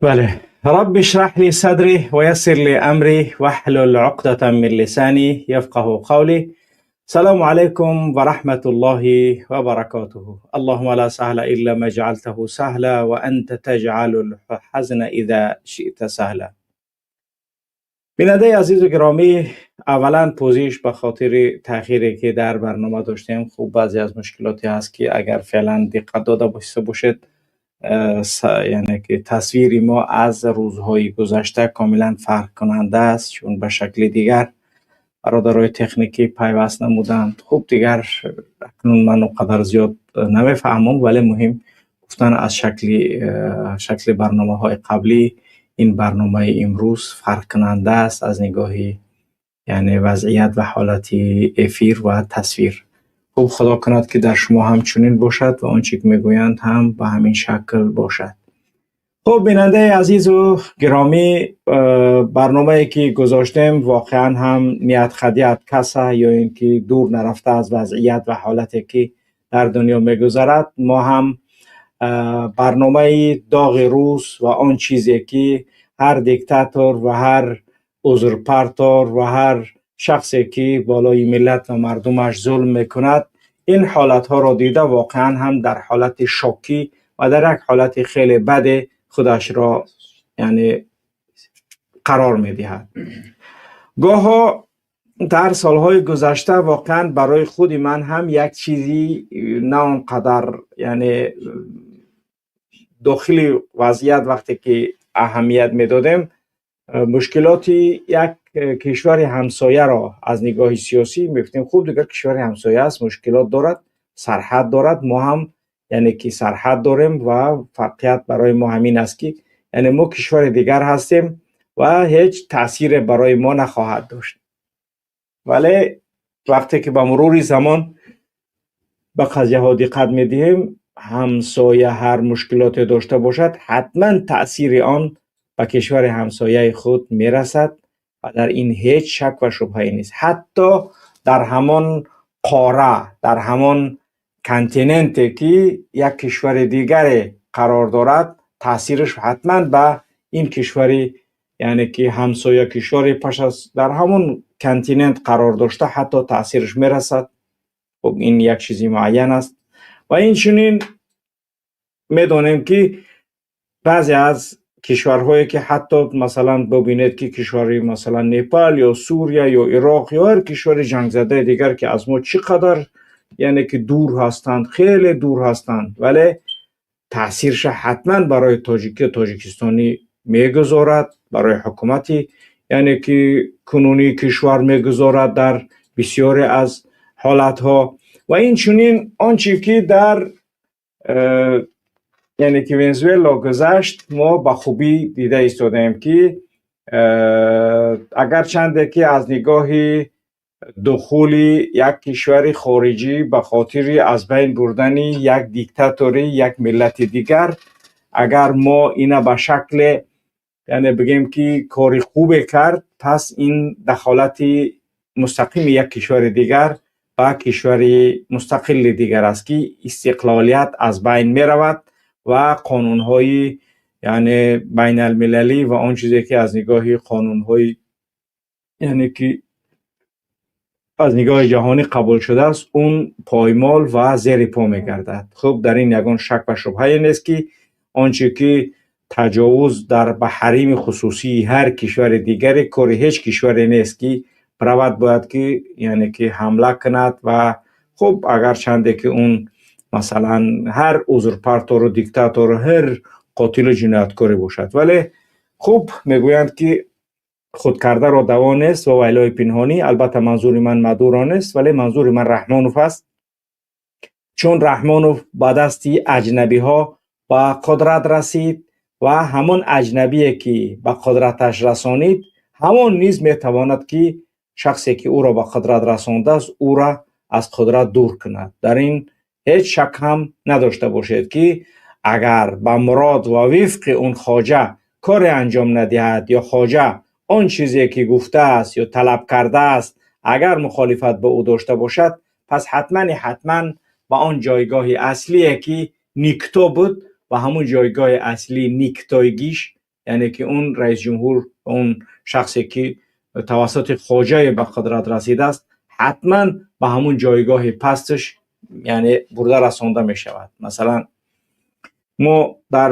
بله، رب اشرح لي صدري ويسر لي أمري واحلل عقدة من لساني يفقه قولي. سلام علیکم و رحمت الله و برکاته. اللهم لا سهل الا ما جعلته سهلا وانت تجعل الحزن اذا شئت سهلا. بیننده عزیز و گرامی، اولا پوزش به خاطر تأخیری که در برنامه داشتیم. خوب، بعضی از مشکلاتی هست که اگر فعلا دقت داده باشید، یعنی که تصویر ما از روزهای گذشته کاملا فرق کننده است، چون به شکل دیگر برادرای تکنیکی پیوست نمودند. خوب، دیگر اکنون من اونقدر زیاد نمیفهمم، ولی مهم گفتن از شکل برنامه های قبلی این برنامه امروز فرق کننده است از نگاهی یعنی وضعیت و حالت افیر و تصویر. خوب، خدا کند که در شما هم چنین باشد و آنچه که میگویند هم به همین شکل باشد. خب، بیننده عزیز و گرامی، برنامه که گذاشتیم واقعا هم نیت خدیعت کسه یا اینکه دور نرفته از وضعیت و حالتی که در دنیا میگذرد. ما هم برنامه داغ روز و آن چیزی که هر دیکتاتور و هر ازورپاتور و هر شخصی که بالای ملت و مردمش ظلم میکند، این حالت ها را دیده، واقعا هم در حالت شوکی و در یک حالت خیلی بد خودش را یعنی قرار میدهد. گاها در سالهای گذشته واقعا برای خود من هم یک چیزی نه آنقدر یعنی داخل وضعیت وقتی که اهمیت میدادیم، مشکلات یک کشور همسایه را از نگاه سیاسی میگفتیم خوب، دیگر کشور همسایه است، مشکلات دارد، سرحد دارد، ما هم یعنی که سرحد داریم و فرقیت برای ما همین است که یعنی ما کشور دیگر هستیم و هیچ تاثیر برای ما نخواهد داشت. ولی وقتی که با مرور زمان به قضیه ها دقت میدهیم، همسایه هر مشکلات داشته باشد، حتما تاثیر آن به کشور همسایه خود میرسد و در این هیچ شک و شبهه نیست. حتی در همان قاره، در همان continent که یک کشور دیگر قرار دارد، تاثیرش حتما به این کشوری یعنی که همسایه کشور پس از در همون continent قرار داشته، حتی تاثیرش میرسد. خب، این یک چیزی معین است و این چنین میدانیم که بعضی از کشورهایی که حتی مثلا ببینید که کشوری مثلا نیپال یا سوریه یا عراق یا هر کشور جنگ زده دیگر که از ما چقدر یعنی که دور هستند، خیلی دور هستند، ولی تاثیرش حتما برای تاجیکی تاجیکستانی میگذارد، برای حکومتی یعنی که کنونی کشور میگذارد در بسیاری از حالتها. و این چنین آنچه که در یعنی که ونزوئلا گذشت، ما به خوبی دیده ایستادیم که اگر چنده که از نگاه دخول یک کشور خارجی به خاطر از بین بردن یک دیکتاتوری یک ملت دیگر، اگر ما اینا به شکل یعنی بگیم که کاری خوب کرد، پس این دخالت مستقیم یک کشور دیگر به کشور مستقل دیگر است که استقلالیت از بین می رود و قانونهای یعنی بین المللی و آن چیزی که از نگاه قانونهای یعنی که از نگاه جهانی قبول شده است، اون پایمال و زیر پا میگردد. خب، در این یگان شک و شبهه نیست که آنچه که تجاوز در به حریم خصوصی هر کشور دیگری، کار هیچ کشوری نیست که برود باید که یعنی که حمله کند. و خب، اگر چنده که اون مثلا هر ازورپاتور و دیکتاتور و هر قاتل و جنایتکاری باشد، ولی خب، میگویند که خود کرده را دوا نیست و ویلای پنهانی. البته منظور من مادورو نیست، ولی منظور من رحمانوف است، چون رحمانوف با دستی اجنبی ها به قدرت رسید و همون اجنبی که به قدرتش رسانید، همون نیز میتواند که شخصی که او را به قدرت رسانده است، او را از قدرت دور کند. در این هیچ شک هم نداشته باشید که اگر به مراد و وفق اون خواجه کار انجام ندهد یا خواجه آن چیزی که گفته است یا طلب کرده است، اگر مخالفت به او داشته باشد، پس حتما حتما به آن جایگاه اصلی که никто بود و همون جایگاه اصلی никто یگیش яъне ки он раисҷумҳур, он шахсе ки тавассути хоҷае ба қудрат расидааст, ҳатман ба ҳамун ҷойгоҳи пасташ яъне бурда расонда мешавад. Масалан, мо дар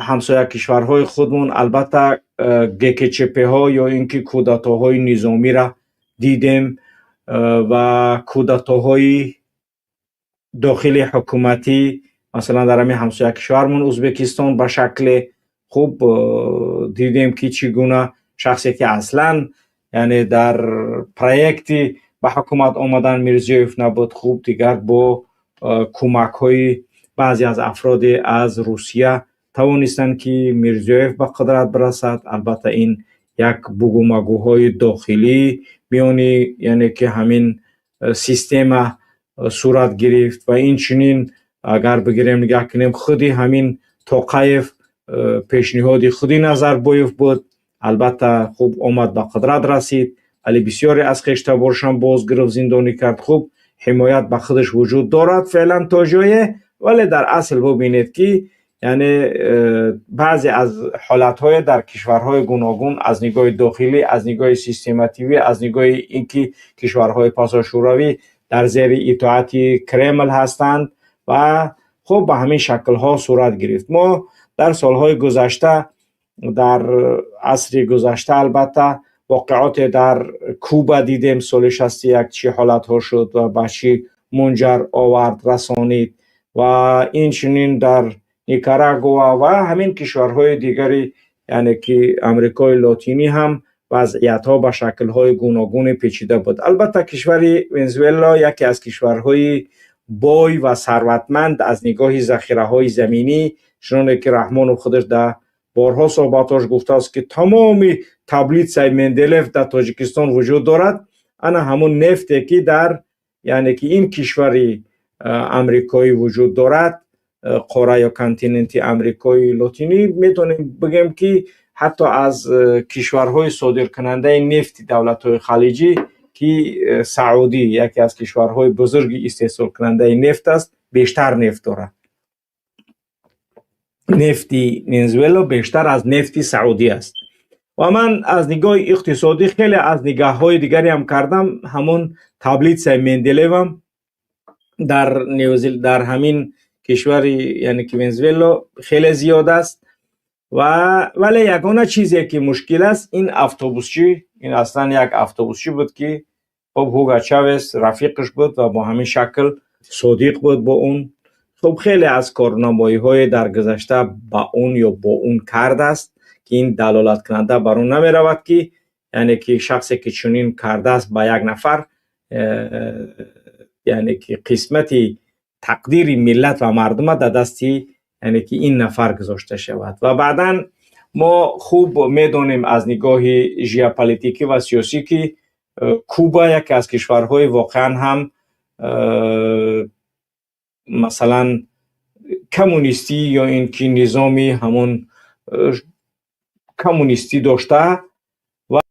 ҳамсоя кишварҳои худмон албатта ГКЧП-ҳо ё ин ки кудатоҳои низомиро дидем ва кудатоҳои дохили ҳукуматӣ, масалан, дар ҳамин ҳамсоя кишвармон Ӯзбекистон ба шакле хуб дидем, ки чӣ гуна шахсе ки аслан яъне дар проекти ба ҳукумат омадан Мирзиёев набуд, хуб дигар бо кӯмакҳои баъзе аз афроде аз Русия тавонистанд, ки Мирзиёев ба қудрат бирасад. Албатта, ин як бугумагӯҳои дохилӣ миёни яъне ки ҳамин система сурат гирифт. Ва инчунин, агар бигирем, нигаҳ кунем, худи ҳамин Тоқаев пешниҳоди худи Назарбоев буд. Албатта, хуб омад, ба қудрат расид, вале бисёре аз хештаборшам боз гирифт, зиндонӣ кард. Хуб, ҳимоят ба худаш вуҷуд дорад феълан то ҷое, вале дар асл бубинед, ки яъне баъзе аз ҳолатҳое дар кишварҳои гуногун аз нигоҳи дохилӣ, аз нигоҳи системативӣ, аз нигоҳи ин ки кишварҳои пасошӯравӣ дар зери итоати Кремл ҳастанд ва хуб ба ҳамин шаклҳо сурат гирифт. Мо дар солҳои гузашта, дар асри гузашта, албатта, воқеоте дар Куба дидем. Соли 61 чӣ ҳолатҳо шуд ва ба чӣ мунҷар овард, расонид, ва инчунин дар Никарагуа ва ҳамин кишварҳои дигари яъне ки Амрикои Лотинӣ ҳам вазъиятҳо ба шаклҳои гуногуне печида буд. Албатта, кишвари Венесуэла яке аз кишварҳои бой ва сарватманд аз нигоҳи захираҳои заминӣ, чуноне ки Раҳмонов худаш дар борҳо суҳбатҳош гуфтааст, ки тамоми таблицаи Менделеев дар Тоҷикистон вуҷуд дорад. Ана ҳамун нефте ки дар яъне ки ин кишвари амрикоӣ вуҷуд дорад, қора ё континенти Амрикои Лотинӣ, метавонем бигӯем, ки ҳатто аз кишварҳои содиркунандаи нефти давлатҳои халиҷӣ, ки Саудӣ яке аз кишварҳои бузурги истеҳсолкунандаи нефт аст, бештар нефт дорад. Нефти Венесуэла бештар аз нефти Саудӣ аст. Ва ман аз нигоҳи иқтисодӣ хеле аз нигаҳҳои дигаре ҳам кардам, ҳамон таблицаи Менделеевам дар ҳамин кишвари яъне ки Венесуэла хеле зиёд аст. Ва вале ягона чизе ки мушкил аст, ин автобусчӣ, ин аслан як автобусчӣ буд, ки хуб Ҳуго Чавес рафиқаш буд ва бо ҳамин шакл содиқ буд бо он. Хуб, хеле аз корнамоиҳое дар гузашта ба он ё бо он кардааст, ки ин далолаткунанда бар он намеравад, ки яъне ки шахсе ки чунин кардааст ба як нафар, яъне ки қисмати тақдири миллат ва мардума дар дасти яъне ки ин нафар гузошта шавад. Ва баъдан мо хуб медонем аз нигоҳи жеополитикӣ ва сиёсӣ, ки Куба яке аз кишварҳои воқеан ҳам масалан коммунистӣ ё ин ки низоми ҳамон коммунистӣ дошта ва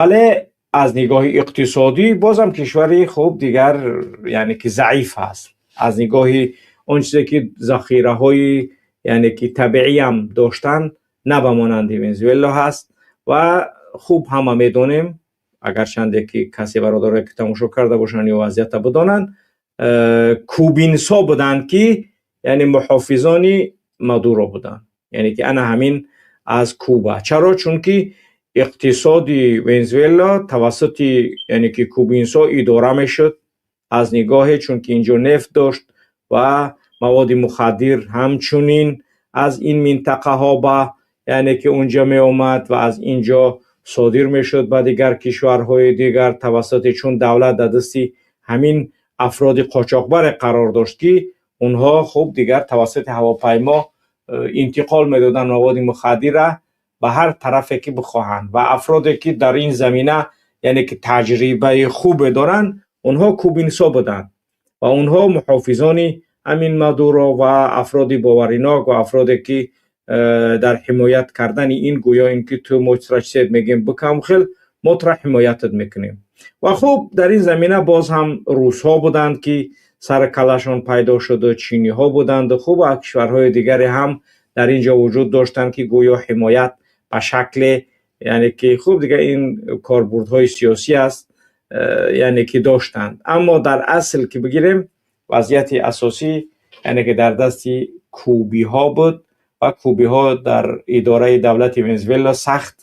вале аз нигоҳи иқтисодӣ бозам кишвари хуб дигар яъне ки заиф аст. Аз нигоҳи он чизе ки захираҳои яъне ки табииам доштан, на ба монанди Венесуэла ҳаст. Ва хуб ҳама медонем, агарчанде ки касе бародарое ки тамошо карда бошанд ё вазъията бидонанд, кубинсо буданд, ки яъне муҳофизони Мадуро буданд, яъне ки ана ҳамин аз Куба. Чаро? Чунки иқтисоди Венесуэла тавассути яъне ки кубинсо идора мешуд, аз нигоҳе чунки инҷо нефт дошт ва маводи мухаддир ҳамчунин аз ин минтақаҳо ба яъне ки унҷа меомад ва аз инҷо содир мешуд ба дигар кишварҳои дигар тавассути, чун давлат дар дасти ҳамин афроди қочоқбаре қарор дошт, ки онҳо хуб дигар тавассути ҳавопаймо интиқол медоданд маводи мухаддирра ба ҳар тарафе ки бихоҳанд. Ва афроде ки дар ин замина яъне ки таҷрибаи хубе доранд, онҳо кубинсо буданд ва онҳо муҳофизони ҳамин Мадуро ва афроди боваринок ва афроде ки дар ҳимоят кардани ин, гӯё ин ки ту мо чиз мегем, бикам хел мо тура ҳимоятат мекунем. Ва хуб, дар ин замина боз ҳам русҳо буданд, ки сари калашон пайдо шуд, чиниҳо буданд. Хуб, кишварҳои дигаре ҳам дар ин ҷо вуҷуд доштанд, ки гӯё ҳимоят ба шакле, яъне ки хуб, дигар ин корбурдҳои сиёсӣ аст, яъне ки доштанд. Аммо дар асл ки бигирем, вазъияти асосӣ, яъне ки дар дасти кубиҳо буд ва кубиҳо дар идораи давлати Венесуэла сахт,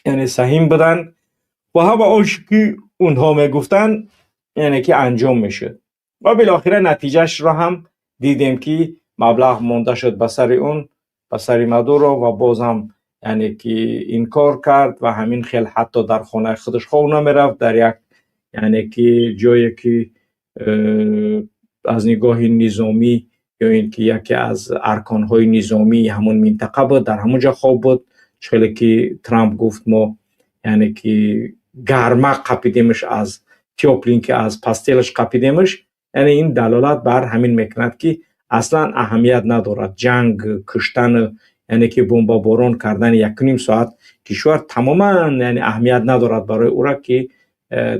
яъне саҳим буданд ва ҳама он ки онҳо мегуфтанд, яъне ки анҷом мешуд. Ва билохира натиҷаашро ҳам дидем, ки маблағ монда шуд ба сари он, ба сари Мадуро, ва боз ҳам, яъне ки инкор кард ва ҳамин хел ҳатто дар хонаи худаш хоб намерафт, дар як, яъне ки ҷое ки аз нигоҳи низомӣ ё ин ки яке аз арконҳои низомии ҳамон минтақа буд, дар ҳамон ҷо хоб буд. Хеле ки Трамп гуфт, мо, яъне ки гарма қапидемаш, аз тёпленький аз постель аш қапидемаш. Яъне ин далолат бар ҳамин мекунад, ки аслан аҳамият надорад ҷанг, куштан, яъне ки бомбаборон кардани 1,5 соат кишвар тамоман, яъне аҳамият надорад барои ӯра, ки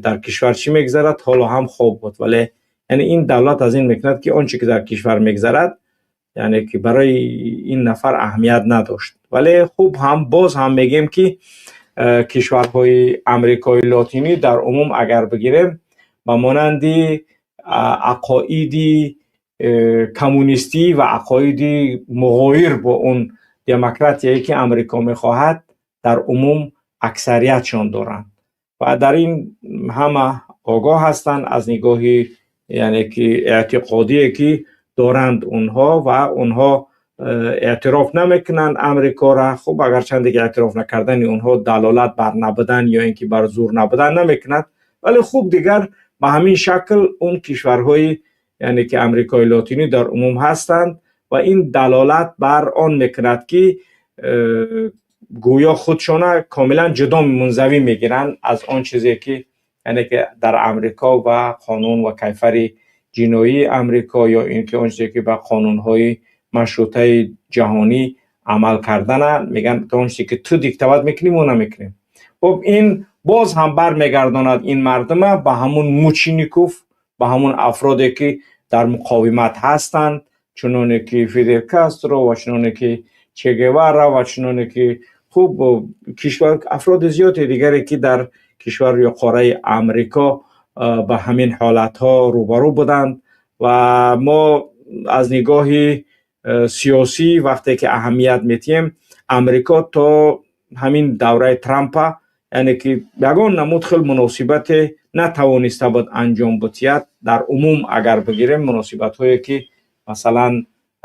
дар кишвар чӣ мегзарад. Ҳоло ҳам хоб буд, вале яъне ин давлат аз ин мекунад, ки он чӣ ки дар кишвар мегзарад, яъне ки барои ин нафар аҳамият надошт. Вале хуб, ҳам боз ҳам мегем, ки кишварҳои Амрикои Лотинӣ дар умум агар бигирем, ба монанди ақоиди коммунистӣ ва ақоиди муғоир бо он демократияе ки Амрико мехоҳад, дар умум аксариятшон доранд ва дар ин ҳама огоҳ ҳастанд аз нигоҳи, яъне ки эътиқодие ки доранд онҳо, ва онҳо эътироф намекунанд Амрикоро. Хуб, агарчанде ки эътироф накардани онҳо далолат бар набудан ё ин ки бар зур набудан намекунад, вале хуб, дигар ба ҳамин шакл он кишварҳои, яъне ки Амрикои Лотинӣ дар умум ҳастанд ва ин далолат бар он мекунад, ки гӯё худшона комилан ҷудо, мунзавӣ мегиранд аз он чизе ки, яъне ки дар Амрико ва қонун ва кайфари ҷиноии Амрико ё ин ки он чизе ки ба қонунҳои машрутаи ҷаҳонӣ амал кардана мегӯянд. То он чизе ки ту диктовать мекунӣ, мо намекунем. Хуб, ин боз ҳам бармегардонад ин мардума ба ҳамун мучеников, ба ҳамун афроде ки дар муқовимат ҳастанд, чуноне ки Фидел Кастро ва чуноне ки Че Гевара ва чуноне ки хуб, кишвар афроди зиёде дигаре ки дар кишвар ё қораи Амрико ба ҳамин ҳолатҳо рӯбарӯ буданд. Ва мо аз нигоҳи сиёсӣ вақте ки аҳамият метиҳем, Амрико то ҳамин давраи Трампа, яъне ки ягон намуд хел муносибате натавониста буд анҷом бутиҳад. Дар умум агар бигирем, муносибатҳое ки масалан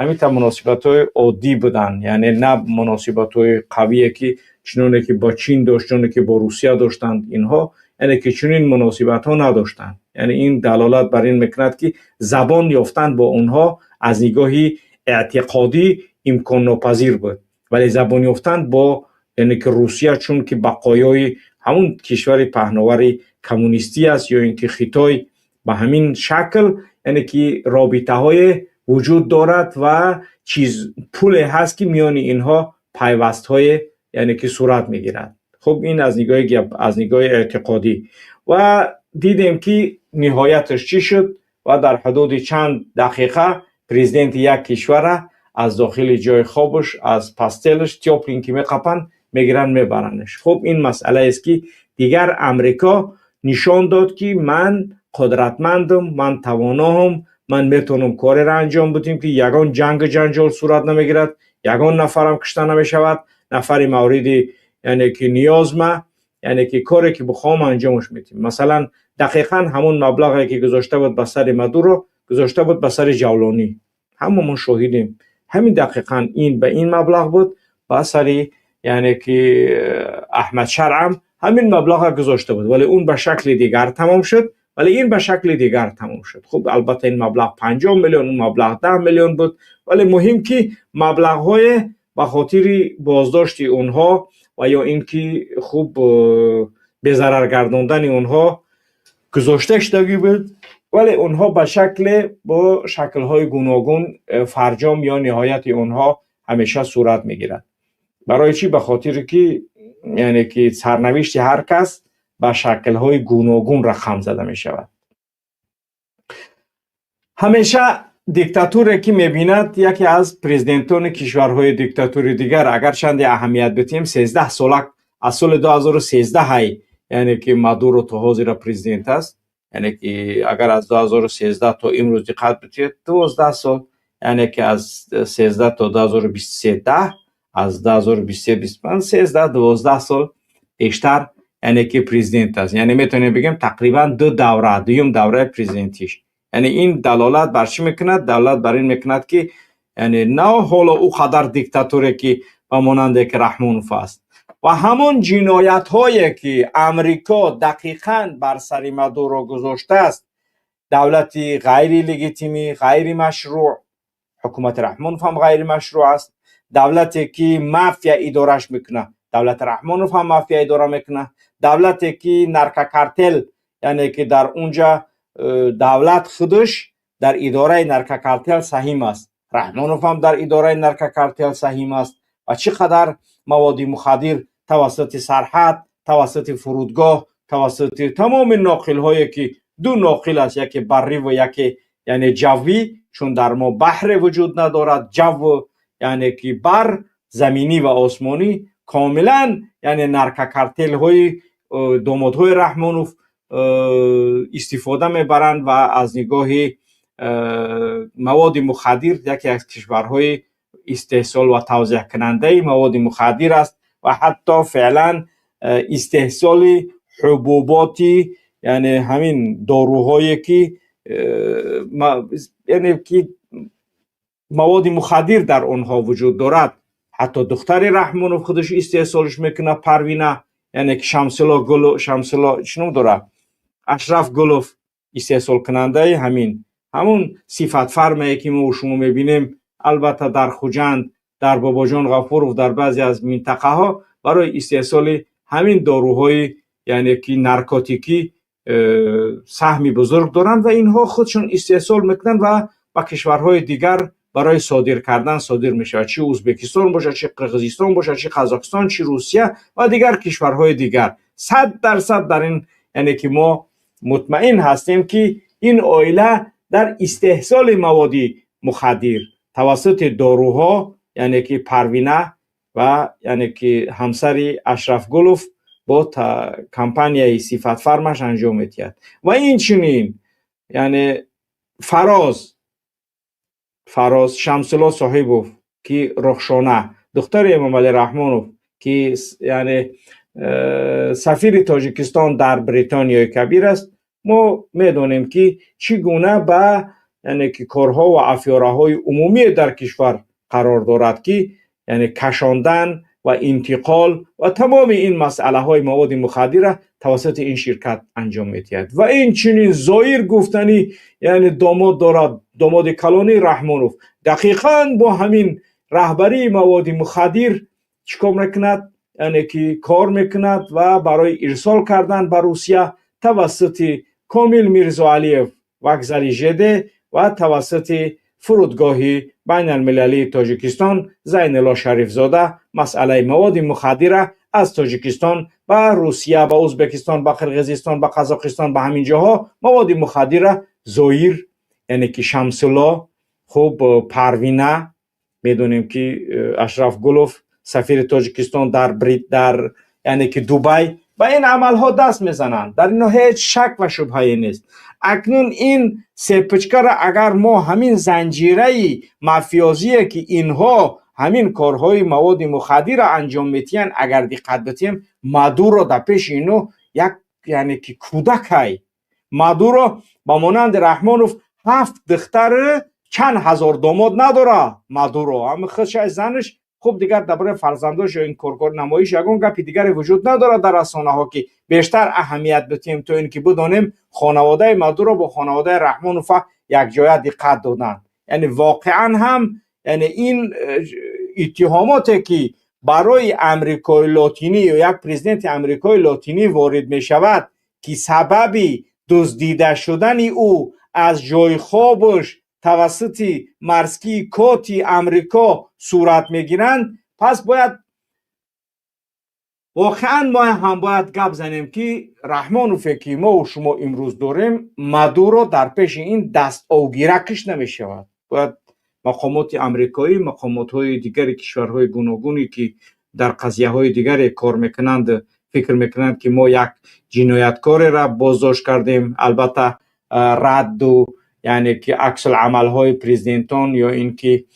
ҳаминта муносибатҳои оддӣ буданд, яъне на муносибатҳои қавие ки чуноне ки бо Чин дошт, чуноне ки бо Русия доштанд инҳо, яъне ки чунин муносибатҳо надоштанд. Яъне ин далолат бар ин мекунад, ки забон ёфтан бо онҳо аз нигоҳи эътиқодӣ имконнопазир буд, вале забон ёфтан бо, яъне ки Русия, чун ки бақоёи ҳамун кишвари паҳновари коммунистӣ аст, ё ин ки Хитой, ба ҳамин шакл, яъне ки робитаҳое вуҷуд дорад ва чиз пуле ҳаст, ки миёни инҳо пайвастҳое, яъне ки сурат мегирад. Хуб, ин аз нигоҳи гап, аз нигоҳи эътиқодӣ. Ва дидем, ки ниҳояташ чӣ шуд ва дар ҳудуди чанд дақиқа президенти як кишвара аз дохили ҷои хобаш, аз постель аш тёпленький меқапанд, мегиранд, мебарандаш. Хуб, ин масъалаест, ки дигар Амрико нишон дод, ки ман қудратмандам, ман тавоноам, ман метавонам кореро анҷом бидиҳем, ки ягон ҷангу ҷанҷол сурат намегирад, ягон нафарам кушта намешавад, нафари мавриди, яъне ки ниёзма, яъне ки коре ки бихоҳам, анҷомаш медиҳем. Масалан, дақиқан ҳамон маблағе ки гузошта буд ба сари Мадуро, гузошта буд ба сари Ҷавлонӣ. Ҳамамон шоҳидем, ҳамин дақиқан ин ба ин маблағ буд, ба сари, яъне ки Аҳмад Шаръам ҳамин маблаға гузошта буд, вале он ба шакли дигар тамом шуд, вале ин ба шакли дигар тамом шуд. Хуб, албатта, ин маблағ 50 миллион, он маблағ 10 миллион буд, вале муҳим ки маблағҳое ба хотири боздошти онҳо ва ё ин ки хуб, безарар гардондани онҳо гузошта шудагӣ буд, вале онҳо ба шакле бо шаклҳои гуногун фарҷом ё ниҳояти онҳо ҳамеша сурат мегирад. Барои чӣ? Ба хотире ки, яъне ки сарнавишти ҳар кас ба шаклҳои гуногун рақам зада мешавад. Ҳамеша диктатуре ки мебинад яке аз президентони кишварҳои диктатури дигар, агарчанде аҳамият битиҳем, 13 сола, аз соли 2013, яъне ки Мадуро то ҳозира президент аст. Яъне ки агар аз 2013 то имрӯз диққат битиҳед, 12 сол, яъне ки аз 13 то 2023, 10, аз 2023, 25, 13, 12 сол бештар, яъне ки президент аст. Яъне метавонем бигем, тақрибан ду давра, дуюм давраи президентиш. Яъне ин далолат бар чӣ мекунад? Далолат бар ин мекунад, ки яъне на ҳоло ӯ қадар диктатуре ки ба монанде ки Раҳмонов аст ва ҳамон ҷиноятҳое ки Амрико дақиқан бар сари Мадуро гузоштааст, давлати ғайрилегитимӣ, ғайримашрӯъ, ҳукумати Раҳмонов ҳам ғайримашрӯъ аст. Давлате ки мафия идораш мекунад, давлати Раҳмонов ҳам мафия идора мекунад. Давлате ки наркокартел, яъне ки дар унҷа давлат худаш дар идораи наркокартел саҳим аст, Раҳмонов ҳам дар идораи наркокартел саҳим аст. Ва чӣ қадар маводи мухаддир тавассути сарҳад, тавассути фурудгоҳ, тавассути тамоми ноқилҳое ки ду ноқил аст, яке баррӣ ва яке, яъне, ҷаввӣ, чун дар мо баҳре вуҷуд надорад, ҷавв, яъне ки бар, заминӣ ва осмонӣ, комилан, яъне наркокартелҳои домодҳои Раҳмонов истифода мебаранд ва аз нигоҳи маводи мухаддир яке аз кишварҳои истеҳсол ва тавзеҳкунандаи маводи мухаддир аст ва ҳатто феълан истеҳсоли ҳубуботи, яъне ҳамин доруҳое ки, яъне ки маводи мухаддир дар онҳо вуҷуд дорад, ҳатто духтари Раҳмонов худаш истеҳсолш мекунад, Парвина, яъне ки Шамсулло Гулов, Шамсулло чӣ ном дорад, Ашраф Гулов истеҳсолкунандаи ҳамин, ҳамун Сифатфармае ки мо шумо мебинем. Албатта, дар Хуҷанд, дар Бобоҷон Ғафуров, дар баъзе аз минтақаҳо барои истеҳсоли ҳамин доруҳои, яъне ки наркотикӣ саҳми бузург доранд ва инҳо худшон истеҳсол мекунанд ва ба кишварҳои дигар барои содир кардан содир мешавад, чи Ӯзбекистон бошад, чи Қирғизистон бошад, чи Қазоқистон, чи Русия ва дигар кишварҳои дигар. 100% дар ин, яъне ки мо мутмаин ҳастем, ки ин оила дар истеҳсоли маводи мухаддир тавассути доруҳо, яъне ки Парвина ва, яъне ки ҳамсари Ашраф Гулов бо компанияи Сифатфармаш анҷом медиҳад. Ва инчунин, яъне Фароз Шамсулло Соҳибов, ки Рухшона, духтари Эмомалӣ Раҳмонов, ки яъне сафири Тоҷикистон дар Бритониёи Кабир аст, мо медонем, ки чӣ гуна ба, яъне ки корҳо ва афёраҳои умумие дар кишвар қарор дорад, ки яъне кашондан ва интиқол ва тамоми ин масъалаҳои маводи мухаддирра тавассути ин ширкат анҷом медиҳад. Ва инчунин Зоир гуфтанӣ, яъне домод дорад, домоди калонии Раҳмонов, дақиқан бо ҳамин раҳбарии маводи мухаддир чӣ кор мекунад? Яъне ки кор мекунад ва барои ирсол кардан ба Русия тавассути Комил Мирзоалиев, вокзали ЖД, ва тавассути фурудгоҳи байналмилалии Тоҷикистон Зайнулло Шарифзода масъалаи маводи мухаддирра аз Тоҷикистон ба Русия, ба Ӯзбекистон, ба Қирғизистон, ба Қазоқистон, ба ҳамин ҷоҳо маводи мухаддирра Зоир, яъне ки Шамсулло, хуб, Парвина, медонем, ки Ашраф Гулов, сафири Тоҷикистон дар, яъне ки Дубай, ба ин амалҳо даст мезананд. Дар ино ҳеҷ шак ва шубҳае нест. Акнун ин цепочкаро агар мо, ҳамин занҷираи мафиёзие ки инҳо ҳамин корҳои маводи мухаддирро анҷом медиҳанд, агар диққат бидиҳем, Мадуро дар пеши ино як, яъне ки кӯдакай. Мадуро ба монанди Раҳмонов ҳафт духтари, чанд ҳазор домод надора. Мадуро ҳами худшай, занаш, хуб, дигар дар бораи фарзандош ё ин коркор намоиш ягон гапи дигаре вуҷуд надорад дар расонаҳо, ки бештар аҳамият бидиҳем, то ин ки бидонем хонаводаи Мадуро бо хонаводаи Раҳмонова якҷоя диққат доданд. Яъне воқеан ҳам, яъне ин иттиҳомоте ки барои Амрикои Лотинӣ ё як президенти Амрикои Лотинӣ ворид мешавад, ки сабаби дуздида шудани ӯ аз ҷойи хобаш тавассути морские коты Амрико сурат мегиранд, пас бояд Воқеан мо ҳам бояд гап занем, ки Раҳмонове, ки мову шумо имрӯз дорем, Мадуро дар пеши ин дастовгиракш намешавад. Бояд мақомоти амрикоӣ, мақомотҳои дигари кишварҳои гуногуне, ки дар қазияҳои дигаре кор мекунанд, фикр мекунанд, ки мо як ҷинояткореро боздошт кардем. Албатта, радду, яъне ки аксуламалҳои президентон ё ин ки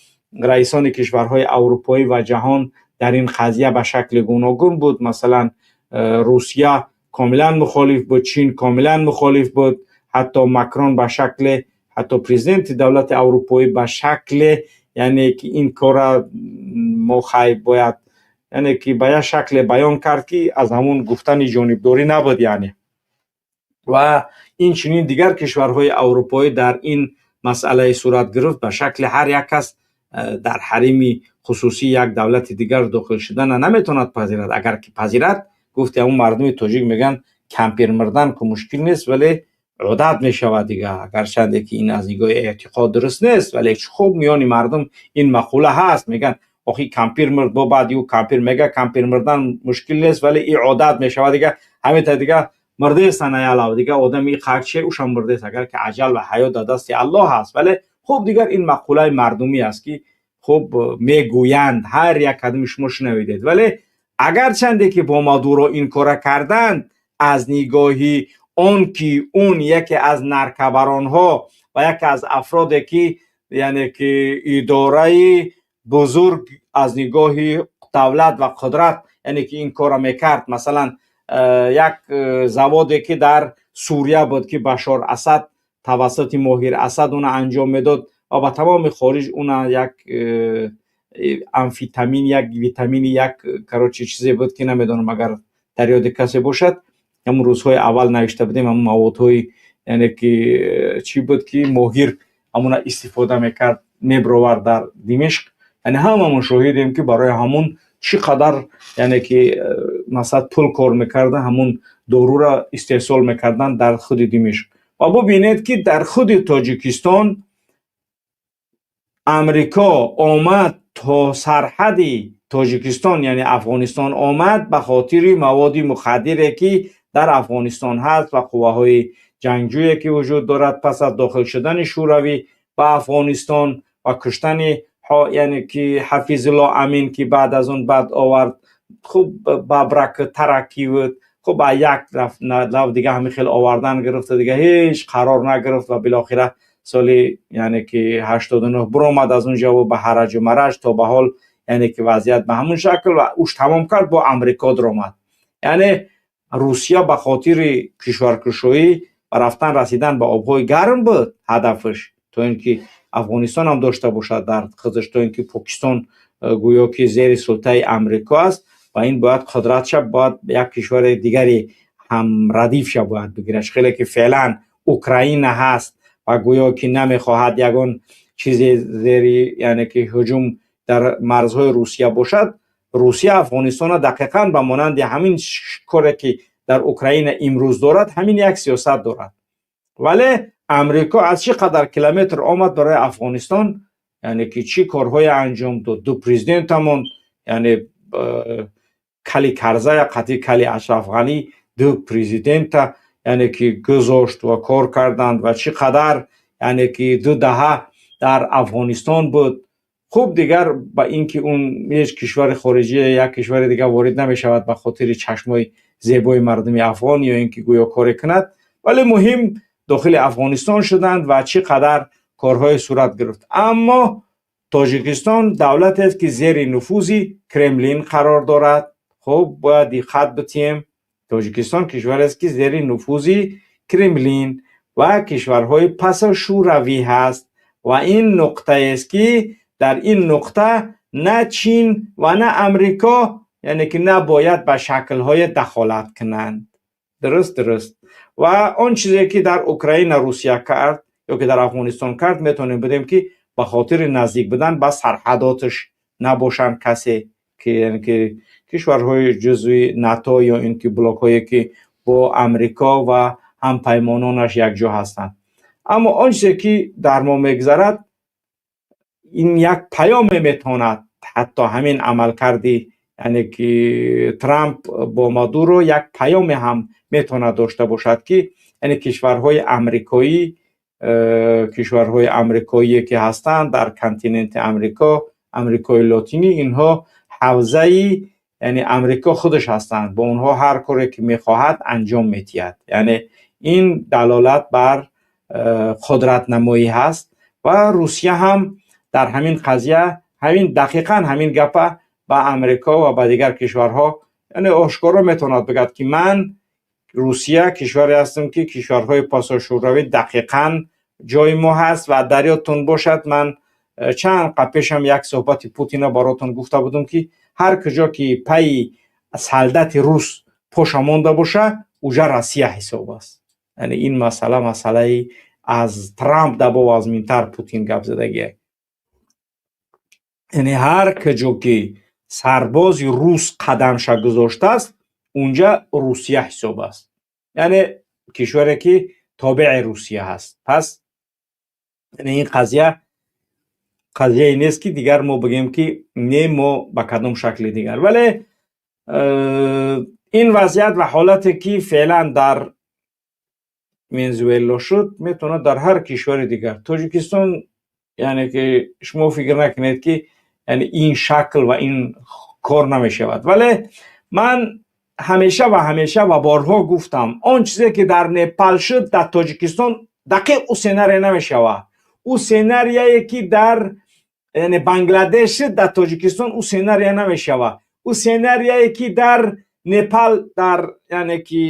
раисони кишварҳои аврупоӣ ва ҷаҳон дар ин қазия ба шакли гуногун буд. Масалан, Русия комилан мухолиф буд, Чин комилан мухолиф буд, ҳатто Макрон ба шакле, ҳатто президенти давлати аврупоӣ ба шакле, яъне ки ин кора мо хай бояд, яъне ки ба як шакле баён кард, ки аз ҳамун гуфтани ҷонибдорӣ набуд, яъне. Ва инчунин дигар кишварҳои аврупоӣ дар ин масъалаи сурат гирифт, ба шакли ҳар як кас дар ҳарими хусусии як давлати дигар дохил шудана наметавонад пазирад. Агар ки пазирад, гуфти ҳамун мардуми тоҷик мегӯянд, кампир мурдан ку мушкил нест, вале одат мешавад дига. Агарчанде ки ин аз нигоҳи эътиқод дуруст нест, вале хуб, миёни мардум ин мақула ҳаст. Мегӯянд, охи, кампир мурд, бо баъди ӯ кампир мега, кампир мурдан мушкил нест, вале и одат мешавад дига, ҳамита дига мурдеста наялав дига, одами қакче ушам мурдест, агар ки аҷал ва ҳаёт дар дасти Аллоҳ ҳаст. Вале хуб, дигар ин мақулаи мардумӣ аст, ки хуб мегӯянд, ҳар як кадоми шумо шунавидед. Вале агарчанде ки бо Мадуро ин кора карданд, аз нигоҳи он ки он яке аз наркобаронҳо ва яке аз афроде, ки яъне ки идораи бузург аз нигоҳи давлат ва қудрат, яъне ки ин корро мекард. Масалан, як заводе, ки дар Сурия буд, ки Башор Асад тавассути Моҳир Асад уна анҷом медод ва ба тамоми хориҷ уна як амфитамин, як витамини, як, короче, чизе буд, ки намедонам, агар дар ёди касе бошад, ҳамун рӯзҳои аввал навишта будем, ҳамун маводҳои, яъне ки чӣ буд, ки Моҳир ҳамуна истифода мекард, мебировард дар Димишқ. Яъне ҳамамон шоҳидем, ки барои ҳамун чӣ қадар, яъне ки, масалан, пул кор мекарда, ҳамун доруро истеҳсол мекарданд дар худи Димишқ. Ва бубинед, ки дар худи Тоҷикистон Амрико омад то сарҳади Тоҷикистон, яъне Афғонистон омад, ба хотири маводи мухаддире, ки дар Афғонистон ҳаст ва қувваҳои ҷангҷӯе, ки вуҷуд дорад. Пас аз дохил шудани Шӯравӣ ба Афғонистон ва куштани, яъне ки, Ҳафизулло Амин, ки баъд аз он баъд овард, хуб, Бабрак Тараки буд, хуб, як лав дига ҳамин хел овардан гирифта, дига ҳеҷ қарор нагирифт ва билохира соли, яъне ки, 89 биромад аз он ҷо ба ҳараҷу мараҷ, то ба ҳол, яъне ки, вазъият ба ҳамун шакл ва уш тамом кард, бо Амрико даромад. Яъне Русия ба хотири кишваркушоӣ ва рафтан расидан ба обҳои гарм буд ҳадафаш, то ин ки Афғонистон ҳам дошта бошад дар худаш, то ин ки Покистон гӯё ки зери султаи Амрико аст ва ин бояд қудратша бояд як кишвари дигари ҳамрадифша бояд бигирад, хеле ки феълан Украина ҳаст ва гӯё ки намехоҳад ягон чизе зери, яъне ки, ҳуҷум дар марзҳои Русия бошад. Русия Афғонистона дақиқан ба монанди ҳамин коре, ки дар Украина имрӯз дорад, ҳамин як сиёсат дорад. Вале Амрико аз чӣ қадар километр омад барои Афғонистон, яъне ки чӣ корҳое анҷом дод? Ду президентамон, яъне кали Карзая қатъи кали Ашраф Ғанӣ, ду президента, яъне ки, гузошт ва кор карданд ва чӣ қадар, яъне ки, ду даҳа дар Афғонистон буд. Хуб, дигар ба ин ки он ҳеҷ кишвари хориҷӣ, як кишвари дигар ворид намешавад ба хотири чашмои зебои мардуми афғон ё ин ки гӯё коре кунад, вале муҳим дохили Афғонистон шуданд ва чӣ қадар корҳое сурат гирифт. Аммо Тоҷикистон давлатест, ки зери нуфузи Кремлин қарор дорад. Хуб, бояд диққат битиҳем: Тоҷикистон кишварест, ки зери нуфузи Кремлин ва кишварҳои пасашӯравӣ ҳаст ва ин нуқтаест, ки дар ин нуқта на Чин ва на Амрико, яъне ки, набояд ба шаклҳое дахолат кунанд. Дуруст. Ва он чизе, ки дар Украина Русия кард ё ки дар Афғонистон кард, метавонем бидем, ки ба хотири наздик будан ба сарҳадоташ набошанд касе, ки, яъне ки, кишварҳои ҷузви НАТО ё ин ки блокҳое, ки бо Амрико ва ҳампаймононаш якҷо ҳастанд. Аммо он чизе, ки дар мо мегузарад, ин як паёме метавонад, ҳатто ҳамин амалкарди, Яъне ки Трамп бо Мадуро як паёме ҳам метавонад дошта бошад, ки яъне кишварҳои амрикоие ки ҳастанд дар континенти Амрико, Амрикои Лотинӣ, инҳо ҳавзаи яъне Амрико худаш ҳастанд, бо онҳо ҳар коре ки мехоҳад, анҷом медиҳад. Яъне ин далолат бар қудратнамоӣ ҳаст ва Русия ҳам дар ҳамин қазия ҳамин дақиқан ҳамин гапа ба Амрико ва ба дигар кишварҳо яъне ошкоро метавонад бигӯяд, ки ман Русия кишваре ҳастам, ки кишварҳои пасошӯравӣ дақиқан ҷои мо ҳаст. Ва дар ёдтон бошад, ман чанд қабл пешам як суҳбати Путина баротон гуфта будам, ки ҳар куҷо ки пайи солдати рус поша монда боша, уҷа Россия ҳисоб аст. Яъне ин масъала масъалаи аз Трамп дабо вазминтар Путин гап задагия. Яъне ҳар куҷо ки сарбози рус қадамша гузоштааст, унҷа Русия ҳисоб аст, яъне кишваре ки тобеи Русия ҳаст. Пас яъне ин қазия қазияе нест, ки дигар мо бигӯем, ки не, мо ба кадом шакли дигар. Вале ин вазъият ва ҳолате ки феълан дар Венесуэла шуд, метавонад дар ҳар кишвари дигар. Тоҷикистон, яъне ки шумо фикр накунед, ки яъне ин шакл ва ин кор намешавад. Вале ман ҳамеша ва ҳамеша ва борҳо гуфтам, он чизе ки дар Непал шуд, дар Тоҷикистон дақиқ ӯ сценария намешавад. Ӯ сценарияе ки дар яъне Бангладеш шуд, дар Тоҷикистон ӯ сценария намешавад. Ӯ сценарияе ки дар Непал, дар яъне ки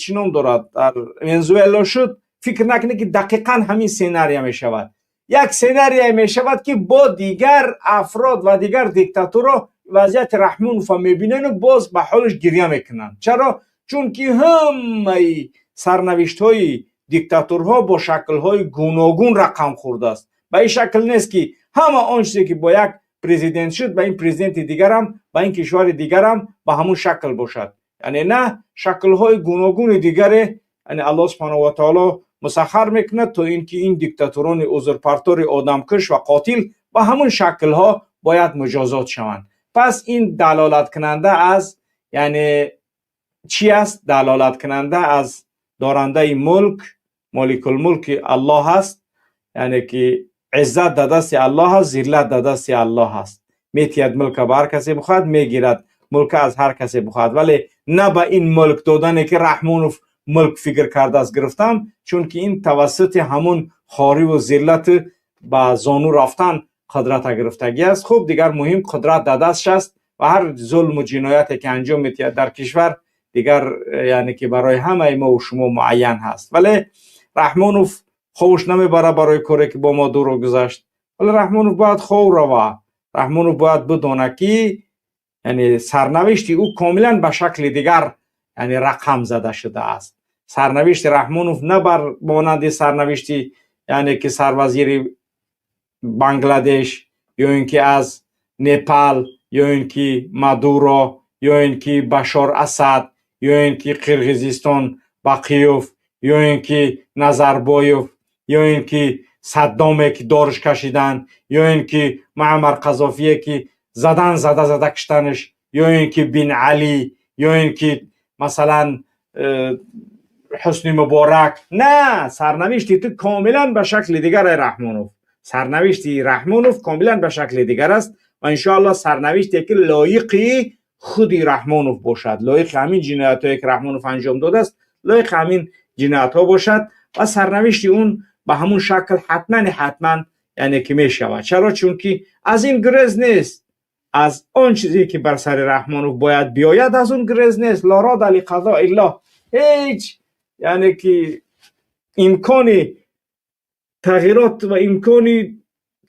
чӣ ном дорад, дар Венесуэла шуд, фикр накунед, ки дақиқан ҳамин сценария мешавад. Як сценария мешавад, ки бо дигар афрод ва дигар диктатурро вазъияти Раҳмонова мебинанду боз ба ҳолаш гиря мекунанд. Чаро? Чунки ҳамаи сарнавиштҳои диктатурҳо бо шаклҳои гуногун рақам хӯрдааст. Ба ин шакл нест, ки ҳама он чизе ки бо як президент шуд, ба ин президенти дигарам, ба ин кишвари дигарам ба ҳамун шакл бошад. Яъне на, шаклҳои гуногуни дигаре яъне Аллоҳ субҳанаҳу ва таоло мусаххар мекунад, то ин ки ин диктатурони узурпатори, одамкуш ва қотил ба ҳамун шаклҳо бояд муҷозот шаванд. Пас ин далолаткунанда аз яъне чӣ аст? Далолаткунанда аз дорандаи мулк, моликулмулки Аллоҳ аст. Яъне ки иззат дар дасти Аллоҳ аст, зиллат дар дасти Аллоҳ аст. Метиҳад мулка ба ҳар касе бихоҳад, мегирад мулка аз ҳар касе бихоҳад. Вале на ба ин мулк додане ки Раҳмонов мулк фикр кардааст гирифтам, чунки ин тавассути ҳамун хориву зиллату ба зону рафтан қудрата гирифтагӣ аст. Хуб, дигар муҳим қудрат дар дастш аст ва ҳар зулму ҷинояте ки анҷом метиҳад дар кишвар, дигар яъне ки барои ҳамаи мо шумо муайян ҳаст. Вале Раҳмонов хобуш намебарад барои коре ки бо Мадуро гузашт. Вале Раҳмонов бояд хоб рава. Раҳмонов бояд бидона, ки яъне сарнавишти ӯ комилан ба шакли дигар яъне рақам зада шудааст. Сарнавишти Раҳмонов на бар монанди сарнавишти яъне ки сарвазири Бангладеш ё ин ки аз Непал, ё ин ки Мадуро, ё ин ки Башор Асад, ё ин ки Қирғизистон Бақиёв, ё ин ки Назарбоев, ё ин ки Саддоме ки дорш кашиданд, ё ин ки Муаммар Қазофие ки задан, зада зада киштанаш, ё ин ки Бин Алӣ, ё ин ки масалан Ҳусни Муборак. На, сарнавишти ту комилан ба шакли дигар, ай Раҳмонов. Сарнавишти Раҳмонов комилан ба шакли дигар аст ва иншоалло сарнавиште ки лоиқи худи Раҳмонов бошад, лоиқи ҳамин ҷиноятҳое ки Раҳмонов анҷом додааст, лоиқи ҳамин ҷиноятҳо бошад ва сарнавишти он ба ҳамун шакл ҳатман ҳатман яъне ки мешавад. Чаро? Чунки аз ин гурез нест. Аз он чизе ки бар сари Раҳмонов бояд биёяд, аз он гурез нест. Ла рода ли қазоиллоҳ. Ҳеҷ яъне ки имкони тағйирот ва имкони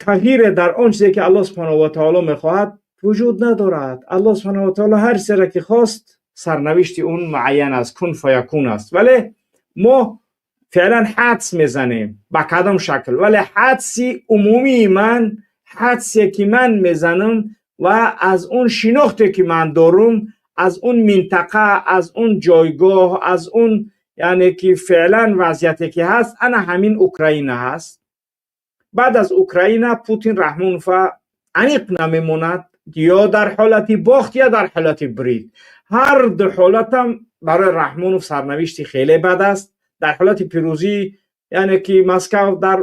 тағйире дар он чизе ки Аллоҳ субҳанаҳу ва таоло мехоҳад, вуҷуд надорад. Аллоҳ субҳанаҳу ва таоло ҳар чизеро ки хост, сарнавишти он муайян аст, кун фаякун аст. Вале мо феълан ҳадс мезанем ба кадом шакл. Вале ҳадси умумии ман, ҳадсе ки ман мезанам ва аз он шинохте ки ман дорум аз он минтақа, аз он ҷойгоҳ, аз он яъне ки феълан вазъияте ки ҳаст, ана ҳамин Украина ҳаст. Баъд аз Украина Путин Раҳмонова аниқ намемонад. ё дар ҳолати бохт, ё дар ҳолати бурд. Ҳар ду ҳолатам барои Раҳмонов сарнавишти хеле бад аст. Дар ҳолати пирӯзӣ, яъне ки Москав дар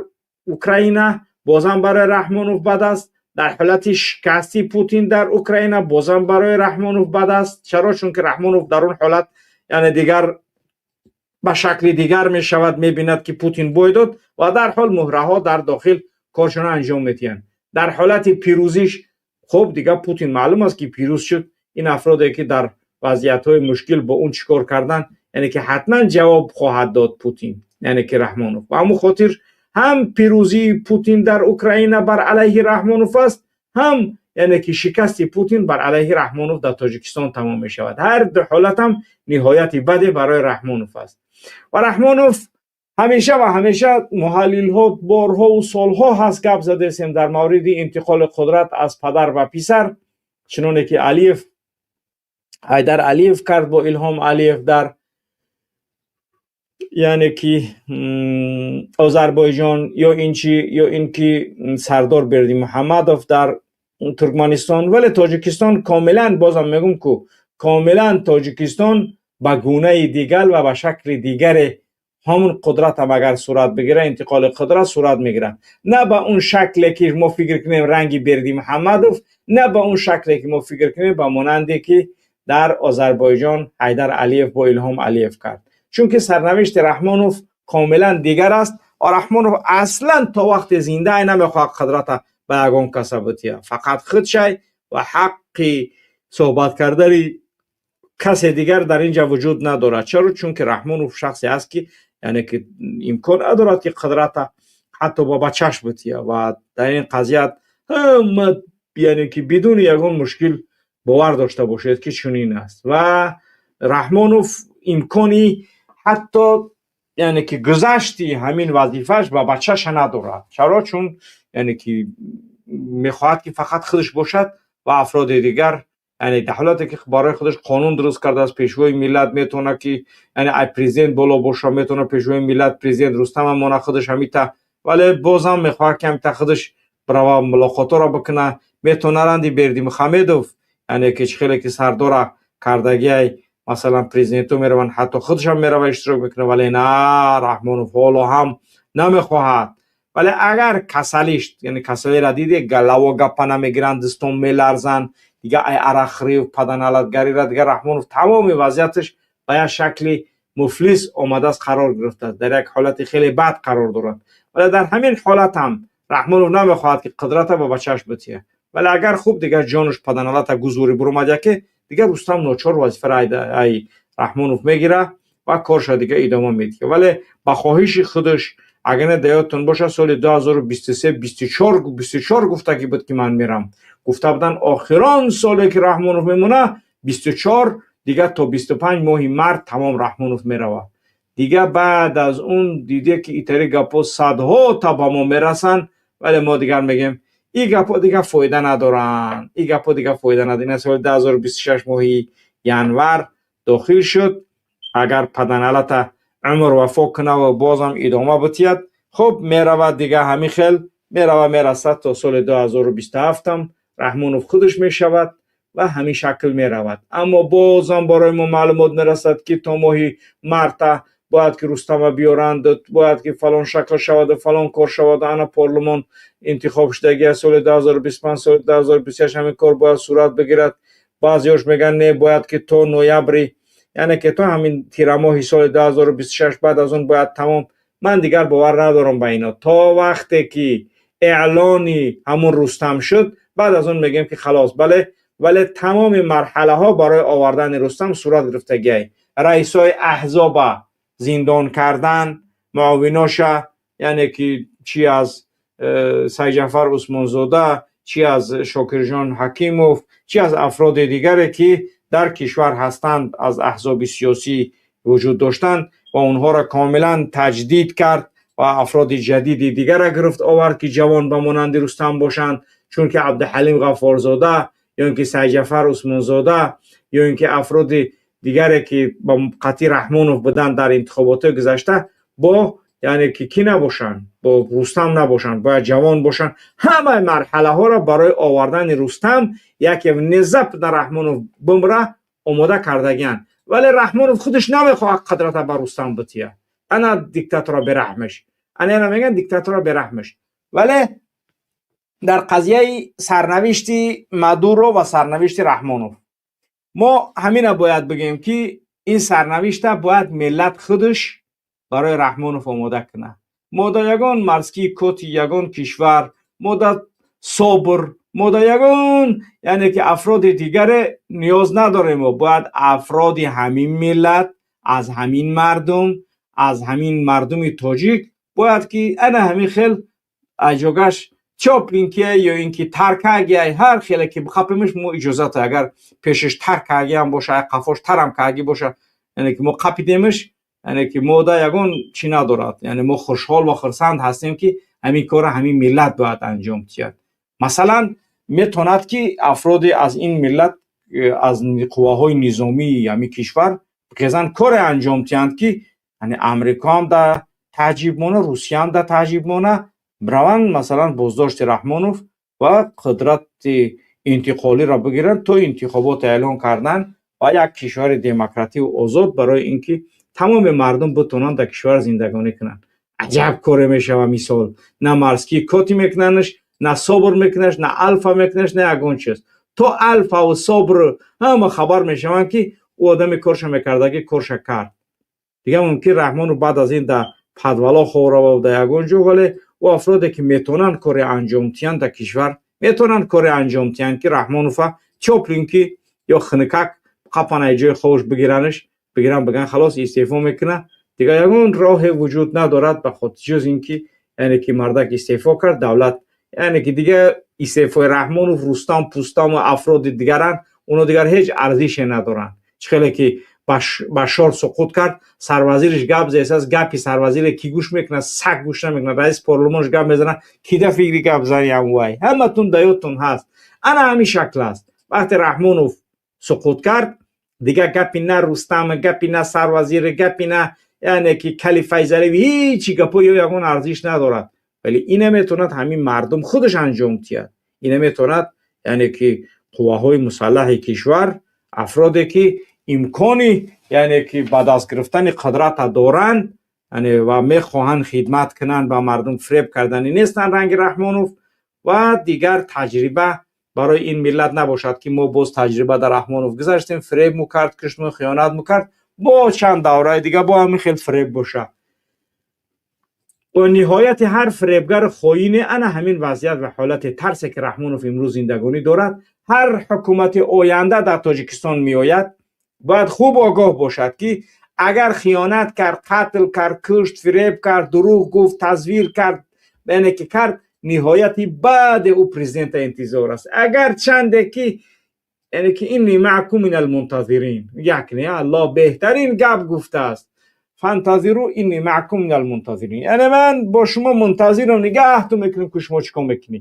Украина, бозам барои Раҳмонов бад аст. Дар ҳолати шикасти Путин дар Украина, бозам барои Раҳмонов бад аст. Чаро? Чунки Раҳмонов дар он ҳолат, яъне, дигар ба шакли дигар мешавад, мебинад, ки Путин бой дод ва дар ҳол муҳраҳо дар дохил коршона анҷом медиҳанд. Дар ҳолати пирӯзиш, хуб, дигар Путин маълум аст, ки пирӯз шуд. Ин афроде, ки дар вазъиятҳои мушкил бо он чӣ кор кардан, яъне ки ҳатман ҷавоб хоҳад дод Путин, яъне ки Раҳмонов. Ба ҳамон хотир ҳам пирӯзии Путин дар Украина бар алайҳи Раҳмонов аст, ҳам, яъне ки, шикасти Путин бар алайҳи Раҳмонов дар Тоҷикистон тамом мешавад. Ҳар ду ҳолатам ниҳояти баде барои Раҳмонов аст. Ва Раҳмонов ҳамеша ва ҳамеша, муҳаллилҳо борҳову солҳо ҳаст гап задесем дар мавриди интиқоли қудрат аз падар ба писар, чуноне ки Алиев, Ҳайдар Алиев кард бо Илҳом Алиев дар, яъне ки, Озарбойҷон, ё ин чи, ё ин ки Сардор Бердимуҳаммадов дар Туркманистон. Вале Тоҷикистон комилан, бозам мегӯм ку, комилан Тоҷикистон ба гунаи дигар ва ба шакли дигаре ҳамон қудратам агар сурат бигира, интиқоли қудрат сурат мегирад, на ба он шакле, ки мо фикр кунем ранги Бердимуҳаммадов, на ба он шакле, ки мо фикр кунем ба монанде ки дар Озарбойҷон Ҳайдар Алиев бо Илҳом Алиев кард, чунки сарнавишти Раҳмонов комилан дигар аст. Ва Раҳмонов аслан то вақте зинда намехоҳад қудрата ба ягон каса бития, фақат худшай, ва ҳаққи суҳбат кардани касе дигар дар ин ҷа вуҷуд надорад. Чаро? Чунки Раҳмонов шахсе аст, ки, яъне ки, имкон надорад, ки қудрата ҳатто ба бачаш бития. Ва дар ин қазият ҳама, яъне ки, бидуни ягон мушкил бовар дошта бошед, ки чунин аст. Ва Раҳмонов имкони ҳатто, яъне ки, гузашти ҳамин вазифааш ба бачаша надорад. Чаро? Чун, яъне ки, мехоҳад, ки фақат худаш бошад ва афроди дигар, яъне дар ҳолате ки барои худаш қонун дуруст кардааст, пешвои миллат метавонад, ки, яъне, ай президент боло боша, метавонад пешвои миллат, президент Рустам мона худаш ҳамита, вале бозам мехоҳад, ки ҳамита худаш бирава, мулоқотҳоро бикуна. Метавона ранди Бердимухамедов, яъне ки, чӣ хеле ки Сардора кардагиай, масалан, президентҳо мераванд, ҳатто худашам мерава, иштирок мекунад. Вале на, Раҳмонов ҳоло ҳам намехоҳад. Вале агар касалиш, яъне касалиро диде, галаво гапа намегиранд, дастон меларзанд, дига ай арақхӯрию паданалатгарира, дига Раҳмонов тамоми вазъияташ ба як шакли муфлис омадааст, қарор гирифтааст, дар як ҳолати хеле бад қарор дорад. Вале дар ҳамин ҳолат ҳам Раҳмонов намехоҳад, ки қудрата ба бачааш бития. Вале агар, хуб, дигар ҷонуш паданалата гузори буромад яке, дигар Рустам ночор вазифаро ай Раҳмонов мегира ва корша дига идома медиҳад, вале ба хоҳиши худаш. Агар не, да ёдтон бошад, соли 2023, 24 гуфтагӣ буд, ки ман мерам. Гуфта буданд, охирон соле ки Раҳмонов мемона, 24, дигар то 25 моҳи март тамом Раҳмонов меравад. Дигар баъд аз он диде, ки итари гапҳо садҳо та ба мо мерасанд, вале мо дигар мегӯем, ин гапҳо дигар фоида надоранд, ин гапҳо дигар фоида надоранд. Ина соли 2026 моҳи январ дохил шуд. Агар паданалата умр вафо куна ва бозам идома битиҳад, хуб, меравад, дига ҳамин хел мерава, мерасад то соли 2027-ам Раҳмонов худаш мешавад ва ҳамин шакл меравад. Аммо бозам барои мо маълумот мерасад, ки то моҳи марта бояд ки Рустама биёранд, бояд ки фалон шакл шаваду фалон кор шаваду ана парлумон интихоб шудагӣ аз соли 2025, соли 2026 ҳамин кор бояд сурат бигирад. Баъзеҳош мегӯянд, не, бояд ки то ноябри, яъне ки то ҳамин тирамоҳи соли 2026, баъд аз он бояд тамом. Ман дигар бовар надорам ба ино. То вақте ки эълони ҳамун Рустам шуд, баъд аз он мегӯем, ки халос. Бале, вале тамоми марҳалаҳо барои овардани Рустам сурат гирифтагиай: раисои аҳзоба зиндон кардан, муовиноша, яъне ки, чи аз Сайҷафар Усмонзода, чи аз Шокирҷон Ҳакимов, чи аз афроди дигаре, ки дар кишвар ҳастанд, аз аҳзоби сиёсӣ вуҷуд доштанд, ва онҳоро комилан таҷдид кард ва афроди ҷадиди дигарро гирифт овард, ки ҷавон ба монанди Рустам бошанд. Чунки Абдуҳалим Ғаффорзода ё ин ки Сайҷафар Усмонзода ё ин ки афроди дигаре, ки ба қатъи Раҳмонов буданд дар интихоботҳои гузашта, бо Яъне ки кӣ набошанд, бо Рустам набошанд, бояд ҷавон бошанд. Ҳамаи марҳалаҳоро барои овардани Рустам, яке внезапно Раҳмонов бимра, омода кардагианд. Вале Раҳмонов худаш намехоҳад қудрата ба Рустам бития. Ана диктатора бераҳмаш, ана ина мегӯянд диктатора бераҳмаш. Вале дар қазияи сарнавишти Мадуро ва сарнавишти Раҳмонов мо ҳамина бояд бигӯем, ки ин сарнавишта бояд миллат худаш барои Раҳмонов омода кунад. Мо да ягон морской коти ягон кишвар, мо да СОБР, мо да ягон, яъне ки афроди дигаре ниёз надорем. Мо бояд афроди ҳамин миллат, аз ҳамин мардум, аз ҳамин мардуми тоҷик бояд ки ана ҳамин хел аҷогаш тёпленькие ё ин ки таркагия, ҳар хеле ки бихапемш, мо иҷозата. Агар пешаш таркагиам боша, қафош тарам каги боша, яъне ки мо қапидемш, яъне ки мо да ягон чӣ надорад. Яъне мо хушҳол ва хурсанд ҳастем, ки ҳамин корро ҳамин миллат бояд анҷом диҳад. Масалан, метавонад ки афроде аз ин миллат, аз қувваҳои низомии ҳамин кишвар хезан коре анҷом диҳанд, ки яъне Амрикоам да таъҷиб мона, Русияам да таъҷиб мона. Раванд, масалан, боздошти Раҳмонов ва қудрати интиқолиро бигиранд то интихобот эълон кардан ва як кишвари демокративу озод, барои ин ки тамоми мардум битонанд дар кишвар зиндагонӣ кунанд. Аҷаб коре мешава. Мисол, на морской коти мекунанаш, на СОБР мекунаш, на Алфа мекунаш, на ягон чиз. То Алфаву СОБР ҳама хабар мешаванд, ки ӯ одами корша мекардагӣ корша кард. Дигар мумкин Раҳмонов баъд аз ин дар подвало хоб дар ягон ҷо. Вале ӯ афроде ки метавонанд коре анҷом диҳанд дар кишвар, метавонанд коре анҷом диҳанд, ки Раҳмонова тёпленький ё хунукак қапан, ай ҷои хобаш бигиранаш, бигиран, биган: «Халос, истеъфо мекуна». Дигар ягон роҳе вуҷуд надорад ба хотир ҷуз ин ки, яъне ки мардак истеъфо кард, давлат, яъне ки дигар истеъфои Раҳмонов, Рустам пустаму афроди дигаранд, оно дигар ҳеҷ арзише надоранд. Чӣ хеле ки Башор суқут кард, сарвазириш гап зесааст, гапи сарвазире ки гӯш мекунад? Саг гӯш намекунад. Раиси парлумонш гап мезанад, кида фикри гап заниам вай? Ҳаматун даётун ҳаст. Ана ҳамин шакл аст. Вақте Раҳмонов суқут кард, дигар гапи на Рустам, гапи на сарвазир, гапи на, яъне ки кали Файзалиев, ҳичи гапо ё ягон арзиш надорад. Вале ина метавонад ҳамин мардум худаш анҷом диҳад. Ина метавонад, яъне ки қувваҳои мусаллаҳи кишвар, афроде ки имкони, яъне ки ба даст гирифтани қудрата доранд, яъне ва мехоҳанд хидмат кунанд ба мардум, фиреб карданӣ нестанд ранги Раҳмонов. Ва дигар таҷриба барои ин миллат набошад, ки мо боз таҷриба дар Раҳмонов гузаштем, фиреб мукард, киштму хиёнат мукард, бо чанд давраи дига бо ҳамин хел фиреб бошад. Ва ниҳояти ҳар фиребгари хоине ана ҳамин вазъият ва ҳолати тарсе, ки Раҳмонов имрӯз зиндагонӣ дорад. Ҳар ҳукумати оянда дар Тоҷикистон меояд, бояд хуб огоҳ бошад, ки агар хиёнат кард, қатл кард, кушт, фиреб кард, дурӯғ гуфт, тазвир кард, яъне ки кард, ниҳояти баъде ӯ президента интизор аст. Агар чанде ки, яъне ки إني معكم من المنتظرين, як не, Аллоҳ беҳтарин гап гуфтааст: فانتظروا إني معكم من المنتظرين. Яъне ман бо шумо мунтазирам, нигаҳтон мекунем, ки шумо чӣ кор мекунӣ.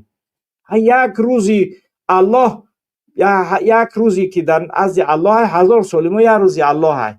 Як рӯзи Аллоҳ, як рӯзе ки дар назди Аллоҳ 1000 соли мо, як рӯзи Аллоҳ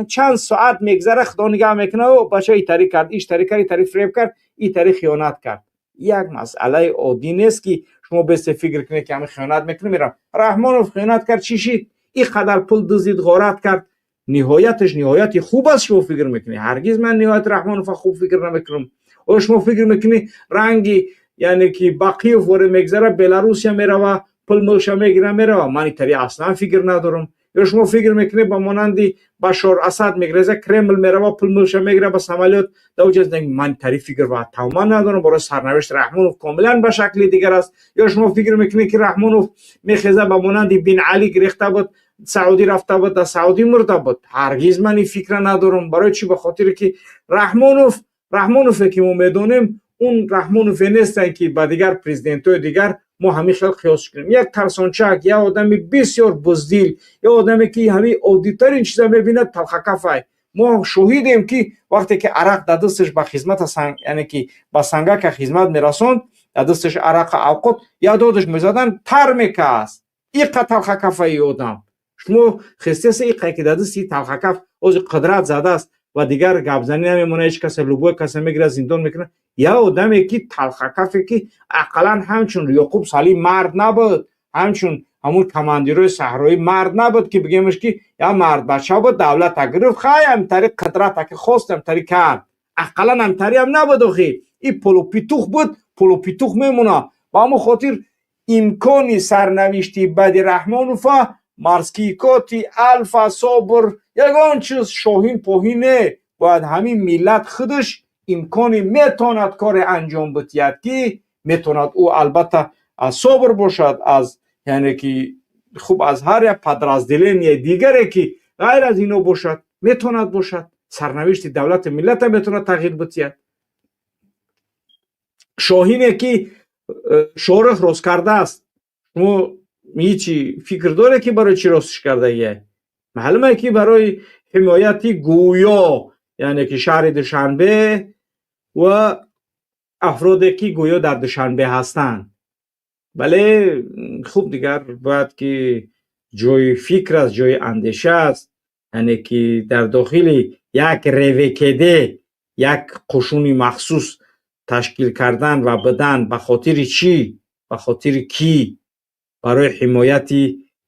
чанд соат мегзара, Худо нигаҳ мекунад: о бача, и тари кард, иш тари кард, и тари фиреб кард, и тари хиёнат кард. Як масъалаи оддӣ нест, ки шумо бесе фикр кунед, ки ҳамин хиёнат мекунад, мерам. Раҳмонов хиёнат кард, чӣ шид? Ин қадар пул дуздид, ғорат кард, ниҳояташ ниҳояти хуб аст, шумо фикр мекунед? Ҳаргиз ман ниҳояти Раҳмонова хуб фикр намекунам. Оё шумо фикр мекунед, ранги, яъне ки Бақиев воре мегзара, Беларусия мерава, пул мулша мегира, мерава? Ман итари аслан фикр надорам. Ё шумо фикр мекунед, ба монанди Башор Асад мегреза, Кремл мерава, пул мулша мегира ба самолёт даоҷа? Ман итари фикр ва тамоман надорам. Барои сарнавишти Раҳмонов комилан ба шакли дигар аст. Ё шумо фикр мекунед, ки Раҳмонов мехеза, ба монанди Бин Али гирехта буд, Саудӣ рафта буд, дар Саудӣ мурда буд? Ҳаргиз ман ин фикра надорам. Барои чӣ? Ба хотире ки Раҳмонов, Раҳмонове ки мо медонем, он Раҳмонове нестанд, ки ба дигар президентҳои дигар мо ҳамин хел қиёс кунем. Як тарсончак, як одами бисёр буздил, як одаме ки ҳамин оддитарин чиза мебинад, талхакафай. Мо шоҳидем, ки вақте ки арақ дар дасташ ба хизмата, яъне ки ба сангака хизмат мерасонд, дар дасташ арақа авқот як додаш мезадан, тар мекааст. Иқа талхакафаи одам. Шумо хестеса, иқа ки дар дасти талхакаф ози қудрат задааст. ва дигар гапзанӣ намемонад, ҳеҷ каса, любой каса мегирад, зиндон мекунад. Як одаме ки талхакафе, ки ақаллан ҳамчун Ёқуб Салим мард набуд, ҳамчун ҳамун командирои саҳроӣ мард набуд, ки бигемш ки як мардбача буд, давлата гирифт, хай, ҳамтари қудрата ки хост, ҳамтари кард. Ақаллан ҳамтари ҳам набуд. Охи, и полупетух буд, полупетух мемонад. Ба ҳамон хотир имкони сарнавишти бади Раҳмонова, морские коты, Алфа, Собр, ягон чиз, шоҳин поҳин не. Бояд ҳамин миллат худаш имкони метавонад коре анҷом бидиҳад, ки метавонад ӯ албатта аз Собр бошад, аз, яъне ки, хуб, аз ҳар як подразделение дигаре ки ғайр аз ино бошад, метавонад бошад. Сарнавишти давлати миллата метавонад тағйир бидиҳад. Шоҳине ки Шоҳрух рост кардааст, шумо ҳечи фикр доред, ки барои чӣ ростш кардагия? Маълуме, ки барои ҳимояти гӯё, яъне ки, шаҳри Душанбе ва афроде ки гӯё дар Душанбе ҳастанд. Вале хуб, дигар бояд ки ҷои фикр аст, ҷои андеша аст, яъне ки дар дохили як РВКД як қушуни махсус ташкил кардан ва бидан ба хотири чӣ, ба хотири кӣ, барои ҳимояти,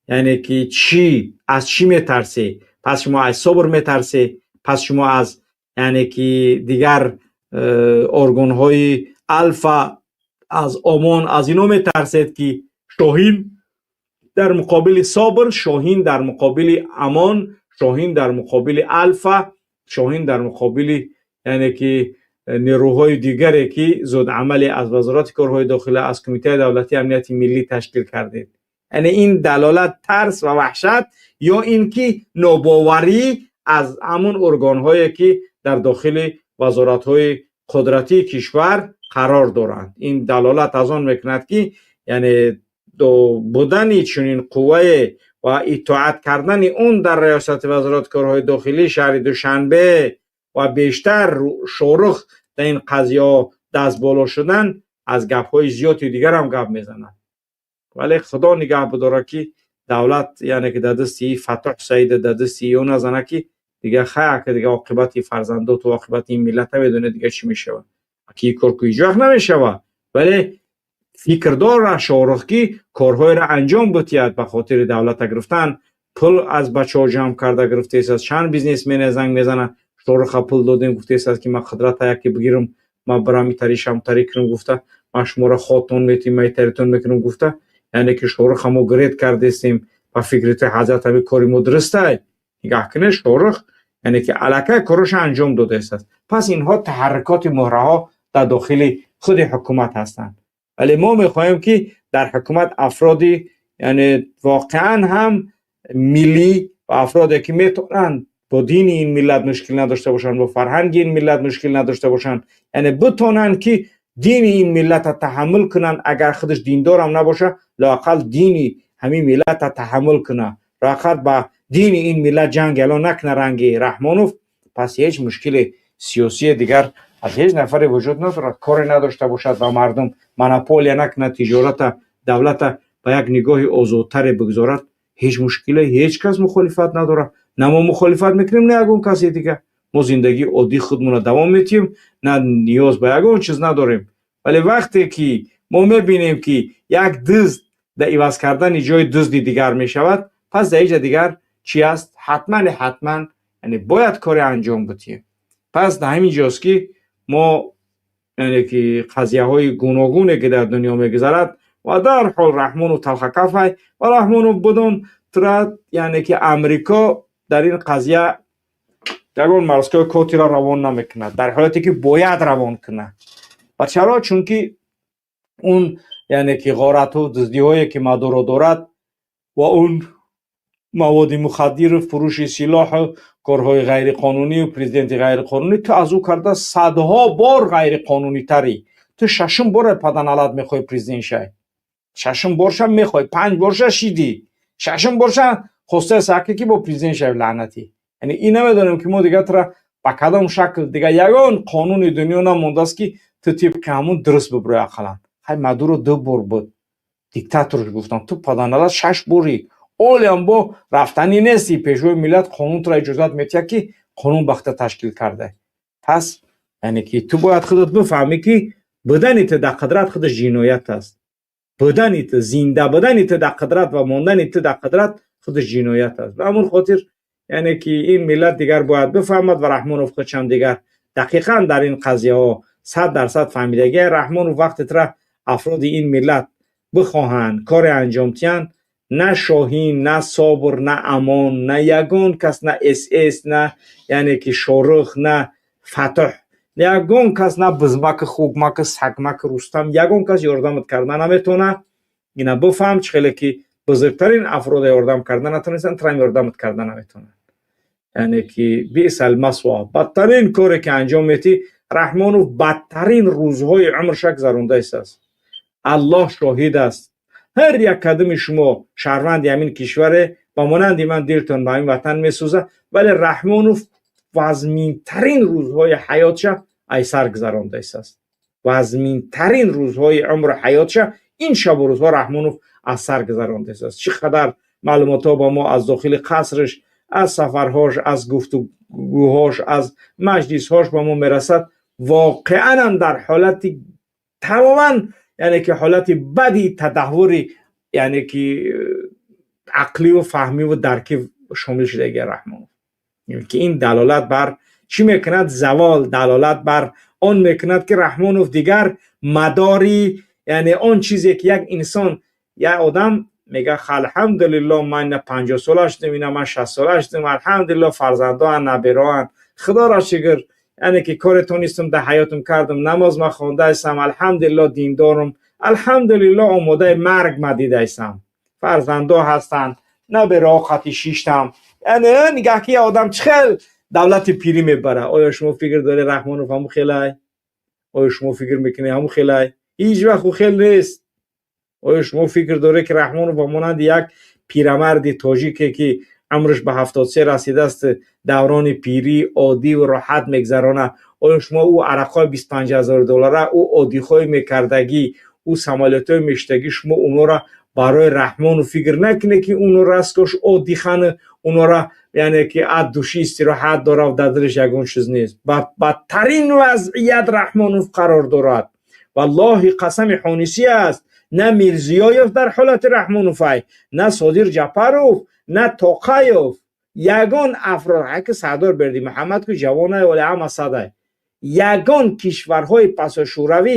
яъне ки, чӣ? Аз чӣ метарсӣ? Пас шумо аз Собр метарсӣ, пас шумо аз, яъне ки, дигар органҳои Алфа, аз ОМОН, аз ино метарсед, ки Шоҳин дар муқобили Собр, Шоҳин дар муқобили Амон, Шоҳин дар муқобили Алфа, Шоҳин дар муқобили, яъне ки, нерӯҳои дигаре ки зудамале аз Вазорати корҳои дохила, аз Кумитаи давлатии амнияти миллӣ ташкил кардед. Яъне ин далолат тарс ва ваҳшат ё ин ки нобоварӣ аз ҳамун органҳое ки дар дохили вазоратҳои қудратии кишвар қарор доранд. Ин далолат аз он мекунад, ки яъне будани чунин қуввае ва итоат кардани он дар риёсати Вазорати корҳои дохилии шаҳри Душанбе ва бештар Шорух дар ин қазияҳо даст боло шудан, аз гапҳои зиёди дигарам гап мезанад. Вале Худо нигаҳ бидорад, ки давлат, яъне ки, дар дасти Фатҳ Саида, дар дасти ё назана, ки дига хай, дига оқибати фарзандоту оқибати ин миллат намедонед дига чӣ мешавад, ки ин кор ку ҳеҷ вақт намешавад. Вале фикр дора Шоҳрух, ки корҳоеро анҷом бидиҳад ба хотири давлата гирифтан. Пул аз бачаҳо ҷамъ карда гирифтааст, чанд бизнесмене занг мезанад, Шоҳруха пул додем, гуфтааст, ки ман қудрата яке бигирам, ман бирам итари шамтарӣ кунам, гуфта, ман шуморо хотон метим, ман итаритон мекунам, гуфта. Яъне ки Шоҳруха мо грет кардестем. Ба фикри ту, ҳазрат, ҳамин кори мо дурустай? Нигаҳ кунед, Шоҳрух, яъне ки, аллакай короша анҷом додааст. Пас инҳо таҳаррукоти муҳраҳо дар дохили худи ҳукумат ҳастанд. Вале мо мехоҳем, ки дар ҳукумат афроди, яъне, воқеан ҳам миллӣ ва афроде ки метавонанд бо дини ин миллат мушкил надошта бошанд, бо фарҳанги ин миллат мушкил надошта бошанд, яъне битонанд, ки дини ин миллата таҳаммул кунанд. Агар худаш диндорам набошад, лоақал дини ҳамин миллата таҳаммул кунад, лоақал ба дини ин миллат ҷанг эълон накунад, ранги Раҳмонов. Пас ҳеҷ мушкили сиёсии дигар аз ҳеҷ нафаре вуҷуд надорад. Коре надошта бошад, ба мардум монополия накунад, тиҷората, давлата ба як нигоҳи озодтаре бигузорад, ҳеҷ мушкиле, ҳеҷ кас мухолифат надорад. На мо мухолифат мекунем, на ягон касе дигар. Мо зиндагии оддии худмонро давом метиҳем, на ниёз ба ягон чиз надорем. Вале вақте ки мо мебинем, ки як дузд дар иваз кардани ҷои дузди дигар мешавад, пас дар иҷа дигар чӣ аст? Ҳатман, ҳатман, яъне, бояд коре анҷом бидиҳем. Пас дар ҳамин ҷост, ки мо, яъне ки, қазияҳои гуногуне ки дар дунё мегузарад ва дарҳол Раҳмонов талхакафай ва Раҳмонов будон тура, яъне ки, Амрико дар ин қазия ягон морской котиро равон намекунад, дар ҳолате ки бояд равон кунад. Ва чаро? Чунки он, яъне ки, ғорату дуздиҳое ки Мадуро дорад ва он маводи мухаддиру фурӯши силоҳу корҳои ғайриқонунию президенти ғайриқонунӣ, ту аз ӯ карда садҳо бор ғайриқонунитарӣ. Ту шашум боре паданалат мехоҳӣ президент шавӣ, шашум борша мехоҳӣ, панҷ борша шидӣ, шашум борша хостаи саки ки бо президент шавӣ, лаънатӣ. Яъне ин намедонем, ки мо дигар тура ба кадом шакл, дигар ягон қонуни дунё намондааст, ки ту тибқи ҳамун дуруст бибурӣ. Ақаллан хай, Мадуро ду бор буд диктаторш, гуфтам, ту паданалат шаш борӣ, олиам бо рафтанӣ нести. Пешвои миллат, қонун тура иҷозат метиҳад, ки Қонун бахта ташкил карда. Пас яъне ки ту бояд худат бифаҳмӣ, ки будани ту дар қудрат худаш ҷиноят аст. Будани ту, зинда будани ту дар қудрат ва мондани ту дар қудрат худаш ҷиноят аст. Ба ҳамон хотир, яъне ки ин миллат дигар бояд бифаҳмад ва Раҳмонов худшам дигар дақиқан дар ин қазияҳо 100% фаҳмидагия. Раҳмонов, вақте тра афроди ин миллат бихоҳанд коре анҷом диҳанд, на Шоҳин, на Собр, на Амон, на ягон кас, на СС, на яъне ки Шорух, на Фатҳ, ягон кас, на бизмаки, хугмаки, сагмаки Рустам, ягон кас ёрдамат карда наметавонад. Ина бифаҳм, чӣ хеле ки бузургтарин афрода ёрдам карда натавонистанд, трам ёрдамат карда наметавонанд. Яъне ки بئس المثوى, бадтарин коре ки анҷом метӣ. Раҳмонов бадтарин рӯзҳои умрша гузаронда истааст. Аллоҳ шоҳид аст, ҳар як кадами шумо шаҳрванди ҳамин кишваре, ба монанди ман дилтон ба ҳамин ватан месӯзад, вале Раҳмонов вазминтарин рӯзҳои ҳаётша айсар гузаронда истааст. Вазминтарин рӯзҳои умру ҳаётша ин шабу рӯзҳо Раҳмонов аз сар гузаронда истааст. Чӣ қадар маълумотҳо ба мо аз дохили қасрш, аз сафарҳош, аз гуфтугӯҳош, аз маҷлисҳош ба мо мерасад, воқеанам дар ҳолати тамоман, яъне ки ҳолати бади тадаҳвури, яъне ки ақливу фаҳмиву даркӣ шомил шудагия Раҳмонов, ки ин далолат бар чӣ мекунад? Завол далолат бар он мекунад, ки Раҳмонов дигар мадори, яъне он чизе ки як инсон, як одам мега: «Алҳамдулилло, ман ина 50 сола шудем, ина ман 60 сола шудем, алҳамдулилло, фарзандоан, набероан, худоро шукр, яъне ки коре тонистам дар ҳаётам кардам, намоз ма хондаистам, алҳамдулилло, диндорум, алҳамдулилло, омодаи марг ма дидаистам, фарзандо ҳастанд, набераҳо қати шиштам». Яъне нигаҳ ки одам чӣ хел давлати пирӣ мебара. Оё шумо фикр доред, Раҳмонов ҳамун хелай? Оё шумо фикр мекунед, ҳамун хелай? Ҳеҷ вақт ӯ хел нест. Оё шумо фикр доред, ки Раҳмонов ба монанди як пирамарди тоҷике, ки умраш ба 73 расидааст, даврони пирӣ оддиву роҳат мегзаронад? Оё шумо ӯ арақҳои 25 000 доллара, ӯ оддихҳои мекардагӣ, ӯ самолётҳои мештагӣ, шумо онора барои Раҳмонов фикр накунед, ки уно роскошь отдыханы, унора, яъне ки от души истироҳат дорад, дар дилаш ягон чиз нест? Бадтарин вазъият Раҳмонов қарор дорад. Валлоҳи, қасами ҳонисӣ аст, на Мирзиёев дар ҳолати Раҳмоновай, на Содир Ҷапаров, на Тоқаев, ягон афрод, ҳаки Сардор Бердимуҳаммад ку ҷавонай, вале ҳама садай. Ягон кишварҳои пасошӯравӣ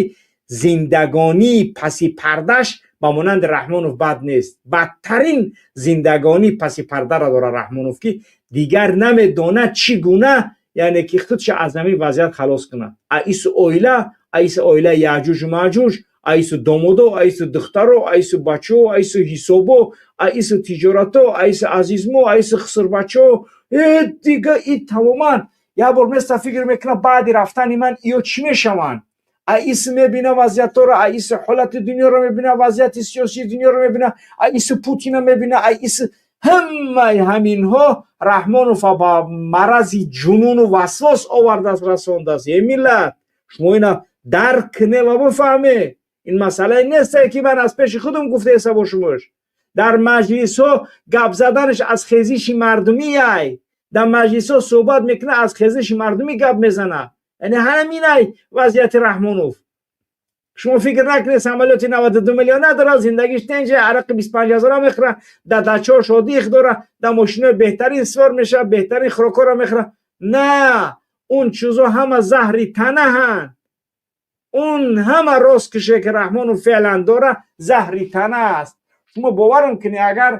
зиндагонии паси пардаш ба монанди Раҳмонов бад нест. Бадтарин зиндагонии паси пардаро дорад Раҳмонов, ки дигар намедонад, чӣ гуна, яъне ки худша аз ҳамин вазъият халос кунад. Аису оила, аису оила Яъҷуҷу Маъҷуҷ, аису домодо, аису духтаро, аису бачао, аису ҳисобо, аису тиҷорато, аису азизмо, аису хусурбачао, дига и тамоман як бор места фикр мекунад: баъди рафтани ман иё чӣ мешаванд? Аису мебина вазъиятҳоро, аису ҳолати дунёро мебина, вазъияти сиёсии дунёро мебина, аису Путина мебина, аису ҳамаи ҳаминҳо Раҳмонова ба марази ҷунуну васвос овардааст, расондааст. Е миллат, шумо ина дарк кунед ва бифаҳмед, ин масъалае несте, ки ман аз пеши худам гуфтаеста бошумуш. Дар маҷлисҳо гап заданаш аз хезиши мардумиай, дар маҷлисҳо суҳбат мекунад, аз хезиши мардумӣ гап мезанад. Яъне ҳаминай вазъияти Раҳмонов. Шумо фикр накунед, самолёти 92 миллион надорад, зиндагиш тенҷа, арақи 25 ҳазора мехӯрад, дар дачаҳош отдых дорад, дар мошинои беҳтарин сувор мешавад, беҳтарин хӯрокҳоро мехӯрад. На, он чизо ҳама заҳри танаҳанд. Он ҳама роскошь е ки Раҳмонов феълан дора, заҳри тана аст. Шумо боварам кунед, агар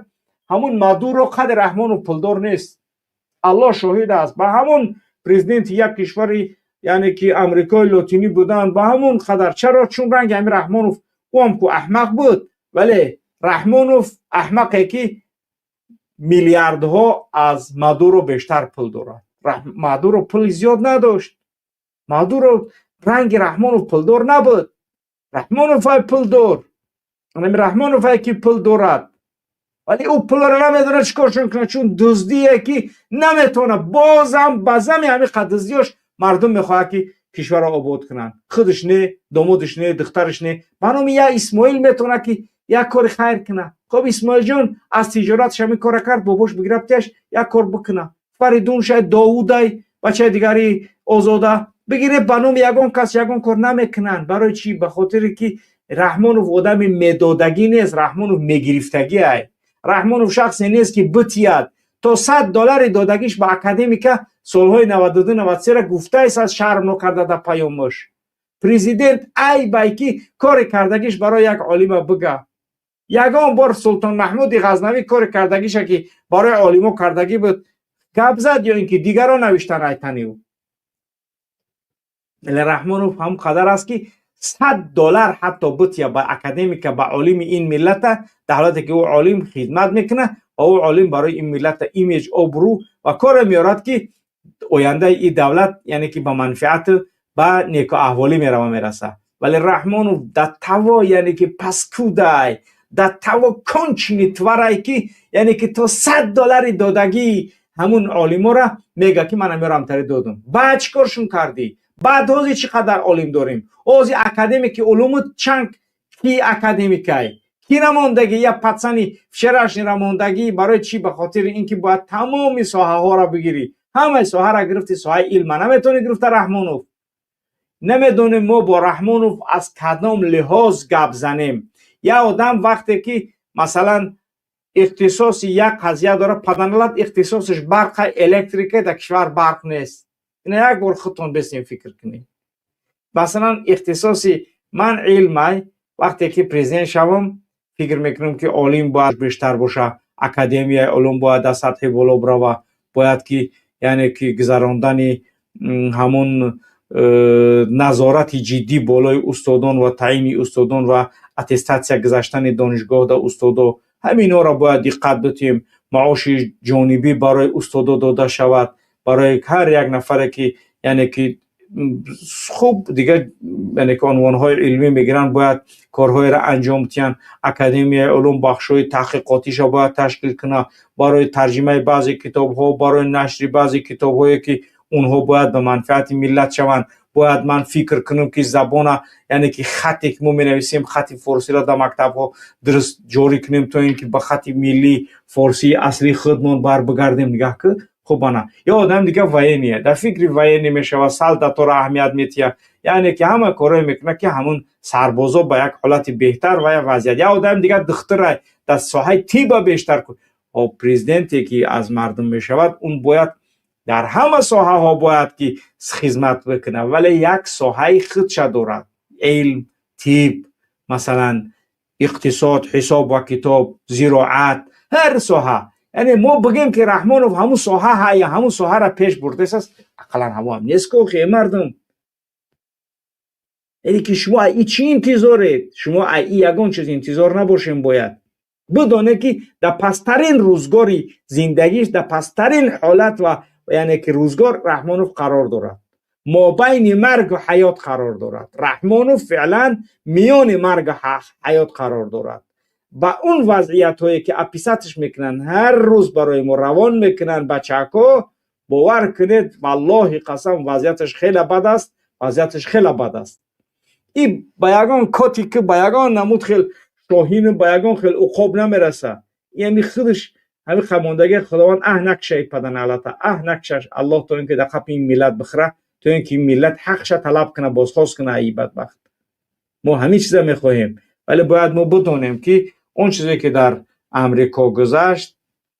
ҳамун Мадуро қадри Раҳмонов пулдор нест, Аллоҳ шоҳид аст. Ба ҳамун президенти як кишвари, яъне ки Амрикои Лотинӣ буданд, ба ҳамун қадар. Чаро? Чун ранги ҳамин Раҳмонов ӯ ку аҳмақ буд, вале Раҳмонов аҳмақе, ки миллиардҳо аз Мадуро бештар пул дорад. Мадуро пули зиёд надошт, Мадуро ранги Раҳмонов пулдор набуд. Раҳмонов ай пулдор, Раҳмонов ай ки пул дорад, вале ӯ пулро намедонад чӣ коршон кунад, чун дуздие ки наметавонад. Бозам ба зами ҳамин қад дуздиёш мардум мехоҳад, ки кишварро обод кунанд. Худаш не, домодаш не, духтараш не, ба номи як Исмоил метавонад, ки як кори хайр кунад. Хоб, Исмоилҷон аз тиҷораташ ҳамин кора кард, бобош бигирабтияш, як кор бикунад. Фаридун шай, Довудай. Бачаи дигари Озода бигиред, ба номи ягон кас ягон кор намекунанд. Барои чӣ? Ба хотире ки Раҳмонов одами медодагӣ нест, Раҳмонов мегирифтагӣ ай. Раҳмонов шахсе нест, ки битияд. То 100 доллари додагиш ба академика солҳои 92-93 гуфтаест, аз шарм нокарда дар паёмош. Президент айбай, ки коре кардагиш барои як олима бига. Ягон бор Султон Маҳмуди Ғазнавӣ коре кардагиша, ки барои олимо кардагӣ буд, гап зад ё ин ки дигарон навиштан айтани ӯ? Вале Раҳмонов ҳам қадар аст, ки 100 доллар ҳатто бития ба академика, ба олими ин миллата, дар ҳолате ки ӯ олим хидмат мекунад ва ӯ олим барои ин миллата имиҷ, обрӯ ва коре меорад, ки ояндаи ин давлат, яъне ки ба манфиату ба некуаҳволӣ мерава, мераса. Вале Раҳмонов да таво, яъне ки паскудай, да таво конченый тварь ай, ки яъне ки то 100 доллари додагии ҳамун олимора мега, ки ман амёрам тари додум. Баъд чӣ коршун кардӣ? Баъд ҳозир чӣ қадар олим дорем? Ҳозир академики улуму чанг ки академикай, ки намондагӣ? Я пацани вчерашний рамондагӣ. Барои чӣ? Ба хотири ин ки бояд тамоми соҳаҳоро бигирӣ. Ҳамаи соҳаро гирифти, соҳаи илма наметавонӣ гирифта. Раҳмонов, намедонем мо бо Раҳмонов аз кадом лиҳоз гап занем. Як одам вақте ки, масалан, ихтисоси як қазия дорад, паданалат, ихтисосиш барқа, электрика, дар кишвар барқ нест. Ина як бор худтон бесем, фикр кунед. Масалан, ихтисоси ман илмай. Вақте ки президент шавам, фикр мекунам, ки олим бояд бештар боша, Академияи улум бояд дар сатҳи боло бирава, бояд ки, яъне ки, гузарондани ҳамун назорати ҷиддӣ болои устодон ва таъйини устодон ва аттестатсия гузаштани донишгоҳ да устодо, ҳаминҳоро бояд диққат битиҳем. Маоши ҷонибӣ барои устодо дода шавад, барои ҳар як нафаре, ки, яъне ки, хуб дигар, яъне ки, унвонҳои илмӣ мегиранд, бояд корҳоеро анҷом диҳанд. Академияи улум бахшҳои таҳқиқотиша бояд ташкил кунад барои тарҷимаи баъзе китобҳо, барои нашри баъзе китобҳое, ки онҳо бояд ба манфиати миллат шаванд. Бояд ман фикр кунам, ки забона, яъне ки хате ки мо менависем, хати форсиро дар мактабҳо дуруст ҷорӣ кунем, то ин ки ба хати миллии форсии аслии худмон барбигардем. Нигаҳ ки хуб, ана ё одам дига военный, дар фикри военный мешавад, солдаторо аҳамият метиҳад, яъне ки ҳама корое мекунад, ки ҳамун сарбозо ба як ҳолати беҳтар ва як вазъият. Як одами дига духтура, дар соҳаи тиба бештар. Президенте ки аз мардум мешавад, он бояд дар ҳама соҳаҳо бояд ки хизмат бикунад, вале як соҳаи худша дорад: илм, тиб, масалан, иқтисод, ҳисоб ва китоб, зироат, ҳар соҳа. Яъне мо бигем, ки Раҳмонов ҳамун соҳа ҳая, ҳамун соҳаро пеш бурдааст, ақаллан ҳамоам нест ко. Хе мардум, яъне ки шумо и чӣ интизоред? Шумо и ягон чиз интизор набошем. Бояд бидонед, ки дар пасттарин рӯзгори зиндагиш, дар пасттарин ҳолат ва, яъне ки, рӯзгор Раҳмонов қарор дорад, мобайни маргу ҳаёт қарор дорад. Раҳмонов феълан миёни маргу ҳаёт қарор дорад. Ба он вазъиятҳое ки описать ш мекунанд, ҳар рӯз барои мо равон мекунанд бачако, бовар кунед, валлоҳи қасам, вазъияташ хеле бад аст, вазъияташ хеле бад аст. И ба ягон коти ки ба ягон намуд хел шоҳину ба ягон хел уқоб намераса. Ами худаш ҳами хамондагӣ. Худованд аҳ накшаи паданалата, аҳ накшаш Аллоҳ, то ин ки дар қапи ин миллат бихӯра, то ин ки ин миллат ҳақша талаб кунад, бозхост кунад. Аи бадбахт, мо ҳамин чиза мехоҳем. Вале бояд мо бидонем, ки он чизе ки дар Амрико гузашт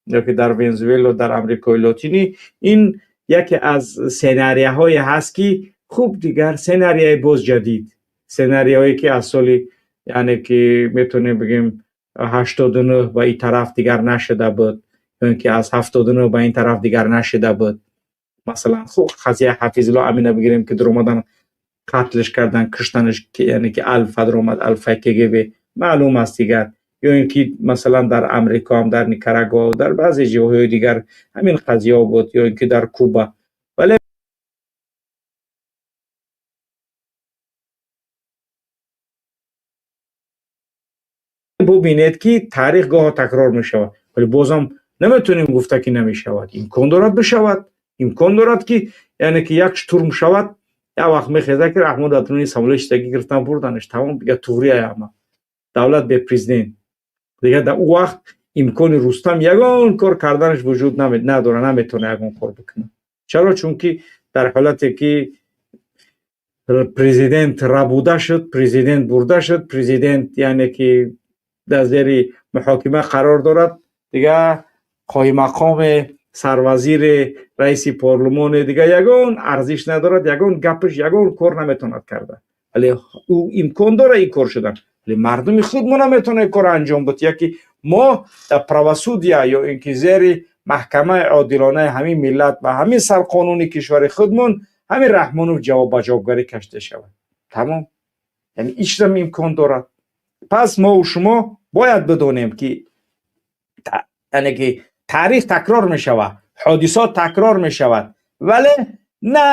ё ки дар Венесуэла, дар Амрикои Лотинӣ, ин яке аз сенарияҳое ҳаст, ки хуб, дигар сенарияи боз ҷадид, сенарияҳое ки аз соли, яъне ки, метавонем бигем, 89 ба ин тараф дигар нашуда буд, ё ин ки аз 79 ба ин тараф дигар нашуда буд. Масалан, хуб, қазияи Ҳафизулло Амина бигирем, ки дуромадан, қатлш кардан, куштанаш, яъне ки Алфа дуромад, Алфаи КГБ, маълум аст дигар. Ё ин ки, масалан, дар Амрико ҳам, дар Никарагуа, дар баъзе ҷойҳои дигар ҳамин қазияҳо буд, ё ин ки дар Куба. Вале бубинед, ки таърих гоҳо такрор мешавад, вале бозам наметавонем гуфта, ки намешавад. Имкон дорад бишавад, имкон дорад, ки, яъне ки, як штурм шавад, як вақт мехезад, ки Раҳмон дар дуруни самолёт шиштагӣ, гирифтан, бурданаш, тамом, дигар туғрия, ҳама давлат бе президент. Дигар дар ӯ вақт имкони Рустам ягон кор карданаш вуҷуд надорад, наметавона ягон кор бикунад. Чаро? Чунки дар ҳолате ки президент рабуда шуд, президент бурда шуд, президент яъне ки дар зери муҳокима қарор дорад, дигар қоиммақоме, сарвазире, раиси парлумоне дигар ягон арзиш надорад, ягон гапаш ягон кор наметавонад карда. Вале ӯ имкон дорад ин кор шудан, вале мардуми худ мо наметавонад ин корро анҷом бод. Яки мо дар правосудия ё ин ки зери маҳкамаи одилонаи ҳамин миллат ва ҳамин сарқонуни кишвари худмон ҳамин Раҳмонов ҷавоб ба ҷавобгарӣ кашида шавад. Тамом. Яъне ин чизам имкон дорад. Пас мову шумо бояд бидонем, ки яъне ки таърих такрор мешавад, ҳодисот такрор мешавад, вале на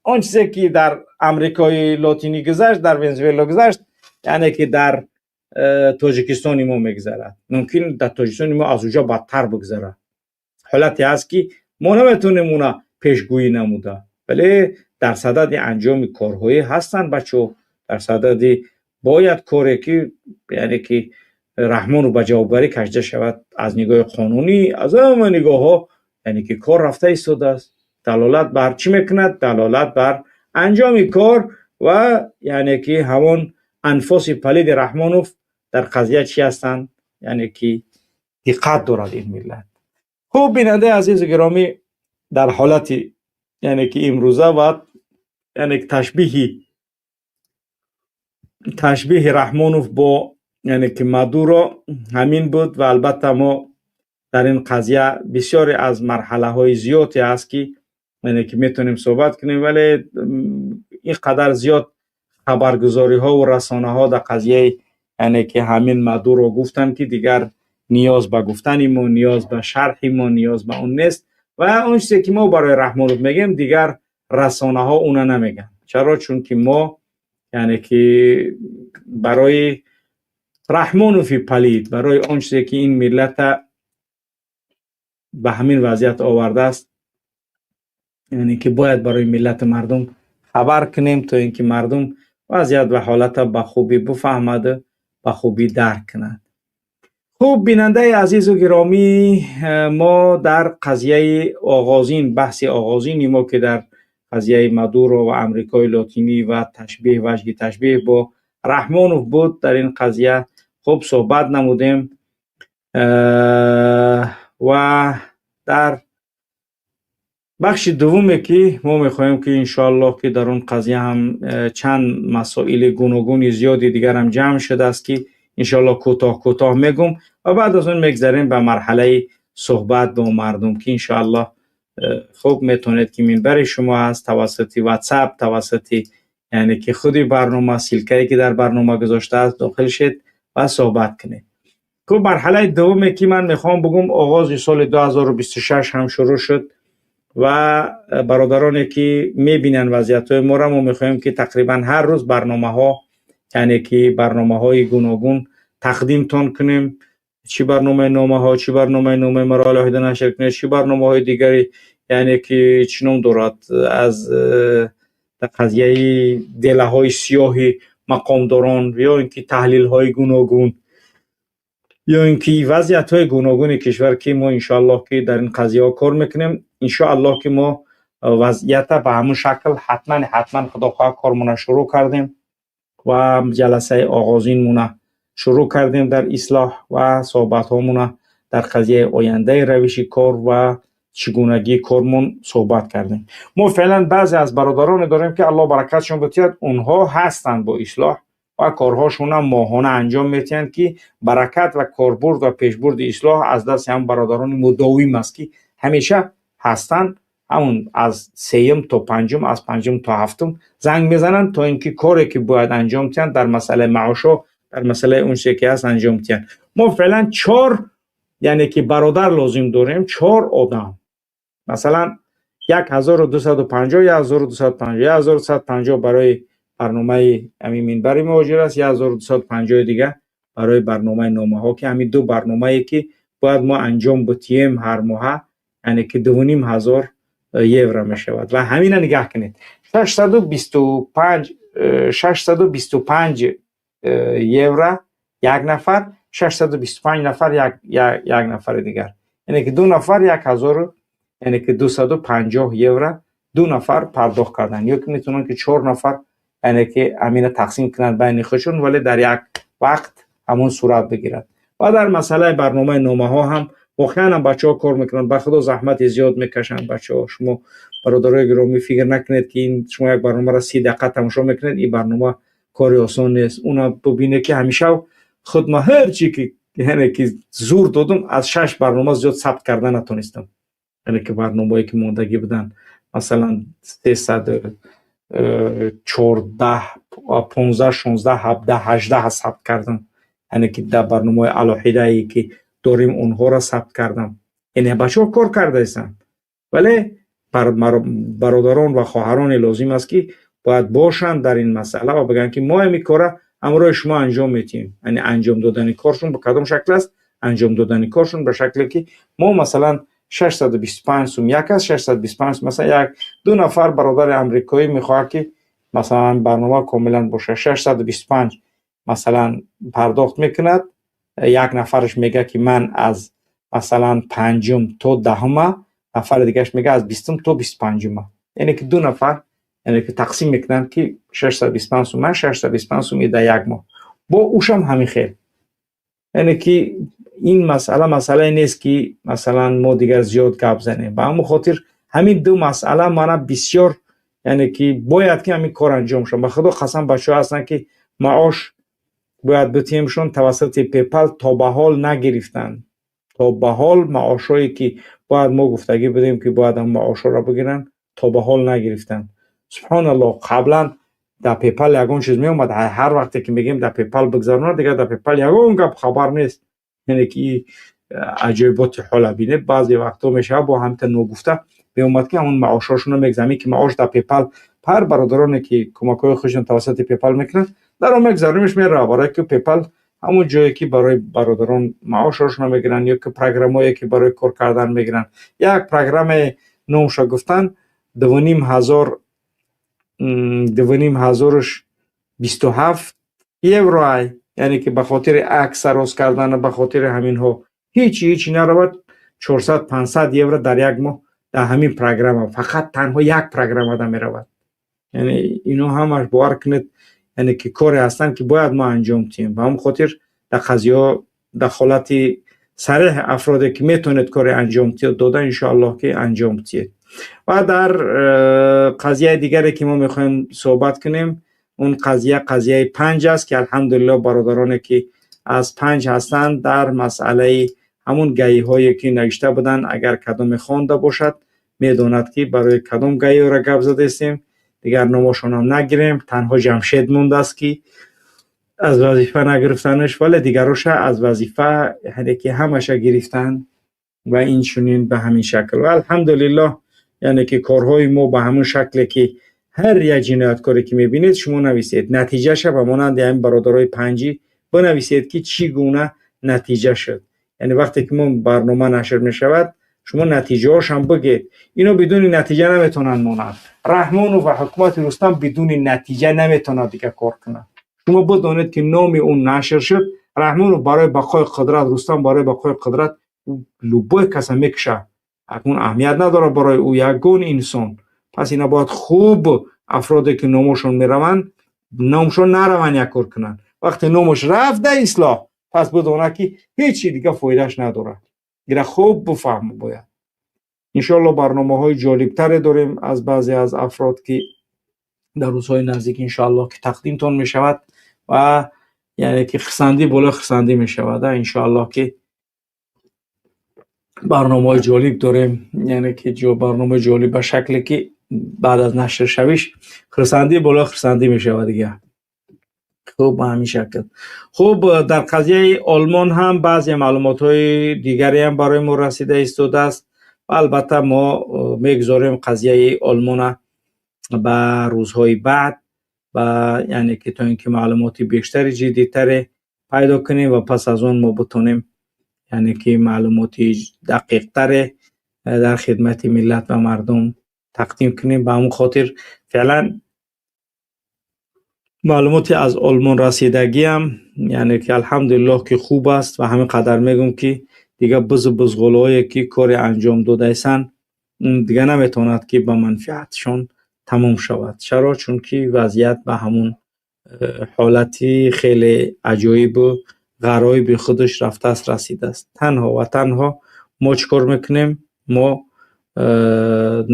он чизе ки дар Амрикои Лотинӣ гузашт, дар Венесуэла гузашт, яъне ки дар Тоҷикистони мо мегузарад. Мумкин дар Тоҷикистони мо аз уҷо бадтар бигузарад. Ҳолате ҳаст, ки мо наметавонем уна пешгӯӣ намуда, вале дар садади анҷоми корҳое ҳастанд бачаҳо, дар садади бояд коре ки яъне ки Раҳмонов ба ҷавобгарӣ кашида шавад аз нигоҳи қонунӣ, аз ҳама нигоҳҳо, яъне ки кор рафта истодааст. Далолат бар чӣ мекунад? Далолат бар анҷоми кор ва яъне ки ҳамон анфоси палиди Раҳмонов дар қазия чӣ ҳастанд, яъне ки диққат дорад ин миллат. Хуб, бинандаи азизу гиромӣ, дар ҳолати яъне ки имрӯза ва яъне ташбиҳи Раҳмонов бо яъне ки Мадуро ҳамин буд. Ва албатта мо дар ин қазия бисёре аз марҳалаҳои зиёде ҳаст, ки яъне ки метавонем суҳбат кунем, вале ин қадар зиёд хабаргузориҳову расонаҳо дар қазияи яъне ки ҳамин Мадуро гуфтанд, ки дигар ниёз ба гуфтани мо, ниёз ба шарҳи мо, ниёз ба он нест. Ва он чизе ки мо барои Раҳмонов мегӯем, дигар расонаҳо уна намегӯянд. Чаро? Чунки мо яъне ки барои Раҳмонови палид, барои он чизе ки ин миллата ба ҳамин вазъият овардааст, яъне ки бояд барои миллату мардум хабар кунем, то ин ки мардум вазъият ва ҳолата ба хубӣ бифаҳмаду ба хубӣ дарк кунад. Хуб, бинандаи азизу гиромӣ, мо дар қазияи оғозин, баҳси оғозини мо, ки дар қазияи Мадуро ва Амрикои Лотинӣ ва ташбеҳ, ваҷҳи ташбеҳ бо Раҳмонов буд, дар ин қазия хуб суҳбат намудем. Ва дар бахши дуввуме ки мо мехоҳем, ки иншоаллоҳ ки дар он қазия ҳам чанд масоили гуногуни зиёди дигарам ҷамъ шудааст, ки иншоаллоҳ кӯтоҳ кӯтоҳ мегӯм ва баъд аз он мегзарем ба марҳалаи суҳбат бо мардум, ки иншоаллоҳ хуб метавонед, ки минбари шумо ҳаст, тавассути WhatsApp, тавассути яъне ки худи барнома, ссылка е ки дар барнома гузоштааст, дохил шед ва суҳбат кунед. Хуб, марҳалаи дуввуме ки ман мехоҳам бугум, оғози соли 2026 ҳам шурӯъ шуд ва бародароне ки мебинанд вазъиятҳои моро, мо мехоҳем, ки тақрибан ҳар рӯз барномаҳо, яъне ки барномаҳои гуногун тақдимтон кунем, чӣ барномаи номаҳо, чӣ барномаи номаи маро алоҳида нашр кунед, чӣ барномаҳои дигари, яъне ки чӣ ном дорад, аз қазияи делаҳои сиёҳи мақомдорон ё ин ки таҳлилҳои гуногун ё ин ки вазъиятҳои гуногуни кишвар, ки мо иншоаллоҳ ки дар ин қазияҳо кор мекунем. Иншоаллоҳ ки мо вазъията ба ҳамун шакл ҳатман ҳатман, худо хоҳад, кормона шурӯъ кардем ва ҷаласаи оғозинмона шурӯъ кардем дар ислоҳ ва суҳбатҳомона дар қазияи ояндаи равиши кор ва чӣ гунагии кормон суҳбат кардем. Мо феълан баъзе аз бародароне дорем, ки Аллоҳ баракатшон битиҳад, онҳо ҳастанд бо ислоҳ ва корҳошонам моҳона анҷом метиҳанд, ки баракат ва корбурд ва пешбурди ислоҳ аз дасти ҳам бародарони мудовим аст, ки ҳамеша ҳастанд. Ҳамун аз сеюм то панҷум, аз панҷум то ҳафтум занг мезананд, то ин ки коре ки бояд анҷом диҳанд дар масъалаи маошҳо, дар масъалаи он чизе ки ҳаст, анҷом диҳанд. Мо феълан чор, яъне ки бародар лозим дорем, чор одам. Масалан, 1250, 1250, 1150 барои барномаи ҳамин минбари муҳоҷир аст, 1250 дига барои барномаи номаҳо, ки ҳамин ду барномае ки бояд мо анҷом бутием ҳар моҳа, яъне ки 2500 евро мешавад. Ва ҳамина нигаҳ кунед: 625, 625 евро як нафар, 625 нафар як нафари дигар, яъне ки ду нафар як ҳазору яъне ки 250 евро. Ду нафар пардохт кардан ё ки метавонанд, ки чор нафар, яъне ки ҳамина тақсим кунанд байни худшон, вале дар як вақт ҳамон сурат бигирад. Ва дар масъалаи барномаи номаҳо ҳам воқеан ҳам бачаҳо кор мекунанд, ба Худо, заҳмати зиёд мекашанд бачаҳо. Шумо, бародарои гиромӣ, фикр накунед, ки ин шумо як барномаро 30 дақиқа тамошо мекунед. Ин барнома кори осон нест. Уна бубинед, ки ҳамеша худ ма ҳарчи ки, яъне ки зур додум, аз шаш барнома зиёд сабт карда натонистам. Яъне ки барномаое ки мондагӣ буданд, масалан, 314, 15, 16, 17, 18 сабт кардам. Яъне ки дар барномаҳои алоҳидае, ки дорем, онҳоро сабт кардам. Яъне бачаҳо кор кардаистанд, вале бародарон ва хоҳароне лозим аст, ки бояд бошанд дар ин масъала ва бигӯянд, ки мо ҳамин кора ҳамроҳи шумо анҷом медиҳем. Яъне анҷом додани коршон ба кадом шакл аст? Анҷом додани коршон ба шакле, ки мо масалан 625 сум як аст, 625, масалан, як ду нафар бародари амрикоӣ мехоҳад, ки масалан барнома комилан бошад, 625 масалан пардохт мекунад. Як нафараш мегӯяд, ки ман аз масалан панҷум то 10-ума, нафари дигараш мегӯяд, аз 20-ум то 25-ума. Яъне ки ду нафар, яъне ки тақсим мекунанд, ки 625 сум ман, 625 сум дар як моҳ бо ушам ҳамин хел. Яъне ки ин масъала масъалае нест, ки масалан мо дигар зиёд гап занем. Ба ҳамон хотир ҳамин ду масъала мана бисёр, яъне ки бояд ки ҳамин кор анҷом шавад. Ба Худо қасам, бачаҳо ҳастанд, ки маош бояд битиҳемшон тавассути PayPal, то ба ҳол нагирифтанд. То ба ҳол маошҳое, ки бояд мо гуфтагӣ будем, ки бояд ҳам маошҳоро бигиранд, то ба ҳол нагирифтанд. Субҳоналлоҳ, қаблан дар PayPal ягон чиз меомад. Ҳар вақте ки мегӯем, дар PayPal бигзаронад, дигар дар PayPal ягон гап хабар нест. Яъне ки аҷоиботи ҳола бинед. Баъзе вақтҳо мешавад, бо ҳамита ногуфта меомад, ки ҳамон маошҳошонро мегзарам, ки маош дар PayPal ҳар бародароне, ки кӯмакҳои худшон тавассути PayPal мекунанд, дар он мегзаронимш, мерава, барое ки PayPal ҳамон ҷое, ки барои бародарон маошҳошонро мегиранд ё ки программое, ки барои кор кардан мегиранд. Як программаи номша гуфтан, 2,5 ҳазор, 2,5 ҳазоруш 27 евро ай. Яъне ки ба хотири акса рост кардан, ба хотири ҳаминҳо ҳечи ҳечи наравад, 400-500 евро дар як моҳ дар ҳамин программа, фақат танҳо як программада меравад. Яъне ино ҳамаш, бовар кунед, яъне ки коре ҳастанд, ки бояд мо анҷом диҳем. Ба ҳамон хотир дар қазияҳо дахолати сареҳ афроде, ки метавонед коре анҷом дода, иншоаллоҳ, ки анҷом диҳед. Ва дар қазияи дигаре, ки мо мехоҳем суҳбат кунем, он қазия қазияи Панҷ аст, ки алҳамдулиллоҳ, бародароне, ки аз Панҷ ҳастанд, дар масъалаи ҳамун ГАИ ҳое, ки навишта буданд, агар кадоме хонда бошад, медонад, ки барои кадом ГАИ ҳоро гап задаистем. Дигар номошонам нагирем, танҳо Ҷамшед мондааст, ки аз вазифа нагирифтанаш, вале дигароша аз вазифа, яъне ки ҳамаша гирифтанд ва инчунин ба ҳамин шакл. Ва алҳамдулиллоҳ, яъне ки корҳои мо ба ҳамон шакле, ки ҳар як ҷинояткоре, ки мебинед, шумо нависед натиҷаша, ба монанди ҳамин бародарои панҷӣ бинависед, ки чӣ гуна натиҷа шуд. Яъне вақте ки мо барнома нашр мешавад, шумо натиҷаҳошам бигед. Ино бидуни натиҷа наметавонанд монанд. Раҳмонов ва ҳукумати Рустам бидуни натиҷа наметавонад дигар кор кунад. Шумо бидонед, ки номи ӯ нашр шуд. Раҳмонов барои бақои қудрат, Рустам барои бақои қудрат любой каса мекушад. Акнун аҳамият надорад барои ӯ ягон инсон. Пас ина бояд хуб афроде, ки номошон мераванд, номшон нараванд, як кор кунанд. Вақте номаш рафт дар ислоҳ, пас бидонад, ки ҳечи дига фоидааш надорад. Ира хуб бифаҳм бояд. Иншоалло, барномаҳои ҷолибтаре дорем аз баъзе аз афрод, ки дар рӯзҳои наздик, иншоалло, ки тақдимтон мешавад ва яъне ки хурсандӣ болои хурсандӣ мешавад. Иншоалло, ки барномаҳои ҷолиб дорем, яъне ки барномаи ҷолиб ба шакле, ки баъд аз нашршавиш хурсандӣ болои хурсандӣ мешавад дига. Хуб, ба ҳамин шакл. Хуб, дар қазияи Олмон ҳам баъзе маълумотҳои дигареам барои мо расида истодааст ва албатта мо мегузорем қазияи Олмона ба рӯзҳои баъд, ба яъне ки то ин ки маълумоти бештари ҷиддитаре пайдо кунем ва пас аз он мо битонем, яъне ки маълумоти дақиқтаре дар хидмати миллат ва мардум тақдим кунем. Ба ҳамон хотир феълан маълумоти аз Олмон расидагиам, яъне ки алҳамдулиллоҳ, ки хуб аст. Ва ҳамин қадар мегӯм, ки дигар бизу бузғулҳое, ки коре анҷом додаистанд. дига наметавонад, ки ба манфиатшон тамом шавад. Чаро? Чунки вазъият ба ҳамун ҳолати хеле аҷоибу ғароиби худаш рафтааст, расидааст. Танҳо ва танҳо мо чӣ кор мекунем? Мо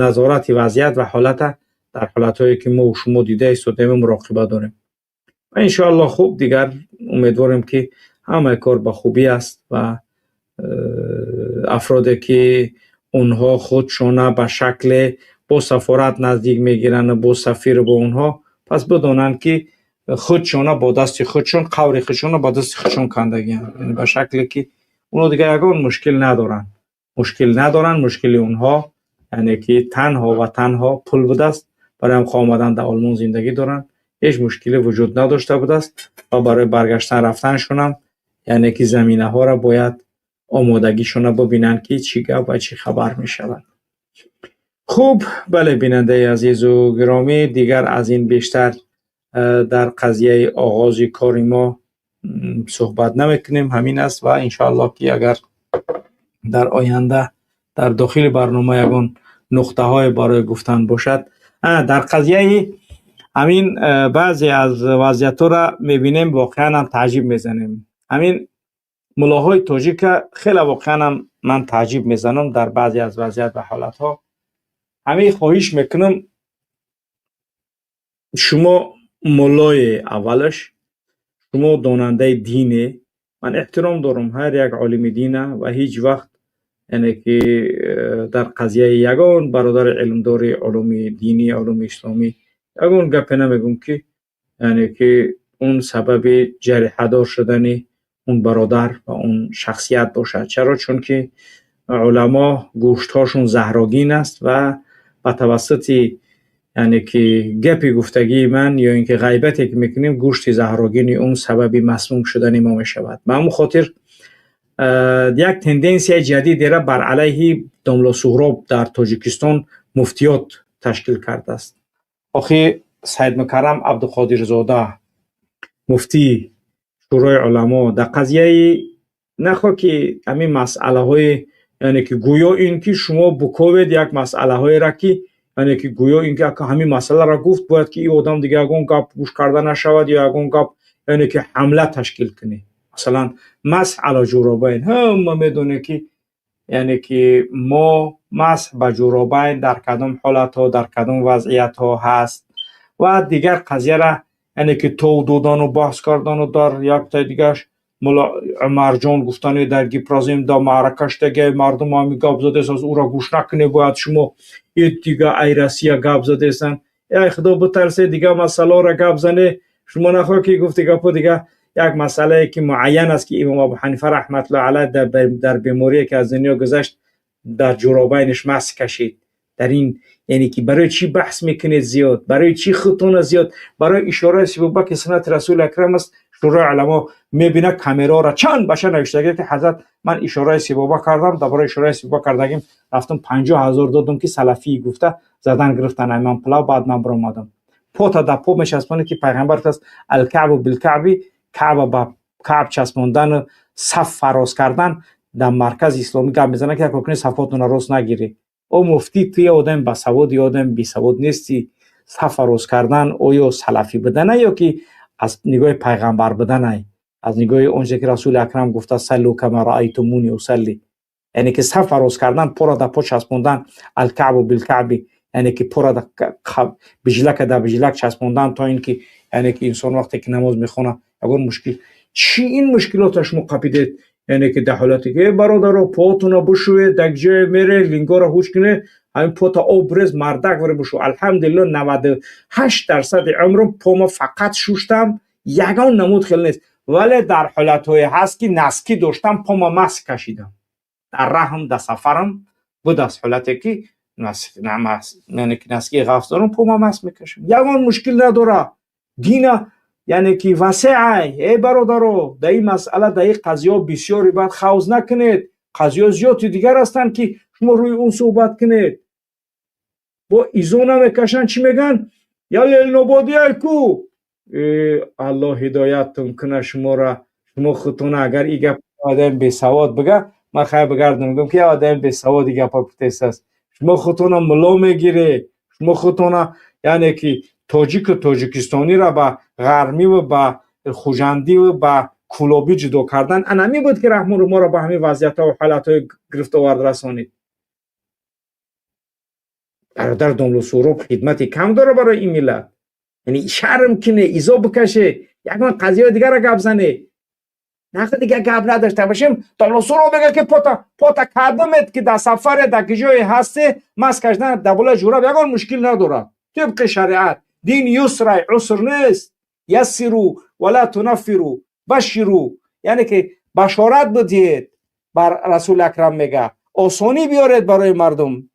назорати вазъият ва ҳолата дар ҳолатҳое, ки мо шумо дида истодаем, муроқиба дорем ва иншоалло хуб, дигар умедворем, ки ҳамаи кор ба хубӣ аст ва афроде, ки онҳо худшона ба шакле бо сафорат наздик мегиранд, бо сафиру бо онҳо, пас бидонанд, ки худшона бо дасти худшон қабри худшона ба дасти худшон кандагианд. Яъне ба шакле, ки онҳо дигар ягон мушкил надоранд, мушкил надоранд. Мушкили онҳо яъне ки танҳо ва танҳо пул будааст. Барои ҳам омадан дар Олмон зиндагӣ доранд, ҳеҷ мушкиле вуҷуд надошта будааст ва барои баргаштан рафтаншонам яъне ки заминаҳоро бояд омодагишона бибинанд, ки чӣ гап ва чӣ хабар мешавад. Хуб, бале, бинандаи азизу гиромӣ, дигар аз ин бештар дар қазияи оғози кори мо суҳбат намекунем. Ҳамин аст ва иншоаллоҳ, ки агар дар оянда дар дохили барнома ягон нуқтаҳое барои гуфтан бошад. Дар қазияи ҳамин баъзе аз вазъиятҳоро мебинем, воқеан ҳам тааҷҷуб мезанем. Ҳамин муллоҳои тоҷика хеле воқеан ҳам ман тааҷҷуб мезанам дар баъзе аз вазъият ва ҳолатҳо. Ҳамин хоҳиш мекунам, шумо муллое, аввалаш шумо донандаи дине. Ман эҳтиром дорам ҳар як олими дина ва ҳеҷ вақт яъне ки дар қазияи ягон бародари илмдори улуми динӣ, улуми исломӣ ягон гапе намегӯм, ки яъне ки он сабаби ҷариҳадор шудани он бародар ва он шахсият бошад. Чаро? Чунки уламо гӯштҳошон заҳрогин аст ва ба тавассути яъне ки гапи гуфтагии ман ё ин ки ғайбате, ки мекунем, гӯшти заҳрогини он сабаби масмум шудани мо мешавад. Ба ҳамон хотир як тенденсияи ҷадидеро бар алайҳи домло Суҳроб дар Тоҷикистон муфтиёт ташкил кардааст. Охи Саидмукаррам Абдуқодирзода, муфтии Шӯрои уламо, дар қазияи нахоҳ ки ҳамин масъалаҳои яъне ки гӯё ин ки шумо буковед як масъалаҳоеро, ки яъне ки гӯё ин ки ҳамин масъаларо гуфт, бояд ки ин одам дига ягон гап гӯш карда нашавад ё ягон гап, яъне ки ҳамла ташкил кунед. Масалан, مسح على جوربین, ҳама медонем, ки яъне ки мо масҳ ба ҷуробайн дар кадом ҳолатҳо, дар кадом вазъиятҳо ҳаст ва дигар қазияра яъне ки тов додану баҳс кардану дар яктаи дигараш мулло Умарҷон гуфтани дар гипрозем да маъракаш таге мардум ҳами гап задест, аз ӯра гӯш накунед, бояд шумо дига ай Россия гап задестан. Ай худо битарсе, дига масъалаҳоро гап зане. Шумо нахоҳ ки гуфти гапо дига як масъалае, ки муайян аст, ки имом Абу Ҳанифа раҳматуллоҳи алайҳ дар беморие, ки аз дунё гузашт, дар ҷуробайниш масҳ кашид. Дар ин яъне ки барои чӣ баҳс мекунед зиёд? Барои чӣ худтона зиёд? Барои ишораи сибоба, ки суннати Расули Акрам аст. Шӯрои уламо мебинад камераро, чанд баша навиштагӣ, ки ҳазрат, ман ишораи сибоба кардам, дар бораи ишораи сибоба кардагим рафтам 50 000 додам, ки салафӣ гуфта задан гирифтан ай ман пулав. Баъд ман биромадам, пота дар по мечаспонед, ки пайғамбар гуфтааст: الكعب بالكعب, каъба ба каъб часпондану саф фароз кардан. Дар маркази исломӣ гап мезанад, ки як кунед, сафотона рост нагирӣ. О муфтӣ, ту я одами басавод ё одами бесавод нестӣ. Саф фароз кардан оё салафӣ будана ё ки аз нигоҳи пайғамбар буданай, аз нигоҳи он чизе, ки Расули Акрам гуфта: صلوا كما رأيتموني أصلي? Яъне ки саф фароз кардан, пора дар по часпондан, الكعب بالكعب, яъне ки пора биҷлака дар биҷлак часпондан, то ин ки яъне ки инсон вақте ки намоз мехонад, ягон мушкил чӣ? Ин мушкилотро шумо қапидед, яъне ки дар ҳолате ки бародаро, поотона бушӯед, дар ҷое мере, лингоро ҳуч кунед, ҳамин пота об рез, мардак варе бушу. Алҳамдулилло, 98 дарсади умрам пома фақат шуштам, ягон намуд хел нест. Вале дар ҳолатҳое ҳаст, ки носки доштам, пома масҳ кашидам. Дар раҳм, дар сафарам будааст ҳолате, ки яъне ки носки ғафз дорам, пома масҳ мекашам, ягон мушкил надора. Дина яъне ки васеай. Эй бародаро, дар ин масъала, дар ин қазияҳо бисёре баъд хавз накунед. Қазияҳо зиёди дигар ҳастанд, ки шумо рӯи он суҳбат кунед. Бо изо намекашанд, чӣ мегӯянд? Я ленинободияй ку. Аллоҳ ҳидояттон куна шуморо. Шумо худтона агар и гап одами бесавод бига, ман хай бигардам, мегӯям, ки одами бесавод и гапа гуфтесааст. Шумо Шумо худтона мулло мегиред, шумо худтона, яъне ки тоҷику тоҷикистониро ба ғармиву ба хуҷандиву ба кӯлобӣ ҷудо кардан, анами буд, ки Раҳмонов моро ба ҳамин вазъиятҳо ва ҳолатҳои гирифт овард, расонид. Бародар, домло Суҳроб хидмати кам дора барои ин миллат. Яъне шарм кине, изо бикаше, ягон қазияи дигара гап зане. Нақи дига гап надошта бошем. Домло Суҳроб мега, ки пота кардамед, ки дар сафаре, дар киҷое ҳасте, маск кашидан дар болои ҷураб ягон мушкил надорад. Тибқи шариат дин юсрай, уср нест. Яссиру вала тунаффиру, баширу, яъне ки башорат бидиҳед. Бар Расули Акрам мега: осонӣ биёред барои мардум,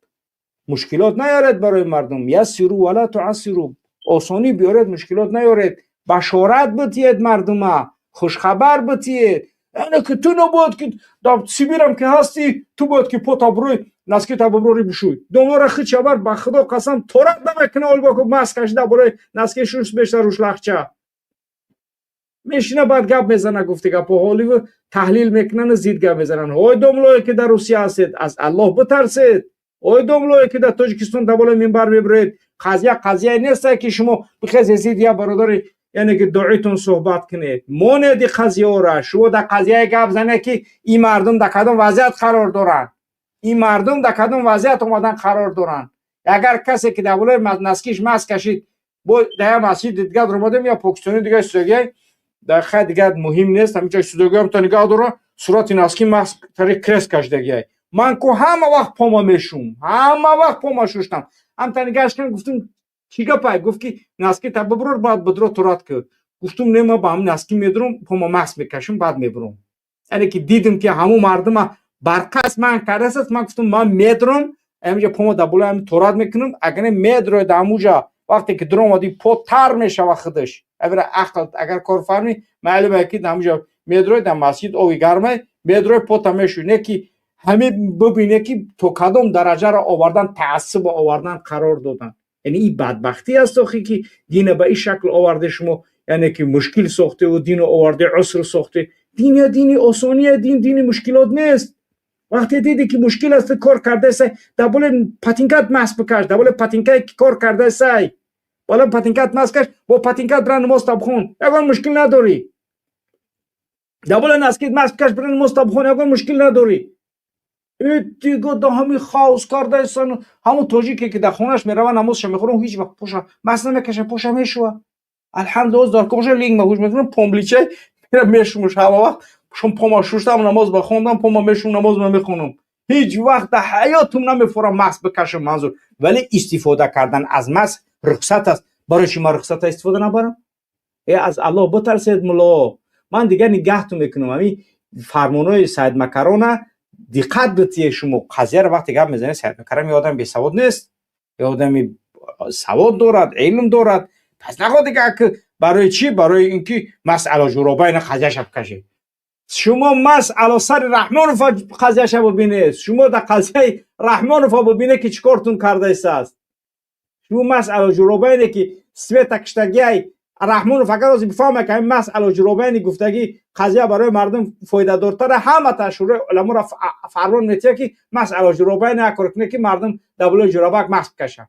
мушкилот наёред барои мардум. Яссиру вала туассиру, осонӣ биёред, мушкилот наёред, башорат бидиҳед, мардума хушхабар бидиҳед. Яъне ки ту набояд, ки дар Сибирам ки ҳастӣ, ту бояд ки пота бурӯй, носкита буброри, бишӯй. Домлора хичабар, ба Худо қасам, торат намекуна. Олбоку маск кашида барои носки шуш бештар рушлахча мешина, баъд гап мезана. Гуфти гапо ҳоливу таҳлил мекунану зид гап мезананд. Ой домлое, ки дар Русия ҳастед, аз Аллоҳ битарсед. Ой домлое, ки дар Тоҷикистон дар болои минбар мебироед, қазия қазияе нестае, ки шумо бихезе зид я бародари, яъне ки дуоитон суҳбат кунед. Монеди қазияора. Шумо дар қазияе гап занед, ки ин мардум дар кадом вазъият қарор доранд, ин мардум дар кадом вазъият омадан қарор доранд. Агар касе ки дар болои носкиш маск кашид, бо дар як масҷиди дигар омадем, я покистони дигар истодагиай, дар хай дигар муҳим нест, ҳаминҷо истодагиам то нигаҳ дора, сурати носки маск тари крест кашидагиай. Ман ку ҳама вақт пома мешум, ҳама вақт пома шуштам. Ҳамта нигаҳш кардам, гуфтум: «Чӣ гапай?» Гуфт, ки носки та бибурор, баъд будро, турат ки. Гуфтум: «Не, ма ба ҳамин носки медурам, пома маск мекашам, баъд мебурам». Яъне ки дидим, ки ҳамун мардума барқас ман кардааст. Ман гуфтум: «Ман медурам ҳаминҷа, пома дар болои ҳамин торат мекунам». Агар не, медурои дар ҳамуҷа, вақте ки дуромадӣ, по тар мешава худаш. Агар ақл, агар кор фармӣ, маълуме, ки дар ҳамуҷа медурои, дар масҷид ови гармай, медурои, пота мешӯй. Не ки ҳамин бибине, ки то кадом дараҷаро овардан, таассубо овардан, қарор додан. Яъне ин бадбахтӣ аст охи, ки дина ба ин шакл оварде шумо, яъне ки мушкил сохтеву дино оварде, уср сохте. Дин я дини осония, дин дини мушкилот нест. Вақте диди, ки мушкил аст, кор кардаесай, дар болои патинкат маск бикаш, дар болои патинкае ки кор кардаесай, болои патинкат маск каш, бо патинкат бира намозта бихон, ягон мушкил надорӣ. Дар болои носкит маск бикаш, бира намозта бихон, ягон мушкил надорӣ. Диго да ҳами хаос кардаесан. Ҳамун тоҷике, ки дар хонаш мерава, намозша мехӯрам, ҳеҷ вақт поша маск намекаша, поша мешува. Алҳамдулилла, дар коша лингма гӯш мекунам, помбличай мешумуш. Ҳама вақт шум пома шуштам, намоз бахондам, пома мешум, намозма мехонам. Ҳеҷ вақт дар ҳаётум намефорам маск бикашам. Манзур вале истифода кардан аз маск рухсат аст. Барои чи ман рухсата истифода набарам? Э, аз Аллоҳ битарсед, мулло. Ман дигар нигаҳтон мекунам, ҳамин фармонҳои Саид Макарона диққат битие. Шумо қазияро вақте гап мезанед, Саид Макарам ё одами бесавод нест, ё одами савод дорад, илм дорад. Пас наход дига барои чӣ? Барои ин ки масъала ҷуробайна қазияша бикашед. Шумо масъало сари Раҳмонова қазияша бибинед. Шумо дар қазияи Раҳмонова бибинед, ки чӣ кортун кардаистааст. Шумо масъало ҷуробайне, ки света киштагиай Раҳмонов, агар ози бифаҳма, ки ҳамин масъало ҷуробайни гуфтагӣ қазия барои мардум фоидадортара, ҳама шӯрои уламоро фармон метиҳад, ки масъало ҷуробайне кор кунед, ки мардум дар болои ҷурабак маск кашанд.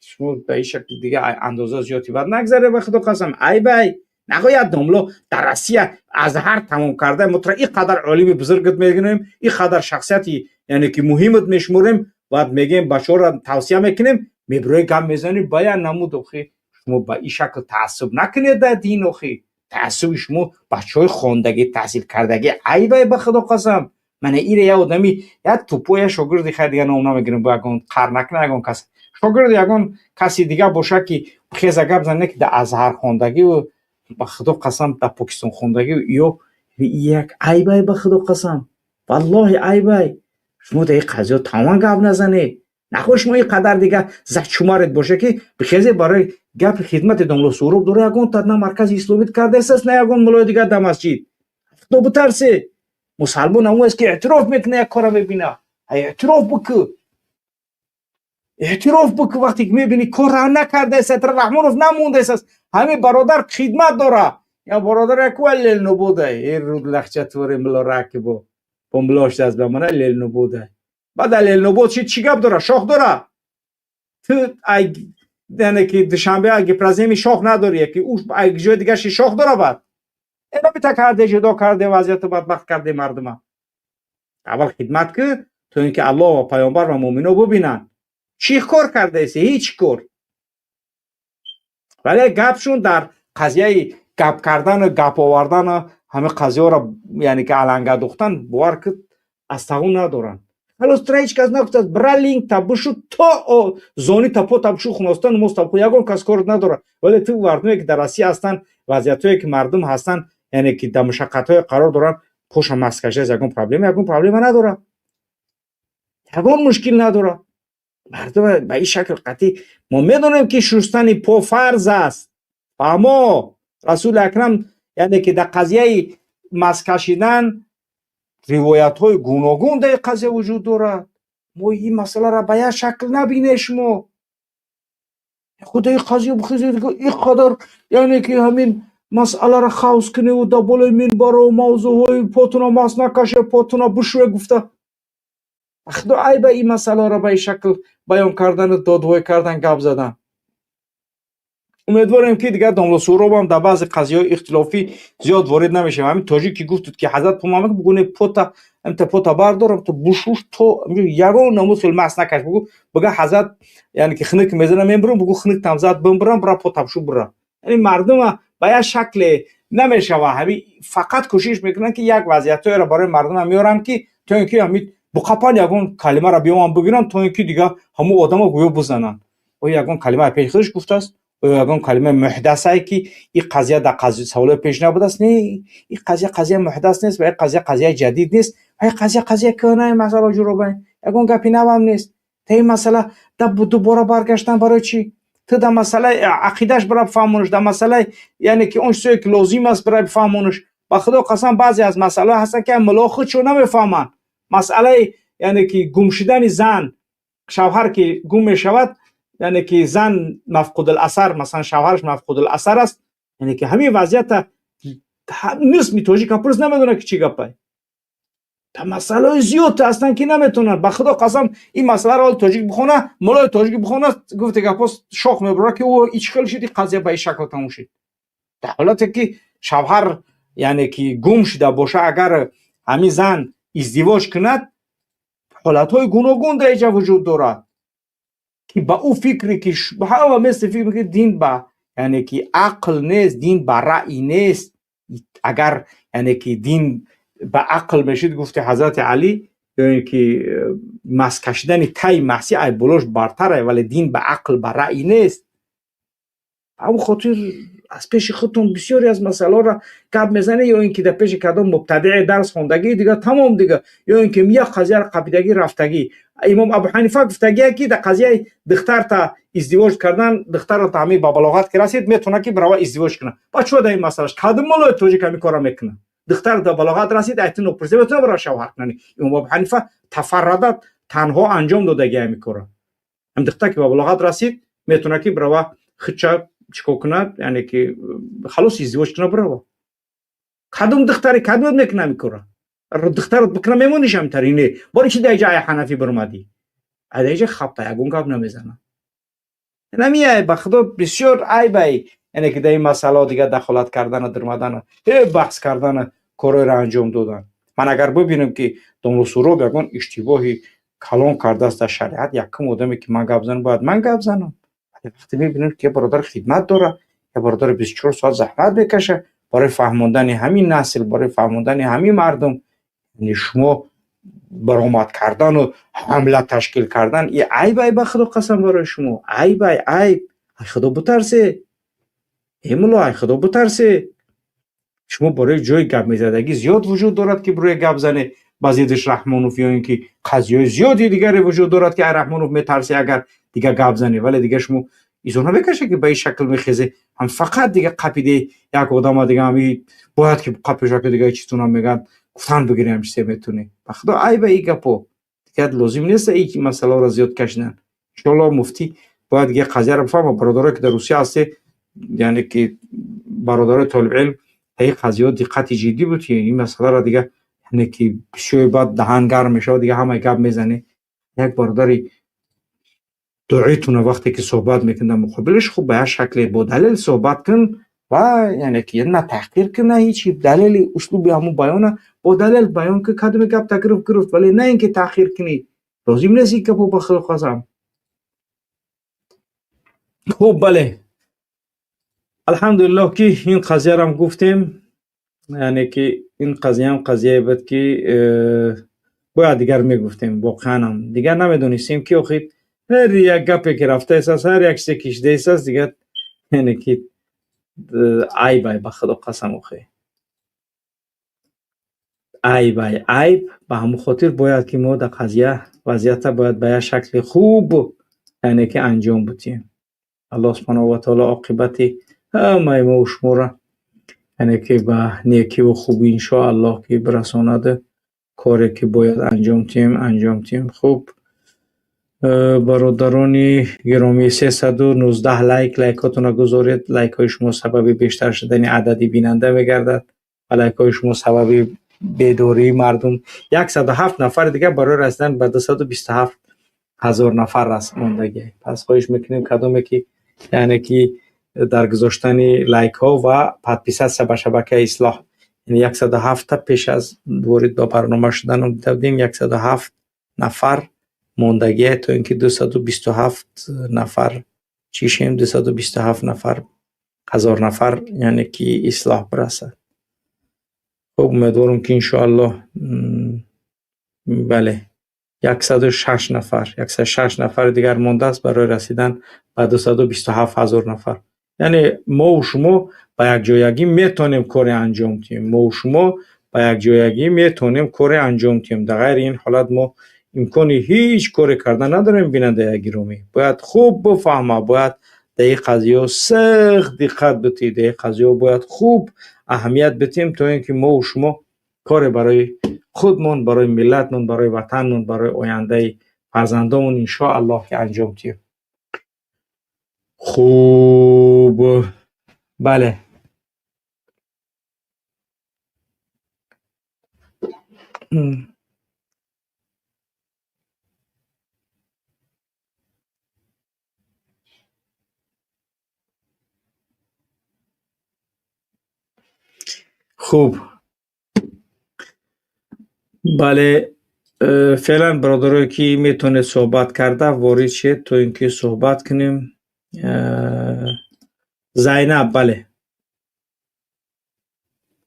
Шумо ба ин шакли дига андоза зиёдти бад нагзаре, ба Худо қасам, айбай. Нахояд домло дар Россия Азҳар тамом карда, мо тура ин қадар олими бузургат мегӯем, ин қадар шахсияти, яъне ки муҳимат мешуморем, баъд мегӯем, бачаҳоро тавсия мекунем, мебирои, гап мезанӣ бая намуд. Охи, шумо ба ин шакл таассуб накунед дар дин. Охи, таассуби шумо бачаҳои хондагӣ, таҳсилкардагӣ айбай, ба Худо қасам. Мана ире я одами я тупо, я шогирди, хай, дига ном намегирем, бо ягон қар накунад, ягон кас шогирди ягон каси дига боша, ки хеза гап зане, ки дар Азҳар хондагиву, ба Худо қасам, дар Покистон хондагиву ё як айбай, ба Худо қасам, валлоҳи, айбай. Шумо дар ин қазиё тамоман гап назанед. Нахоҳ шумо ин қадар дига зачумаред боша, ки бихезе барои гапи хидмати домло Суҳроб дора, ягон та на маркази исломит кардаистааст, на ягон мулои дигар дар масҷид. Худо битарсе. Мусалмон ҳамон аст, ки эътироф мекуна, як кора мебина, эътироф бикӯ, эътироф бикӯ. Вақте ки мебинӣ, кора накардаистад, Раҳмонов намондаистааст, ҳамин бародар хидмат дора. Я бародар яква лелнободай э рудлахча твори милораки бо милош даст ба мана лелнободай. Баъд Ленинобод шид, чӣ гап дора? Шох дора? Ту яъне ки Душанбе Гипроземи шох надорӣ, ки ӯ ҷои дигар шох дора. Баъд эна бита карде, ҷудо карде, вазъияту бадбахт карде мардума. Аввал хидмат ки, то ин ки Аллоҳ ва паёмбар ва муъмино бубинанд, чӣ кор кардаеси? Ҳеҷ кор. Вале гапшун дар қазияи гап кардану гап овардану ҳамин қазияҳоро, яъне ки аланга духтан, бовар ки аз тағун надоранд. Халос, тра ҳеҷ кас нагуфтааст, бира линг та бушу, то зони та по та бушу, хуноста намоз та бухун, ягон кас кор надорад. Вале ту мардуме ки дар Россия ҳастанд, вазъиятҳое ки мардум ҳастанд, яъне ки дар мушаққатҳое қарор доранд, поша маск кашидааст, ягон проблема надорад, ягон мушкил надорад. Мардум ба ин шакл қатъӣ. Мо медонем, ки шустани по фарз аст. Фаҳмо, Расули Акрам, яъне ки дар қазияи маск кашидан ривоятҳои гуногун дар ин қазия вуҷуд дорад. Мо ин масъаларо ба як шакл набинед. Шумо худаи қазия бихезед, ин қадар, яъне ки ҳамин масъаларо хавз куневу дар болои минбару мавзӯъҳои потуна маск накаше, потуна бушӯе гуфта. Худо, айба ин масъаларо ба ин шакл баён кардану додвой кардан, гап задан. Умедворем, ки дигар домла Суҳробам дар баъзе қазияҳои ихтилофӣ зиёд ворид намешавем. Ҳамин тоҷик ки гуфтуд, ки ҳазрат пумамак бугуне, пота амта пота бардорам, то бушуш, то ягон намуд хел маск накаш, бугу, буга ҳазрат, яъне ки хиник мезанам, мебурам, бугу, хиник тамзад, бимбурам, бира пота бушу, бура. Яъне мардума ба як шакле намешава. Ҳамин фақат кӯшиш мекунанд, ки як вазъиятҳоеро барои мардума меорам, ки то ин ки ҳамин буқапан ягон калимаро биёмам бигирам, то ин ки дигар ҳамон одамо гӯё бизананд. Оё ягон калимаи пеши худаш гуфтааст? Оё ягон калимаи муҳдасае, ки ин қазия дар саволои пеш набудааст? Не, ин қазия қазияи муҳдас нест ва ин қазия қазияи ҷадид нест ва ин қазия қазияи кӯҳнаи масъала. Ҷуробайн, ягон гапи навам нест. Та ин масъала дубора баргаштан барои чӣ? Ту дар масъалаи ақидаш бира бифаҳмонаш, дар масъалаи, яъне ки он чизое ки лозим аст, бира бифаҳмонаш. Ба Худо қасам, баъзе аз масъалаҳо ҳастанд, ки муллоҳо худшон намефаҳманд. Масъалаи, яъне ки гум шудани зан, шавҳар ки гум мешавад, яъне ки зан мафқудуласар, масалан, шавҳараш мафқудуласар аст, яъне ки ҳамин вазъията нисми тоҷика пурс, намедонад, ки чӣ гапай. Та масъалаҳои зиёд ҳастанд, ки наметавонанд. Ба Худо қасам, ин масъаларо ҳол тоҷик бихона, муллои тоҷик бихона, гуфте гапҳо шох мебурад, ки ӯ ич хел шуд, ин қазия ба ин шакл тамом шуд. Дар ҳолате ки шавҳар, яъне ки гум шуда боша, агар ҳамин зан издивоҷ кунад, ҳолатҳои гуногун дар инҷа вуҷуд дорад, ки ба ӯ фикре ки ҳама мисли фикр, ки дин ба, яъне ки ақл нест, дин ба раъй нест. Агар, яъне ки дин ба ақл мешид, гуфти ҳазрати Алӣ, ё ин ки маск кашидани таи маҳси ай болош бартар, вале дин ба ақл, ба раъй нест. Ба ҳамн хотир аз пеши худтон бисёре аз масъалаҳоро гап мезанед, ё ин ки дар пеши кадом мубтадии дарс хондагӣ, дигар тамом, дигар, ё ин ки як қазияро қапидагӣ рафтагӣ. Имом Абу Ҳанифа гуфтагие, ки дар қазияи духтарта издивоҷ кардан, духтарро та ҳамин ба балоғат ки расид, метавонад, ки бирава издивоҷ кунад. Ба чӯ дар ин масъалаш кадом молои тоҷик ҳамин корро мекунад? Духтар дар балоғат расид, айту нопурсида метавонад бирава шавҳар кунад? Имом Абу Ҳанифа тафаррада, танҳо анҷом додаги ҳамин корро. Ҳам духтар ки ба балоғат расид, метавонад, ки бирава худша чикор кунад, яъне ки халос издивоҷ кунад, бирава. Кадом духтаре кадом мекунад ҳамин корро? Духтарат бикуна, мемониш ҳамтари? Не, бори чи дар иҷа ай ҳанафӣ биромадӣ? Ай дар иҷа хапта ягон гап намезанад. Намияй, ба Худо, бисёр айбай, яъне ки дар ин масъалаҳо дигар дахолат кардану дирмадану баҳс кардану корҳоеро анҷом додан. Ман агар бибинам, ки домла Суҳроб ягон иштибоҳи калон кардааст дар шариат, якум одаме ки ман гап занам, бояд ман гап занам. Вале вақте мебинам, ки як бародар хидмат дорад, як бародари 24 соат заҳмат мекашад барои фаҳмондани ҳамин насл, барои фаҳмондани ҳамин мардум, яъне шумо баромад кардану ҳамла ташкил кардан, и айб ай, ба Худо қасам, барои шумо айб ай, айб. Ай Худо бутарсе, э мулло, ай Худо бутарсе. Шумо барои ҷои гап мезадагӣ зиёд вуҷуд дорад, ки бирои гап зане ба зиддиш Раҳмонов, ё ин ки қазияҳои зиёди дигаре вуҷуд дорад, ки ай Раҳмонов метарсе, агар дигар гап зане. Вале дигар шумо изо намекаше, ки ба ин шакл мехезе, ҳам фақат дига қапиде як одама, дига ҳами бояд ки қапиша, ки дига чизтунам мегӯянд, гуфтан бигирем, ҳам чизе метунӣ. Ба Худо, айба ин гапо, дигар лозим нест ин масъалаҳоро зиёд кашидан. Иншоалло, муфтӣ бояд дига қазияро бифаҳма. Бародарое ки дар Русия ҳастед, яъне ки бародарои толибилм, дар ин қазияҳо диққати ҷиддӣ буд, ки ин масъаларо дига, яъне ки бисёри баъд даҳан гарм мешавад, дига ҳамаи гап мезанӣ. Як бародари дуоитона вақте ки суҳбат мекунӣ дар муқобилаш, хуб ба як шакле бо далел суҳбат кун ва яъне ки на таҳқир кун, на ҳечи, далели услуби ҳамун баёна бо далел баён кун. Кадоме гапта гирифт, гирифт, вале на ин ки таҳқир кунӣ. Лозим нест ин гапо, ба худо қасам. Хуб, бале, алҳамдулиллоҳ, ки ин қазиярам гуфтем. Яъне ки ин қазияам қазияе буд, ки бояд дигар мегуфтем. Воқеанам дигар намедонистем, ки охир ҳар як гапе ки рафтаистааст, ҳар як чизе ки шидаистааст, дигар яъне ки айб ай, ба худо қасам, охи айб ай, айб. Ба ҳамон хотир бояд ки мо дар қазия вазъията бояд ба як шакли хуб, яъне ки, анҷом бутем. Аллоҳ субҳанаҳу ва таоло оқибати ҳамаи мо шуморо, яъне ки, ба некиву хубӣ, иншоаллоҳ, ки бирасонад. Коре ки бояд анҷом диҳем, анҷом диҳем. Хуб, бародарони гиромӣ, 319 лайк. Лайкҳотонро гузоред. Лайкҳои шумо сабаби бештар шудани адади бинанда мегардад ва лайкҳои шумо сабаби бедории мардум. 107 нафари дигар барои расидан ба 227 000 нафар мондагӣ. Пас хоҳиш мекунем, кадоме ки, яъне ки, дар гузоштани лайкҳо ва подписаться ба шабакаи Ислоҳ, 107-та пеш аз ворид ба барнома шудан дида будем, 107 нафар мондагие, то ин ки 227 нафар чишем, 227 нафар, ҳазор нафар, яъне ки, ислоҳ бирасад. Хуб, умедворам, ки иншоаллоҳ. Бале, 106 нафар, 106 нафари дигар мондааст барои расидан ба 227 000 нафар. Яъне мову шумо ба якҷоягӣ метавонем коре анҷом диҳем. Мову шумо ба якҷоягӣ метавонем коре анҷом диҳем. Дар ғайри ин ҳолат мо имкони ҳеҷ коре кардан надорем. Бинандаи гиромӣ бояд хуб бифаҳма, бояд дар ин қазияҳо сахт диққат битӣ, дар ин қазияҳо бояд хуб аҳамият битем, то ин ки мову шумо коре барои худмон, барои миллатмон, барои ватанмон, барои ояндаи фарзандонмон, иншоаллоҳ, ки анҷом диҳем. Хуб, бале. Хуб, бале, феълан бародарое ки метавонед суҳбат карда ворид шед, то ин ки суҳбат кунем. Зайнаб, бале,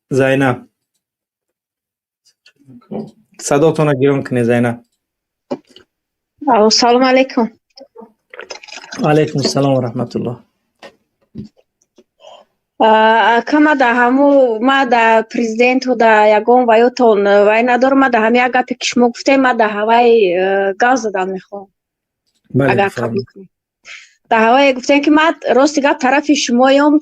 Зайнаб, садотонро гирон кунед, Зайнаб. Салому алайкум. Алайкум салом ва раҳматуллоҳ. Ака, ма да ҳаму ма да президенту да ягон ваётон вай надорам. Ма да ҳами як гапе ки шумо гуфтем, ма да ҳавай гап задан мехоҳам, агар қабул кунед. Да ҳавае гуфтем, ки ма, рости гап, тарафи шумоём.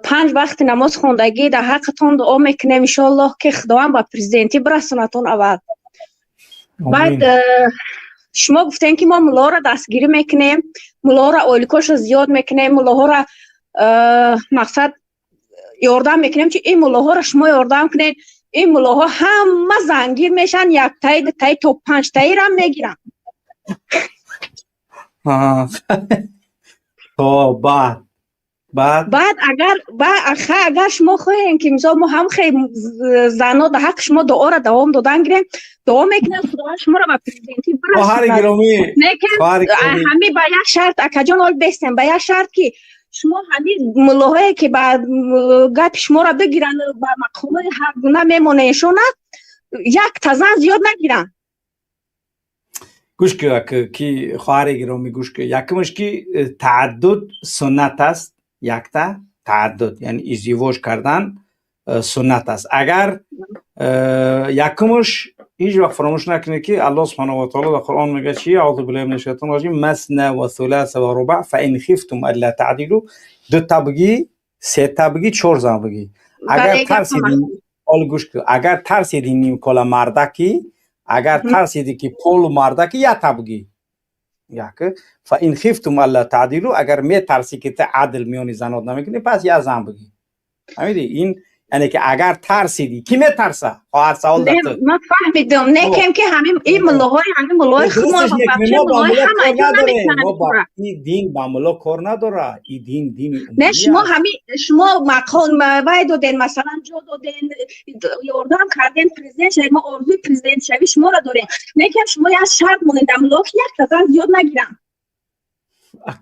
Панҷ вақти намоз хондагӣ дар ҳаққатон дуо мекунем, иншоаллоҳ, ки Худованд ба президентӣ бирасонатон аввал. Баъд шумо гуфтем, ки мо муллоҳоро дастгирӣ мекунем, муллоҳоро ойликошро зиёд мекунем, муллоҳоро, мақсад, ёрдам мекунем. Чи ин муллоҳоро шумо ёрдам кунед, ин муллоҳо ҳама зангир мешаванд, яктаи, дутаи то панҷтаирам мегиранд. Баъд, баъд? Баъд агар шумо хоҳем, ки мисол мо ҳам хел зано дар ҳаққи шумо дуоро давом додан гирем, дуо мекунем, Худованд шуморо ба президентӣ бирасонад. Ҳами ба як шарт, акаҷон, ол бестем, ба як шарт, ки шумо ҳамин муллоҳое ки ба гапи шуморо бигиранд, ба мақомои ҳаргуна мемонешона, як тазан зиёд нагиранд. Гӯш ки, хоҳари гиромӣ, гӯш ки. Якумаш, ки таъаддуд суннат аст. Якта таъаддуд, яъне издивоҷ кардан, суннат аст. Агар якумаш, ҳеҷ вақт фаромӯш накунед, ки Аллоҳ субҳанаҳу ва таоло дар Қуръон мегӯяд чи? أعوذ بالله من الشيطان الرجيم: مثنى وثلاث ورباع فإن خفتم ألا تعدلوا. дута бигӣ, сета бигӣ, чор зан бигӣ. Агар тарсиди, ол гӯш ки, агар тарсиди нимкола мардаки, агар тарсиди, ки полумардаки, якта бигӣ. Як فإن خفتم ألا تعدلوا, агар метарсӣ, ки ту адл миёни занот намекунӣ, пас як зан бигӣ. Фаҳмидӣ? Ин Яъне ки агар тарсидӣ, ки метарса? Хоҳар, савол дар ту. Ман фаҳмидам, не кем ки ҳамин ин муллоҳои, ҳамин муллоҳои худмон, муллоҳои ҳама надорем. Ин дин ба мулло кор надора. Ин дин дини Не, шумо ҳамин, шумо мақом вай доден, масалан, ҷо доден, ёрдам карден, президент шавед. Мо орзуи президент шавӣ шуморо дорем. Лекин шумо як шарт монед дар муллоҳо, ки як зан зиёд нагирам.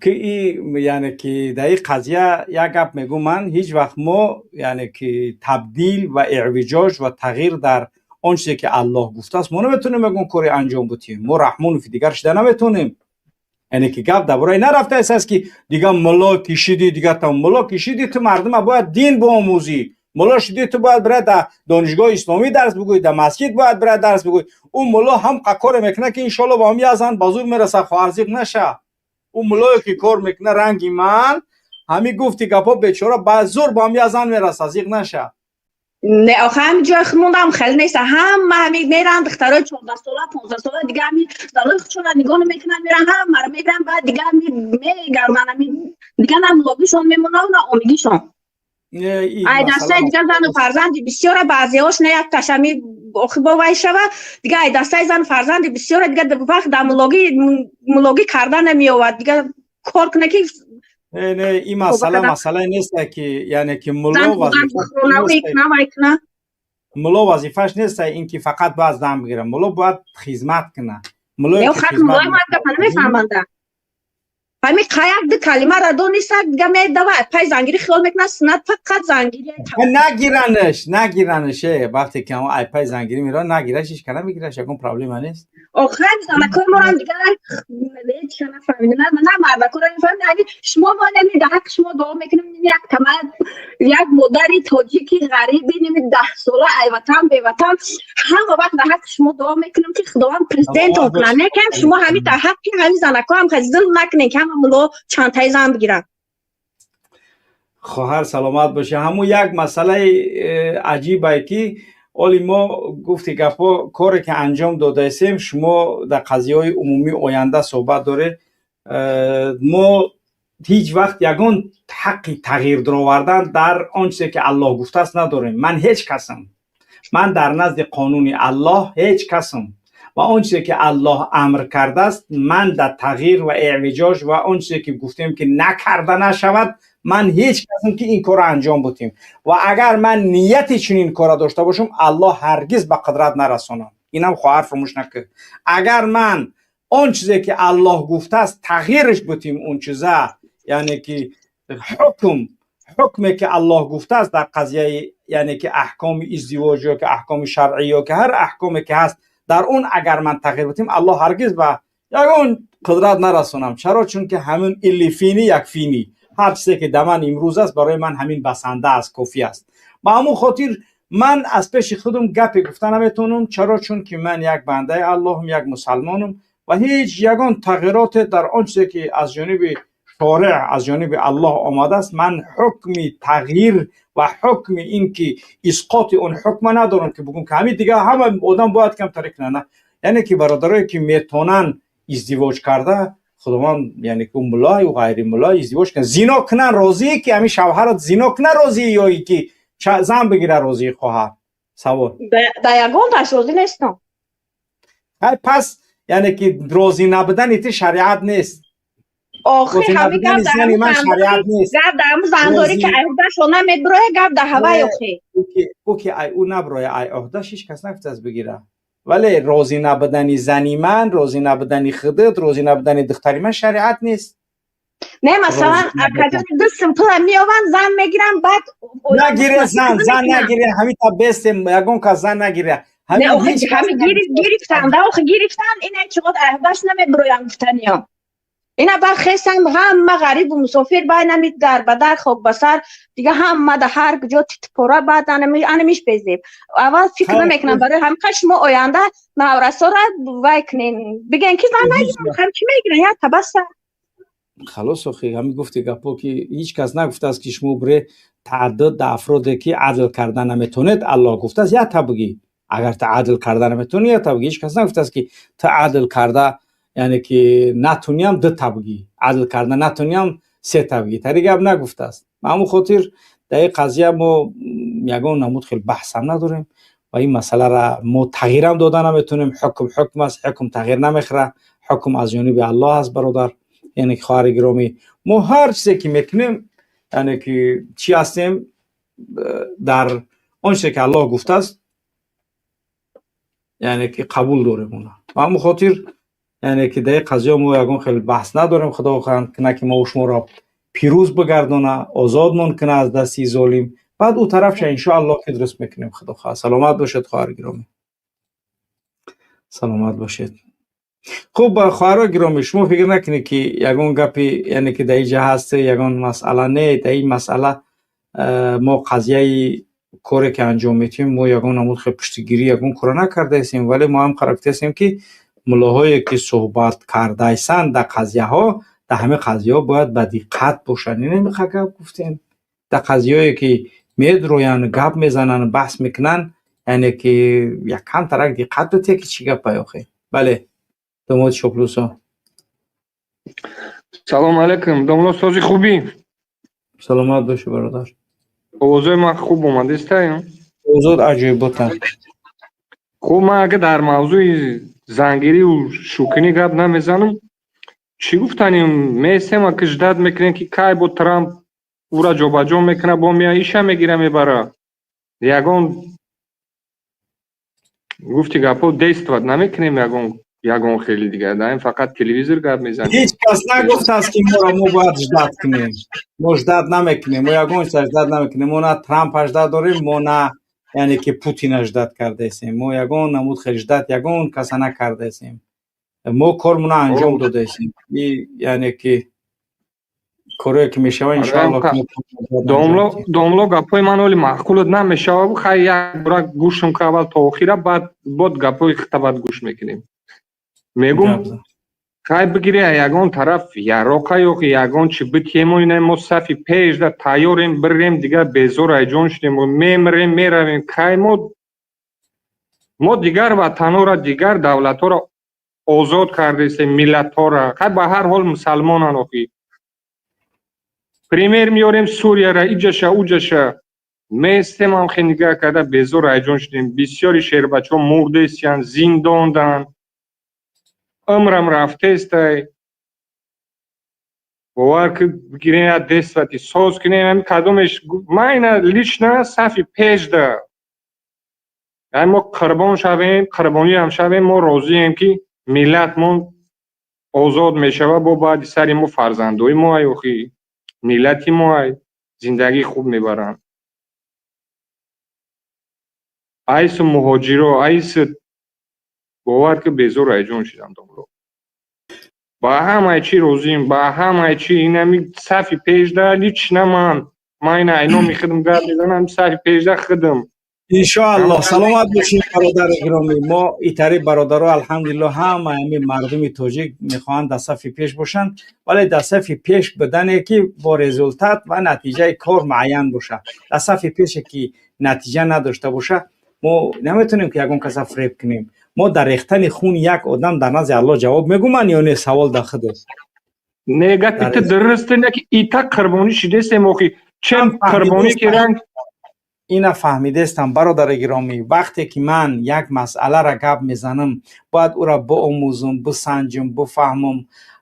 Ки и, яъне ки дар ин қазия як гап мегӯм: ман ҳеҷ вақт мо, яъне ки, табдил ва эъвиҷоҷ ва тағйир дар он чизе ки Аллоҳ гуфтааст, мо наметонем ягон коре анҷом бутем. Мо Раҳмонови дигар шида наметонем. Яъне ки гап дар бораи нарафтааст, ки дигар мулло кишиди, дигар та мулло кишиди, ту мардума бояд дин биомӯзӣ. Мулло шиди, ту бояд бирад дар донишгоҳи исломӣ дарс бигӯӣ, дар масҷид бояд бирад дарс бигӯӣ. Ӯ мулло ҳам коре мекунад, ки иншоалло ба ҳам як зан ба зур мерасад. Хоҳар, зиқ наша. Ӯ муллое ки кор мекунад, ранги ман, ҳамин гуфти гапҳо, бечора ба зур ба ҳам як зан мерасад. Зиқ наша. Не, охи, ҳами ҷои худмондам хеле нест. Ҳама ҳами меран, духтарои 14-сола, 15-сола, дига ҳами занои худшонро нигоҳ намекунанд, меран, ҳамаро мегиран, баъд дига ҳами мегардан, ҳами дига на мулогишон мемонад, на омигишон. Ай дастаи дига зану фарзанди бисёра, баъзеҳош не, якташ ҳами охи бо вай шава, дига ай дастаи зану фарзанди бисёра, дига вақт дар мулогӣ карда намеовад, дига кор куна ки. Не, не, ин масъала масъалае нест, ки, яъне ки, мулло вазифааш нест ин ки фақат бояд зан бигирад. Мулло бояд хизмат кунад. Намефаҳманда, ҳамин қаяк ду калимаро дониста, дига медава пай зангирӣ, хиёл мекунад суннат фақат зангирӣ. Нагиранаш, нагиранаш. Вақте ки ай пай зангирӣ меравад, нагираш, ҳеч кана мегираш, ягон проблема нест. Охир занакои морам дигар ҳечка нафаҳмида, на мардакоро мефаҳмида. Ҳамин шумо мо неми дар ҳаққи шумо дуо мекунем. Як тама, як модари тоҷики ғариби неми 10-сола, айватан беватан, ҳама вақт дар ҳаққи шумо дуо мекунем, ки Худованд президентон кунад. Лекин шумо ҳамин дар ҳаққи ҳамин занако ҳам зулм накунед, ки ҳама мулло чандтаи зан бигиранд. Хоҳар, саломат боша. Ҳамун як масъалаи аҷибае, ки оли мо гуфти гапҳо, коре ки анҷом додаистем, шумо дар қазияҳои умумӣ оянда суҳбат доред. Мо ҳеҷ вақт ягон ҳаққи тағйир даровардан дар он чизе ки Аллоҳ гуфтааст надорем. Ман ҳеҷ касам, ман дар назди қонуни Аллоҳ ҳеҷ касам ва он чизе ки Аллоҳ амр кардааст, ман дар тағйир ва эъвиҷоҷ ва он чизе ки гуфтем, ки накарда нашавад, ман ҳеҷ касам ки ин корро анҷом бутем. Ва агар ман нияти чунин корро дошта бошам, Аллоҳ ҳаргиз ба қудрат нарасонам. Инам, хоҳар, фурмӯш накард. Агар ман он чизе ки Аллоҳ гуфтааст, тағйираш бутим, он чиза, яъне ки ҳукме ки Аллоҳ гуфтааст дар қазияи, яъне ки, аҳкоми издивоҷ ё ки аҳкоми шаръӣ ё ки ҳар аҳкоме ки ҳаст, дар он агар ман тағйир бутим, Аллоҳ ҳаргиз ба ягон қудрат нарасонам. Чаро? Чунки ҳамин اللي فيني يكفيني. Ҳар чизе ки дар ман имрӯз аст, барои ман ҳамин басанда аст, кофӣ аст. Ба ҳамун хотир ман аз пеши худам гапе гуфта наметавонам. Чаро? Чун ки ман як бандаи Аллоҳам, як мусалмонам ва ҳеҷ ягон тағйироте дар он чизе ки аз ҷониби шореъ, аз ҷониби Аллоҳ омадааст, ман ҳукми тағйир ва ҳукми ин ки исқоти он ҳукма надорам, ки бигӯм, ки ҳамин дига ҳама одам бояд камтаре кунад. Яъне ки бародарое ки метавонанд издивоҷ карда, Худованд, яъне ки, мулло ю ғайри мулло, издивоҷ кунанд, зино кунанд, розӣ, ки ҳамин шавҳарат зино кунад, розӣ ё ки зан бигира, розӣ, хоҳар? Савол. Да ягонташ розӣ нестам. Пас, яъне ки, розӣ набудани ти шариат нест. Охи, ҳами гап дар ҳаму зандорӣ, ки ай ӯҳдашон намебироя, гап дар ҳавай, охи. Ӯ ки ай ӯ наброя, ай ӯҳдаш ҳеҷ кас нагуфтааст бигира. Вале розӣ набудани зани ман, розӣ набудани худат, розӣ набудани духтари ман шариат нест. Не, масалан, акаҷони, ду симпла меованд, зан мегиранд, баъд Нагире зан, зан нагире, ҳамин та бестем, ягон кас зан нагире. Ҳами гирифтанд, охи, гирифтанд, ина чиқод ӯҳдаш намебироянд, гуфтаниё. Ина баъд хестанд, ҳама ғарибу мусофир, байнами дар ба дар, хок ба сар, дига ҳама да ҳар куҷо титпора, баъд анамиш безеб. Аввал фикр намекунам. Барои ҳамин шумо оянда наврасора вай кунен, бигӯен, ки зан нагиранд, ҳам чӣ мегиранд, як табасса. Халос, охи, ҳамин гуфти гапо, ки ҳеҷ кас нагуфтааст, ки шумо бире таъаддуд дар афроде ки адл карда наметавонед. Аллоҳ гуфтааст, як та бигӣ. Агар ту адл карда наметавонӣ, як та бигӣ. Ҳеҷ кас нагуфтааст, ки ту адл карда, яъне ки, натуниям, ду та бигӣ, адл карда натуниям, се та бигӣ. Тари гап нагуфтааст. Ба ҳамун хотир Дар ин қазия мо ягон намуд хел баҳсам надорем ва ин масъаларо мо тағйирам дода наметавонем. Ҳукм ҳукм аст, ҳукм тағйир намехӯрад, ҳукм аз ҷониби Аллоҳ аст, бародар. Яъне ки хоҳари гиромӣ, мо ҳар чизе ки мекунем, яъне ки чӣ ҳастем, дар он чизе ки Аллоҳ гуфтааст, яъне ки қабул дорем она. Ба ҳамон хотир, яъне ки дар ин қазия мо ягон хел баҳс надорем. Худо кунад, ки мо шуморо пирӯз бигардона, озодмон кунад аз дасти золим. Баъд ӯ тарафша иншоаллоҳ ки дуруст мекунем, худо хоҳад. Саломат бошед, хоҳари гиромӣ, саломат бошед. Хуб, хоҳарои гиромӣ, шумо фикр накунед, ки ягон гапи, яъне ки дар инҷа ҳаст ягон масъала. Не, дар ин масъала мо қазияи коре ки анҷом медиҳем, мо ягон намуд хел пуштигирӣ, ягон кора накардаистем, вале мо ҳам қарор гуфтаистем, ки муллоҳое ки суҳбат кардаистанд дар қазияҳо, дар ҳамин қазияҳо бояд ба диққат бошанд. Инамиқа гап гуфтем. Дар қазияҳое ки медроянд, гап мезананд, баҳс мекунанд, яъне ки якам тарак диққат битед, ки чӣ гапай охе. Бале, домоди Шоплусо. Салому алайкум, домло, сози, хубӣ? Саломат бошӣ, бародар. Овозои ман хуб омадистай? Овозот аҷоиботан. Хуб, ман ага дар мавзӯи зангирию шӯкинӣ гап намезанам. Чӣ гуфтанем, месем, ака, ждать мекунем, ки кай бо Трамп ура ҷобаҷо мекуна, бо мея иша мегира, мебара. Ягон гуфти гапҳо действовать намекунем, ягон хели дигар даем, фақат телевизор гап мезанем. Ҳеҷ кас нагуфтааст, ки моро мо бояд ждать кунем. Мо ждать намекунем, мо ягон чиза ждать намекунем. Мо на Трампа ждать дорем, мо на, яъне ки, Путина ждать кардаистем. Мо ягон намуд хел ждать ягон каса накардаистем. Мо кормона анҷом додаистем, яъне ки корое ки мешава, иншоалло. Домло, домло, гапҳои ман оли маъқулат намешава. Хай, як бора гӯшам ка аввал то охира, баъд бод гапҳои хита баъд гӯш мекунем. Мегум, хай, бигири, ягон тараф яроқа ё ягон чи битиемо, ина мо сафи пешда тайёрем, бирем. Дигар безор айҷон шудем, мемирем, меравем. Кай мо дигар ватанҳоро, дигар давлатҳоро озод кардесем, миллатҳоро. Хай, ба ҳар ҳол мусалмонан охи. Пример меорем Сурияра, иҷаша, уҷаша. Местем, ҳам хе нигаҳ карда, безор айҷон шудем. Бисёри шербачаҳо мурдесиянд, зиндондан, умрам рафтестай. Бовар ки, бигирем, як действовать соз кунем. Ами кадомеш, ман ина лично сафи пешда. Ай, мо қурбон шавем, қурбониам шавем, мо розием, ки миллатмон озод мешава. Бо баъди сари мо фарзандои мо ай, охи, миллати мо ай зиндагии хуб мебаранд. Айсу муҳоҷиро, айсу, бовар ки, безор айҷон шудам, домло. Ба ҳамаи чӣ розием, ба ҳамаи чӣ. Инами сафи пешда лично ман ина айноми худам гап мезанам, сафи пешда худам. Иншоаллоҳ, саломат бошед, бародари гиромӣ. Мо итари бародаро, алҳамдулиллоҳ, ҳама ҳамин мардуми тоҷик мехоҳанд дар сафи пеш бошанд, вале дар сафи пеш будане ки бо результат ва натиҷаи кор муайян бошад. Дар сафи пеше ки натиҷа надошта боша, мо наметавонем ки ягон каса фиреб кунем. Мо дар рехтани хуни як одам дар назди Аллоҳ ҷавоб мегӯманд ё не, савол дар худ аст. Не, гапи ту дуруст, не ки ита қурбонӣ шидесем охи, чем қурбонӣ ки ранг. Ина фаҳмидестам, бародари гиромӣ. Вақте ки ман як масъаларо гап мезанам, бояд ӯро биомӯзам, бисанҷам, бифаҳмам,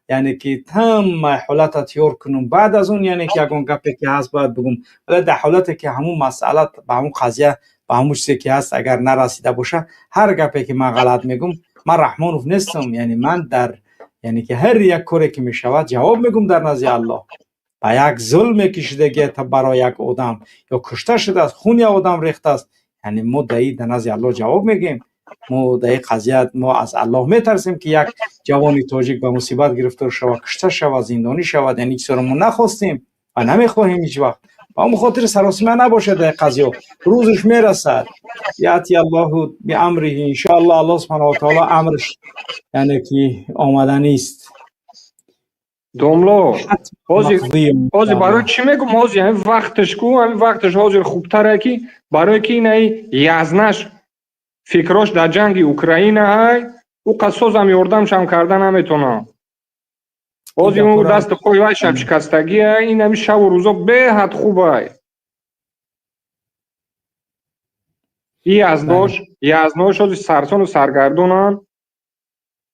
яъне ки тамаи ҳолата тиёр кунам. Баъд аз он, яъне ки ягон гапе ки ҳаст, бояд бигӯм. Вале дар ҳолате ки ҳамун масъала ба ҳамун қазия, ба ҳамун чизе ки ҳаст, агар нарасида боша, ҳар гапе ки ман ғалат мегӯм, ман Раҳмонов нестам. Яъне ман дар, яъне ки ҳар як коре ки мешавад, ҷавоб мегӯм дар назди Аллоҳ. Ба як зулме ки шудагия барои як одам ё кушта шудааст, хуни одам рехтааст, яъне мо дар назди Аллоҳ ҷавоб мегӯем. Мо дар ин қазия мо аз Аллоҳ метарсем, ки як ҷавони тоҷик ба мусибат гирифтор шавад, кушта шавад, зиндонӣ шавад. Яъне чизоро мо нахостем ва намехоҳем ҳеҷ вақт. Ба ҳамон хотир саросима набошад дар қазиё. Рӯзаш мерасад. يأتي الله بأمره, иншоаллоҳ, Аллоҳ субҳанаҳу ва таоло амрш, яъне ки, омаданист. Домло, ҳозир барои чӣ мегӯм, ҳозир ҳамин вақташ ку, ҳамин вақташ ҳозир хубтаре, ки барое ки инаи язнаш фикрош дар ҷанги Украина ҳай, ӯ қассозам ёрдамшам карда наметонам. Ҳозир ӯ дасту пои вайшам шикастагия, ин ҳами шаву рӯзо беҳад хубай. И азнош, язнош ҳози сарсону саргардонанд.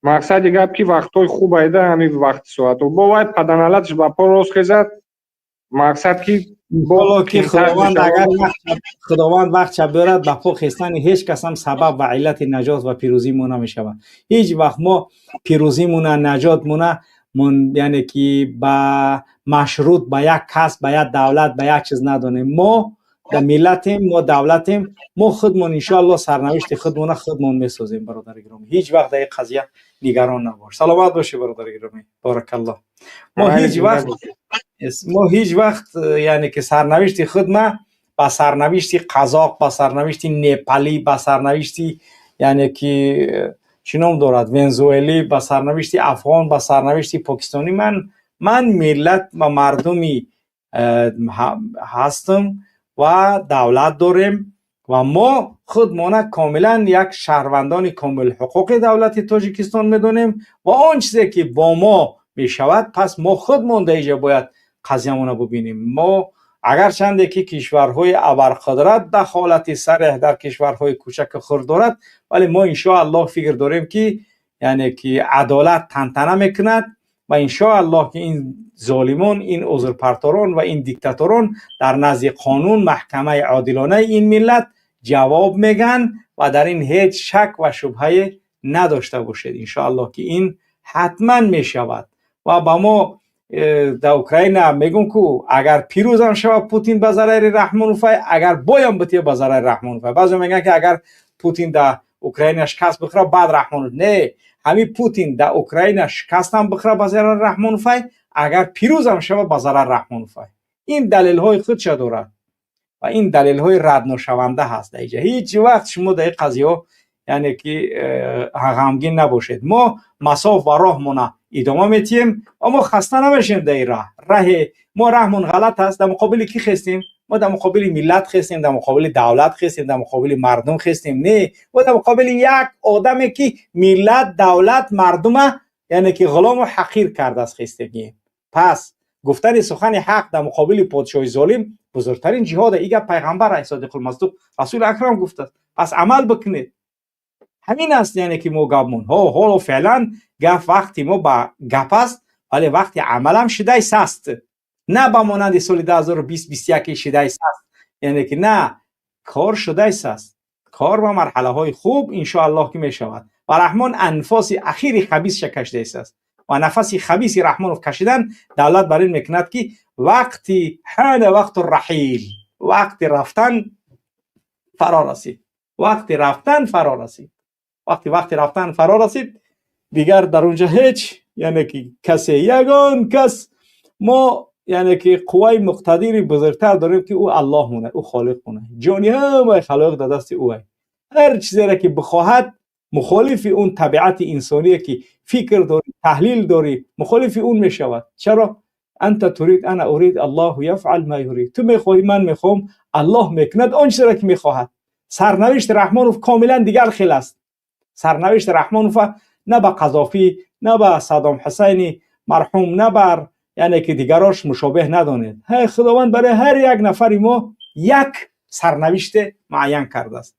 Мақсади гап ки вақтҳои хуб айда ҳамин вақти соату. Бо вай паданалатш ба по рост хезад. Мақсад ки боло ки Худованд агар Худованд вақт биёрад ба по хестани ҳеҷ кас ҳам сабаб ва иллати наҷот ва пирӯзии мо намешавад. Ҳеҷ вақт мо пирӯзимона, наҷотмона яъне ки ба машрут ба як кас, ба як давлат, ба як чиз надонем. Мо миллатем, мо давлатем, мо худмон иншоаллоҳ сарнавишти худмона худмон месозем, бародари гиромӣ. Ҳеҷ вақт дар ин қазия нигарон набош. Саломат бошӣ, бародари гиромӣ. Баракаллоҳ. Мо ҳеҷ вақт яъне ки сарнавишти худма ба сарнавишти қазоқ, ба сарнавишти непалӣ, ба сарнавишти яъне ки чӣ ном дорад, вензуэлӣ, ба сарнавишти афғон, ба сарнавишти покистонӣ, ман миллат ва мардуми ҳастам ва давлат дорем ва мо худмона комилан як шаҳрвандони комилҳуқуқи давлати Тоҷикистон медонем ва он чизе ки бо мо мешавад, пас мо худмон дар инҷа бояд қазиямона бубинем. Мо агарчанде ки кишварҳои абарқудрат дахолати сареҳ дар кишварҳои кӯчаку хурд дорад, вале мо иншоаллоҳ фикр дорем ки яъне ки адолат тантана мекунад ва иншоаллоҳ ки ин золимон, ин узрпарторон ва ин диктаторон дар назди қонун, маҳкамаи одилонаи ин миллат ҷавоб мегӯянд ва дар ин ҳеҷ шак ва шубҳае надошта бошед. Иншоаллоҳ ки ин ҳатман мешавад. Ва ба мо дар Украина мегӯм ку агар пирӯзам шавад Путин, ба зарари Раҳмоновай, агар боям бития, ба зарари Раҳмоновай. Баъзео мегӯянд ки агар Путин дар Украина шикаст бихӯрад, баъд Раҳмонов. Не, ҳамин Путин дар Украина шикастам бихӯрад, ба зарари Раҳмоновай, агар пирӯзам шавад, ба зарари Раҳмоновай. Ин далелҳои худша дорад ва ин далелҳои радношаванда ҳаст. Дар инҷа ҳеҷ вақт шумо дар ин қазияҳо яъне ки ғамгин набошед. Мо масоф ва роҳмона идома метиҳем ва мо хаста намешем дар ин раҳ. Раҳе мо раҳмон ғалат аст. Дар муқобили кӣ хестем? Мо дар муқобили миллат хестем, дар муқобили давлат хестем, дар муқобили мардум хестем? Не, мо дар муқобили як одаме ки миллат, давлат, мардума яъне ки ғулому ҳақир кардааст, хестагием. Пас гуфтани сухани ҳақ дар муқобили подшоҳи золим бузургтарин ҷиҳода. И гап пайғамбар содиқулмасдуқ, расули акрам гуфтааст. Пас амал бикунед. Ҳамин аст яъне ки мо гапмон. Ҳоло феълан гап вақти мо ба гап аст, вале вақти амалам шидай аст. На ба монанди соли 2020-21 шидай аст, яъне ки на кор шудай аст. Кор ба марҳалаҳои хуб иншоаллоҳ ки мешавад ва Раҳмон анфоси ахири хабисша кашидааст ва нафаси хабиси Раҳмонов кашидан давлат бар ин мекунад ки вақти ҳана вақту раҳил, вақти рафтан фаро расид, вақти рафтан фаро расид. Вақти рафтан фаро расид, дигар дар онҷа ҳеҷ яъне ки касе, ягон кас, мо яъне ки қувваи муқтадири бузургтар дорем ки ӯ Аллоҳ мона, ӯ холиқ мона, ҷони ҳамаи халоиқ дар дасти ӯ. Ҳар чизере ки бихоҳад, мухолифи он табиати инсоние ки фикр дорӣ, таҳлил дорӣ, мухолифи он мешавад. Чаро? أنت تريد، أنا أريد، الله يفعل ما يريد. Ту мехоҳӣ, ман мехоҳам, Аллоҳ мекунад он чизеро ки мехоҳад. Сарнавишти Раҳмонов комилан дигар хел аст. Сарнавишти Раҳмонова на ба Қазофӣ, на ба Саддом Ҳусайни марҳум, на бар яъне ки дигарош мушобеҳ надонед. Худованд барои ҳар як нафари мо як сарнавиште муайян кардааст.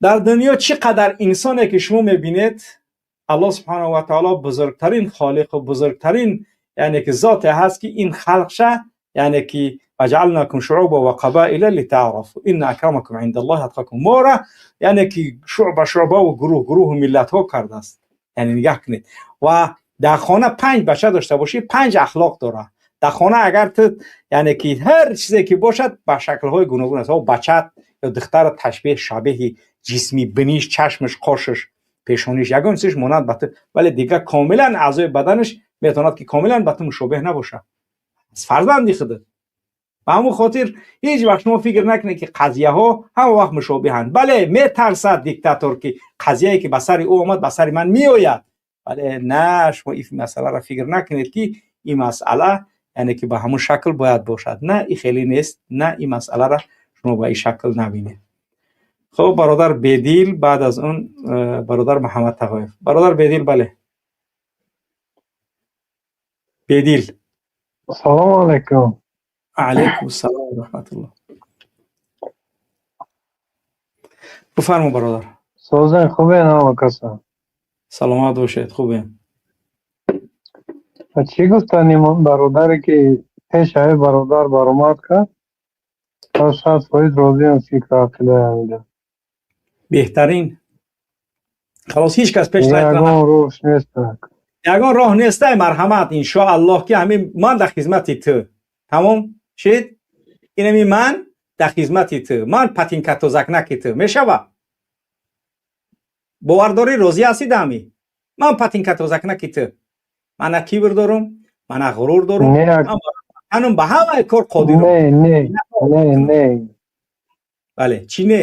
Дар дунё чӣ қадар инсоне ки шумо мебинед, Аллоҳ субҳанаҳу ва таоло бузургтарин холиқу бузургтарин яъне ки зоте ҳаст ки ин халқша яъне ки وجعلناكم شعوبا وقبائل لتعارفوا إن أكرمكم عند الله أتقاكم. Моро яъне ки шуъба шуъба ва гурӯҳ гурӯҳу миллатҳо кардааст. Яъне нигаҳ кунед, ва дар хона панҷ бача дошта бошӣ, панҷ ахлоқ дорад. Дар хона агар ту яъне ки ҳар чизе ки бошад, ба шаклҳои гуногун аст. Бачат ё духтарат ташбеҳ, шабеҳи ҷисми, биниш, чашмаш, қошаш, пешониш, ягон чизеш монанд ба ту, вале дигар комилан аъзои баданаш метавонад ки комилан ба ту мушобеҳ набошад, аз фарзанди худат. Ба ҳамон хотир ҳеҷ вақт шумо фикр накунед ки қазияҳо ҳама вақт мушобиҳанд. Бале, метарсад диктатор ки қазияе ки ба сари ӯ омад, ба сари ман меояд, вале на, шумо ин масъаларо фикр накунед ки ин масъала яъне ки ба ҳамон шакл бояд бошад. На, ин хеле нест. На, ин масъаларо шумо ба ин шакл набинед. Хуб, бародар Бедил, баъд аз он бародар Муҳаммад Тағоев. Бародар Бедил, бале, Бедил. Салому алайкум. Алайкум ассалом ва раҳматуллоҳ. Бифармо, бародар. Созен, хубе, ҳама каса? Саломат бошед, хубем. Чӣ гуфтани бародаре, ки пеш ҳами бародар баромад кард, ман 100% розиам фикру ақидаи ҳамида. Беҳтарин. Халос, ҳеҷ кас пеш Ягон роҳш нест. Ягон роҳ нестай. Марҳамат, иншоаллоҳ, ки ҳамин ман дар хизмати ту. Тамом шид. Инами ман дар хизмати ту, ман патинкатозакнаки ту мешава. Бовар дорӣ, розӣ ҳастӣ? Даҳами ман патинкатозакнаки ту. Ман на кибр дорум, ман на ғурур дорум, ҳанум ба ҳамаи кор қодирам. Не, не, не. Бале, чӣ не?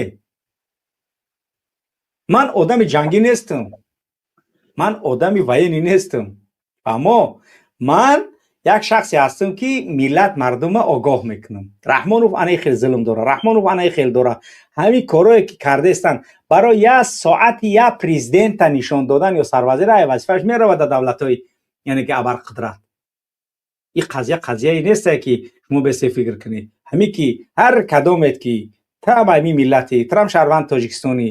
Ман одами ҷангӣ нестам, ман одами военный нестам, аммо ман як шахсе ҳастам, ки миллат, мардума огоҳ мекунам. Раҳмонов анаи хел зулм дора, Раҳмонов анаи хел дора. Ҳамин корое ки кардаистанд, барои як соати як президента нишон додан ё сарвазир ай вазифааш меравад дар давлатҳои, яъне ки абарқудрат. Ин қазия қазияе нестае, ки шумо бесе фикр кунед. Ҳамин ки ҳар кадомет, ки трам ҳамин миллати трам, шаҳрванд тоҷикистонӣ,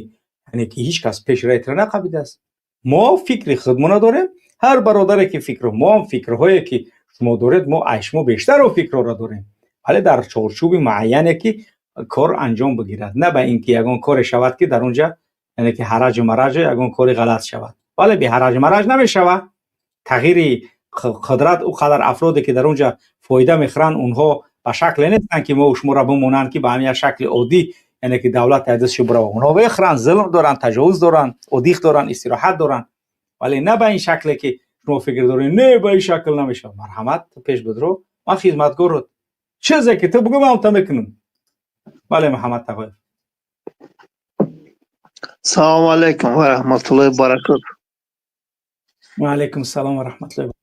яъне ки ҳеҷ кас пеши раитро нақабидааст. Мо фикри худмона дорем. Ҳар бародаре ки фикр, мо фикрҳое ки шумо доред, мо ай шумо бештаро фикрҳоро дорем, вале дар чорчӯби муайяне, ки кор анҷом бигирад, на ба ин ки ягон коре шавад, ки дар он ҷа, яъне ки ҳараҷу мараҷу, ягон кори ғалат шавад. Вале бе ҳараҷу мараҷ намешавад тағйири қудрат. Ӯ қадар афроде ки дар он ҷа фоида мехӯранд, онҳо ба шакле нестанд, ки мо шуморо бимонанд, ки ба ҳамин як шакли оддӣ, яъне ки давлат дастшо бирава. Онҳо мехӯранд, зулм доранд, таҷовуз доранд, одиқ доранд, истироҳат доранд, вале на ба ин шакле, ки шумо фикр доред. Не, ба ин шакл намешавад. Марҳамат, ту пеш бидро, ман хизматгорот. Чизе ки ту бугӯ, ман та мекунам. Бале, Муҳаммад Тағоев. Салому алайкум ва раҳматуллоҳи баракоту. Ва алайкум салом ва раҳматуллоҳи баракоту.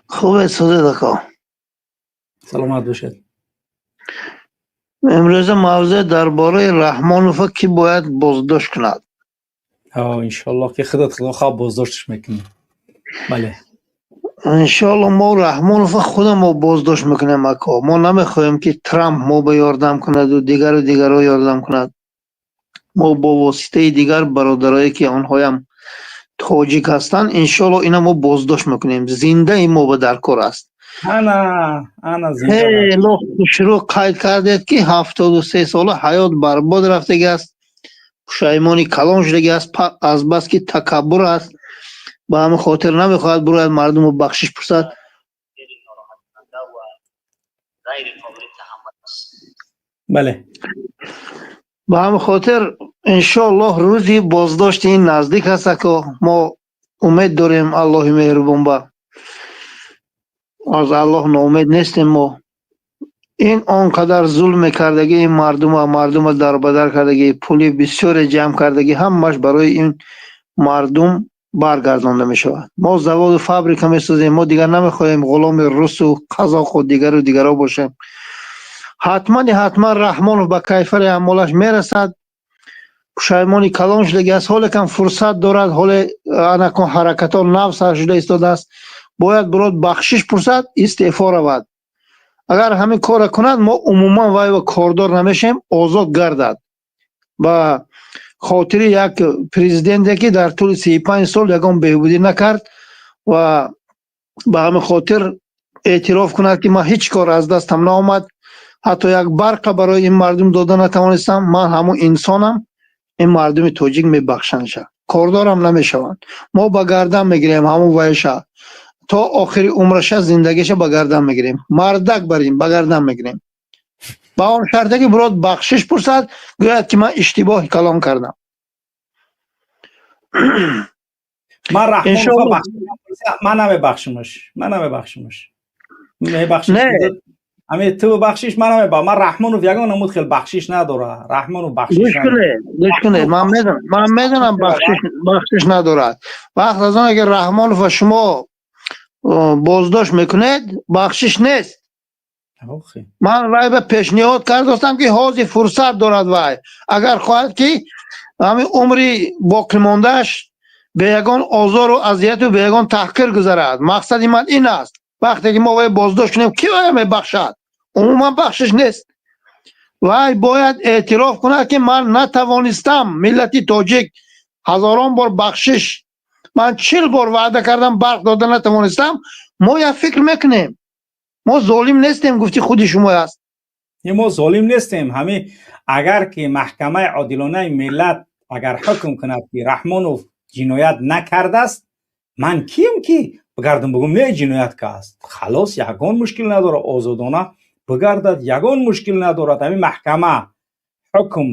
Хубе, созед, ака? Саломат бошед. Имрӯза мавзӯъ дар бораи Раҳмонова, ки бояд боздошт кунад. Иншоаллоҳ, ки худат, худо хоҳ, боздошташ мекунӣ. Бале. Иншоалло, мо Раҳмонова худамо боздошт мекунем, ако. Мо намехоҳем, ки Трамп мо ба ёрдам кунаду дигару дигарро ёрдам кунад. Мо бо воситаи дигар бародарое, ки онҳоям тоҷик ҳастанд, иншоалло, ина мо боздошт мекунем. Зиндаи мо ба дар кор аст. Ана, ана зинда. Хело хушрӯ қайд кардед, ки 73 сола ҳаёт барбод рафтагӣ аст, пушаймони калон шудагӣ аст, азбаски такаббур аст, ба ҳамин хотир намехоҳад бирояд мардуму бахшиш пурсад. Бале. Ба ҳамин хотир, иншоаллоҳ, рӯзи боздошти ин наздик аст, ако. Мо умед дорем Аллоҳи меҳрубон ба, аз Аллоҳ ноумед нестем. Мо ин он қадар зулм мекардагӣ ин мардума, мардума дарбадар кардагӣ, пули бисёре ҷамъ кардагӣ, ҳамааш барои ин мардум баргардонда мешавад. Мо заводу фабрика месозем. Мо дигар намехоҳем ғуломи русу қазоқу дигару дигарро бошем. Ҳатмани ҳатман Раҳмонов ба кайфари аъмолаш мерасад. Пушаймони калон шудагӣ аст. Ҳоле кам фурсат дорад, ҳоле анакун ҳаракатҳо нав сар шуда истодааст, бояд бирод, бахшиш пурсад, истеъфо равад. Агар ҳамин корро кунад, мо умуман вайва кордор намешавем, озод гардад. Ба хотири як президенте, ки дар тӯли 35 сол ягон беҳбудӣ накард, ва ба ҳамин хотир эътироф кунад, ки ман ҳеҷ кор аз дастам наомад, ҳатто як барқа барои ин мардум дода натавонистам, ман ҳамун инсонам. Ин мардуми тоҷик мебахшандша, кордорам намешаванд. Мо ба гардан мегирем ҳамун вайша, то охири умраша, зиндагиша ба гардан мегирем. Мардак барин ба гардан мегирем, ба он шарте ки бирод, бахшиш пурсад, гӯяд, ки ман иштибоҳи калон кардам. Ман Раҳмонова, ман намебахшимаш, ман намебахшимаш. Мебахшиш, ҳамин ту бахшиш, ман намебахшам. Ман Раҳмонов ягон намуд хел бахшиш надора. Раҳмонов бахшиш Гӯш кунед, гӯш кунед, ман медонам, ман медонам, бахшиш надорад. Вақт аз он ки Раҳмонова шумо боздошт мекунед, бахшиш нест. Ман вай ба пешниҳод кардостам, ки ҳозир фурсат дорад вай, агар хоҳад, ки ҳамин умри боқимондааш бе ягон озору азияту бе ягон таҳқир гузарад. Мақсади ман ин аст: вақте ки мо вай боздошт кунем, ки вая мебахшад? Умуман бахшиш нест. Вай бояд эътироф кунад, ки ман натавонистам. Миллати тоҷик, ҳазорон бор бахшиш, ман 40 бор ваъда кардам, барқ дода натавонистам. Мо як фикр мекунем, мо золим нестем, гуфти худи шумо аст. Мо золим нестем. Ҳамин агар ки маҳкамаи одилонаи миллат агар ҳукм кунад, ки Раҳмонов ҷиноят накардааст, ман кием, ки бигардам, бигӯм, не, ҷиноят кааст? Халос, ягон мушкил надорад, озодона бигардад, ягон мушкил надорад. Ҳамин маҳкама ҳукм,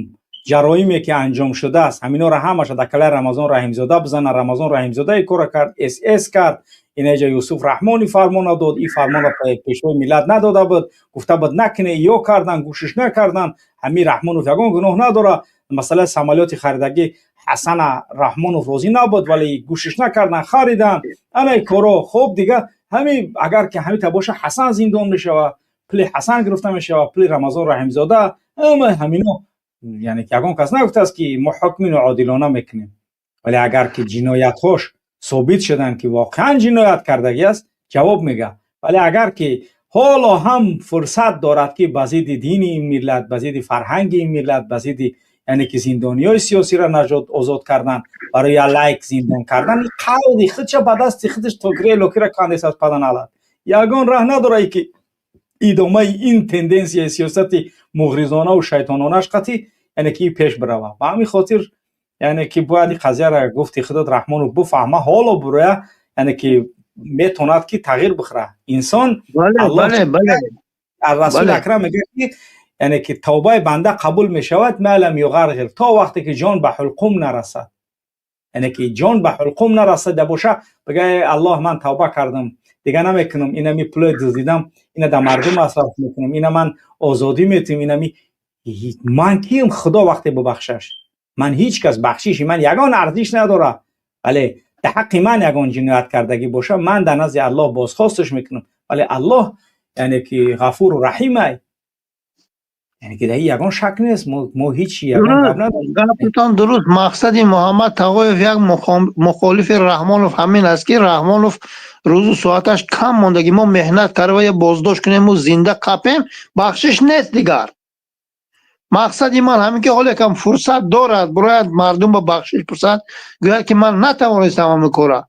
ҷароиме ки анҷом шудааст, ҳаминора ҳамаша дар калаи Рамазон Раҳимзода бизана. Рамазон Раҳимзода и кора кард, СС кард. Инаҷа Юсуф Раҳмони фармона дод, ин фармона пешвои миллат надода буд, гуфта буд, накуне, ё кардан, гӯшиш накардан. Ҳамин Раҳмонов ягон гуноҳ надорад. Масъалаи самолёти харидагӣ, Ҳасана Раҳмонов розӣ набуд, вале гӯшиш накардан, харидан. Ана коро. Хоб, дига ҳамин агар ки ҳамита боша, Ҳасан зиндон мешавад, пули Ҳасан гирифта мешавад, пули Рамазон Раҳимзода, ҳама ҳамино. Яъне ки ягон кас нагуфтааст, ки мо ҳукми ноодилона мекунем, вале агар ки ҷиноятҳош собит шуданд, ки воқеан ҷиноят кардагӣ аст, ҷавоб мега. Вале агар ки ҳоло ҳам фурсат дорад, ки ба зидди дини ин миллат, ба зидди фарҳанги ин миллат, ба зидди, яъне ки зиндониҳои сиёсиро наҷот озод кардан, барои як лайк зиндон кардан, қавли худша ба дасти худаш то гиреи локира кандес аз паданалад. Ягон раҳ надорад, ки идомаи ин тенденсияи сиёсати муғризонаву шайтононаш қатъи, яъне ки пеш бирава. Ба ҳамин хотир, яъне ки бояд ин қазияра, гуфти худат, Раҳмонов буфаҳма. Ҳоло буроя, яъне ки метавонад, ки тағйир бихӯра инсон. Расули акрам мегӯяд, ки яъне ки тавбаи банда қабул мешавад ما لم يغرغر, то вақте ки ҷон ба ҳулқум нарасад. Яъне ки ҷон ба ҳулқум нарасада боша, бигӯя: «Аллоҳ, ман тавба кардам, дига намекунам, инами пулои дуздидам, ина да мардум масраф мекунам, ина ман озодӣ метиҳам». Инами ман кием, Худо вақте бубахшаш, ман ҳеҷ кас, бахшиши ман ягон арзиш надорад. Вале дар ҳаққи ман ягон ҷиноят кардагӣ боша, ман дар назди Аллоҳ бозхосташ мекунам. Вале Аллоҳ, яъне ки ғафуру раҳимай, яъне ки дар ин ягон шак нест. Мо ҳеҷ ягон гап надорем. Гапатон дуруст. Мақсади Муҳаммад Тағоев, як мухолифи Раҳмонов, ҳамин аст, ки Раҳмонов рӯзу соаташ кам мондагӣ, мо меҳнат карда я боздошт кунему зинда қапем, бахшиш нест дигар. Мақсади ман ҳамин, ки ҳоло якам фурсат дорад, бояд мардум ба бахшиш пурсад, гӯяд, ки ман натавонистам ҳамин кора,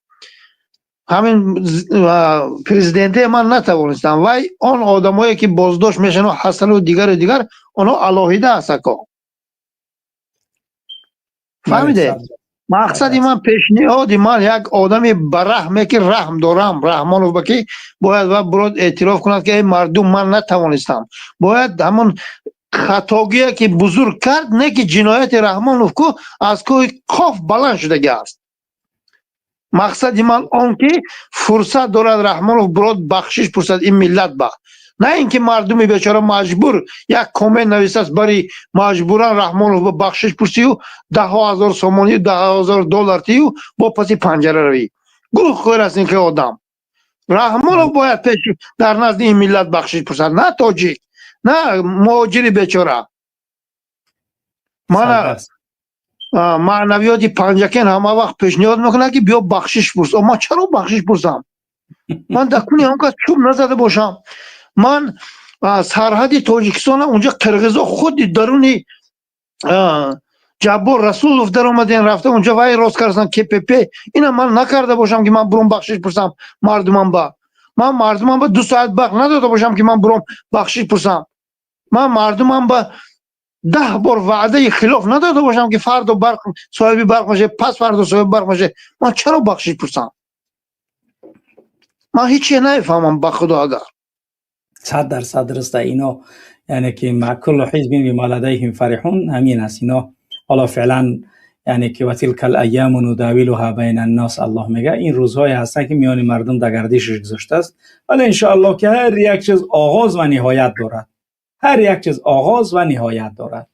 ҳамин президенте ман натавонистам. Вай он одамое, ки боздошт мешаванд, Ҳасану дигару дигар, онҳо алоҳида аст, ако, фаҳмиде? Мақсади ман, пешниҳоди ман, як одами бараҳме, ки раҳм дорам, Раҳмонов ба, ки бояд ва бурод эътироф кунад, ки эй мардум, ман натавонистам. Бояд ҳамон хатогие, ки бузург кард, не ки ҷинояти Раҳмонов ку аз кӯҳи Қоф баланд шудагӣ аст. Мақсади ман он, ки фурсат дорад Раҳмонов, бурод бахшиш пурсад ин миллат ба, на ин ки мардуми бечора маҷбур як коммент нависааст, бари маҷбуран Раҳмонов ба бахшиш пурсию даҳҳо ҳазор сомонию даҳҳо ҳазор доллар тию бо паси панҷара равӣ. Гӯҳ хӯр аст ин ки одам. Раҳмонов бояд пеши дар назди ин миллат бахшиш пурсад, на тоҷик, на муҳоҷири бечора. Мана маънавиёти Панҷакен ҳама вақт пешниҳод мекунад, ки биё бахшиш пурс. Ман чаро бахшиш пурсам? Ман дар куни ҳам кас чӯб назада бошам. Ман сарҳади Тоҷикистона, унҷа қирғизо, худи даруни Ҷаббор Расулов даромаден, рафта унҷа вай рост кардасан КПП. Ина ман накарда бошам, ки ман буром бахшиш пурсам мардумам ба. Ман мардумам ба 2 соат барқ надода бошам, ки ман буром бахшиш пурсам. Ман мардумам ба 10 бор ваъдаи хилоф надода бошам, ки фардо барқ соҳиби барқ мешавед, пас фардо соҳиби барқ мешавед. Ман чаро бахшиш пурсам? Ман ҳече намефаҳмам, ба Худо агар. 100% дуруста. Ино, яъне ки كل حزب بما لديهم فرحون, ҳамин аст. Ино ҳоло феълан, яъне ки وتلك الأيام نداولها بين الناس, Аллоҳ мега, ин рӯзҳое ҳастанд, ки миёни мардум дар гардишаш гузоштааст. Вале иншоаллоҳ, ки ҳар як чиз оғоз ва ниҳоят дорад, ҳар як чиз оғоз ва ниҳоят дорад.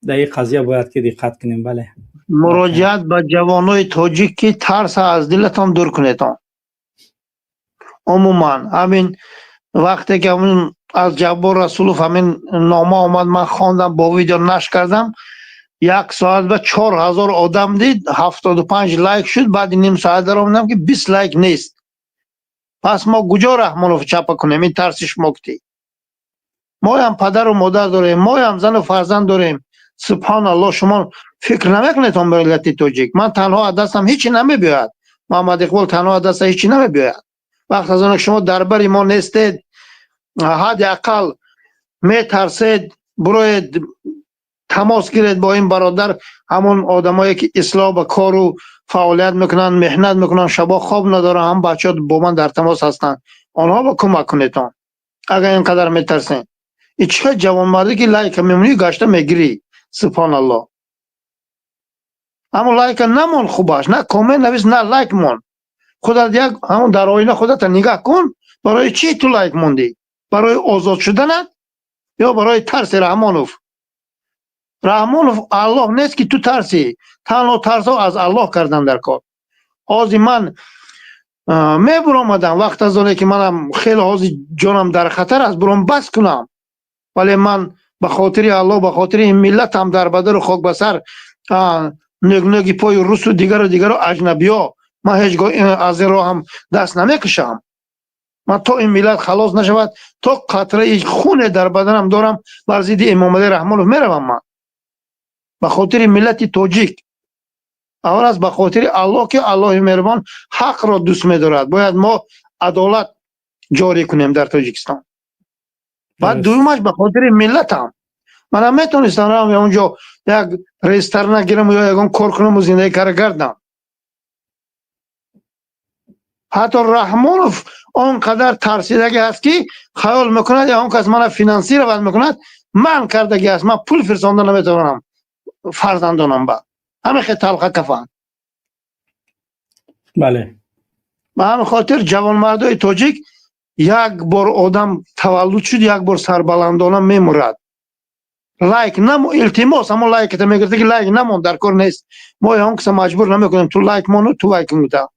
Дар ин қазия бояд ки диққат кунем, бале. Муроҷиат ба ҷавонои тоҷик, ки тарса аз дилатон дур кунедон. Умуман, ҳамин вақте ки ҳамин аз Ҷаббор Расулов ҳамин нома омад, ман хондам, бо видео нашр кардам, як соат ба 4000 одам дид, 75 лайк шуд. Баъди ним соат даромадам, ки 20 лайк нест. Пас мо куҷо Раҳмонов чапа кунем? Ин тарси шумо кутӣ. Моям падару модар дорем, моям зану фарзанд дорем. Субҳоналлоҳ, шумо фикр намекунед он миллати тоҷик. Ман танҳо аз дастам ҳечи намебиёяд. Муҳаммад Иқбол танҳо аз даста ҳечи намебиёяд. Вақт аз оне ки шумо дар бари мо нестед, ҳадди ақал метарсед, бироед, тамос гиред бо ин бародар, ҳамон одамое ки ислоҳ ба кору фаъолият мекунанд, меҳнат мекунанд, шабо хоб надоранд, ҳам бачаҳо бо ман дар тамос ҳастанд. Онҳо ба кӯмак кунедон. Агар ин қадар метарсед. И чӣ хел ҷавонмардӣ, ки лайка мемонӣ, гашта мегирӣ. Субҳоналлоҳ. Ҳамон лайка намон хубаш, на коммент навис, на лайк мон. Худат як ҳамон дар оина худата нигаҳ кун, барои чӣ ту лайк мондӣ? Барои озод шуданат ё барои тарси Раҳмонов? Раҳмонов Аллоҳ нест, ки ту тарсӣ. Танҳо тарсо аз Аллоҳ кардан дар кор. Ҳозир ман мебуромадам, вақт аз оне ки манам хеле ҳозир ҷонам дар хатар аст, буром бас кунам. Вале ман ба хотири Аллоҳ, ба хотири ин миллатам дар бадару хок ба сар, нӯгнӯги пои русу дигару дигару аҷнабиё, ман ҳеҷ гоҳ аз ин роҳам даст намекашам. Ман то ин миллат халос нашавад, то қатраи хуне дар баданам дорам, бар зидди Эмомалӣ Раҳмонов меравам ман. Ба хотири миллати тоҷик. Аввал аз ба хотири Аллоҳ, ки Аллоҳи меҳрубон ҳақро дӯст медорад. Бояд мо адолат ҷорӣ кунем дар Тоҷикистон. Баъд дуюмаш ба хотири миллатам. Манам метонистам равам онҷо як ресторана гирам ё ягон кор кунаму зиндагӣ кара гардам. Ҳатто Раҳмонов он қадар тарсидагӣ ҳаст, ки хаёл мекунад он кас мана финансировать мекунад, ман кардагӣ аст, ман пул фирсонда наметавонам фарзандонам ба. Ҳамин хел талха кафан. Бале. Ба ҳамин хотир ҷавонмардои тоҷик, як бор одам таваллуд шуд, як бор сарбаландона мемурад. Лайк намо, илтимос, ҳамон лайката мегирифта, ки лайк намон, дар кор нест. Мо он каса маҷбур намекунем, ту лайк мону, ту лайк мута.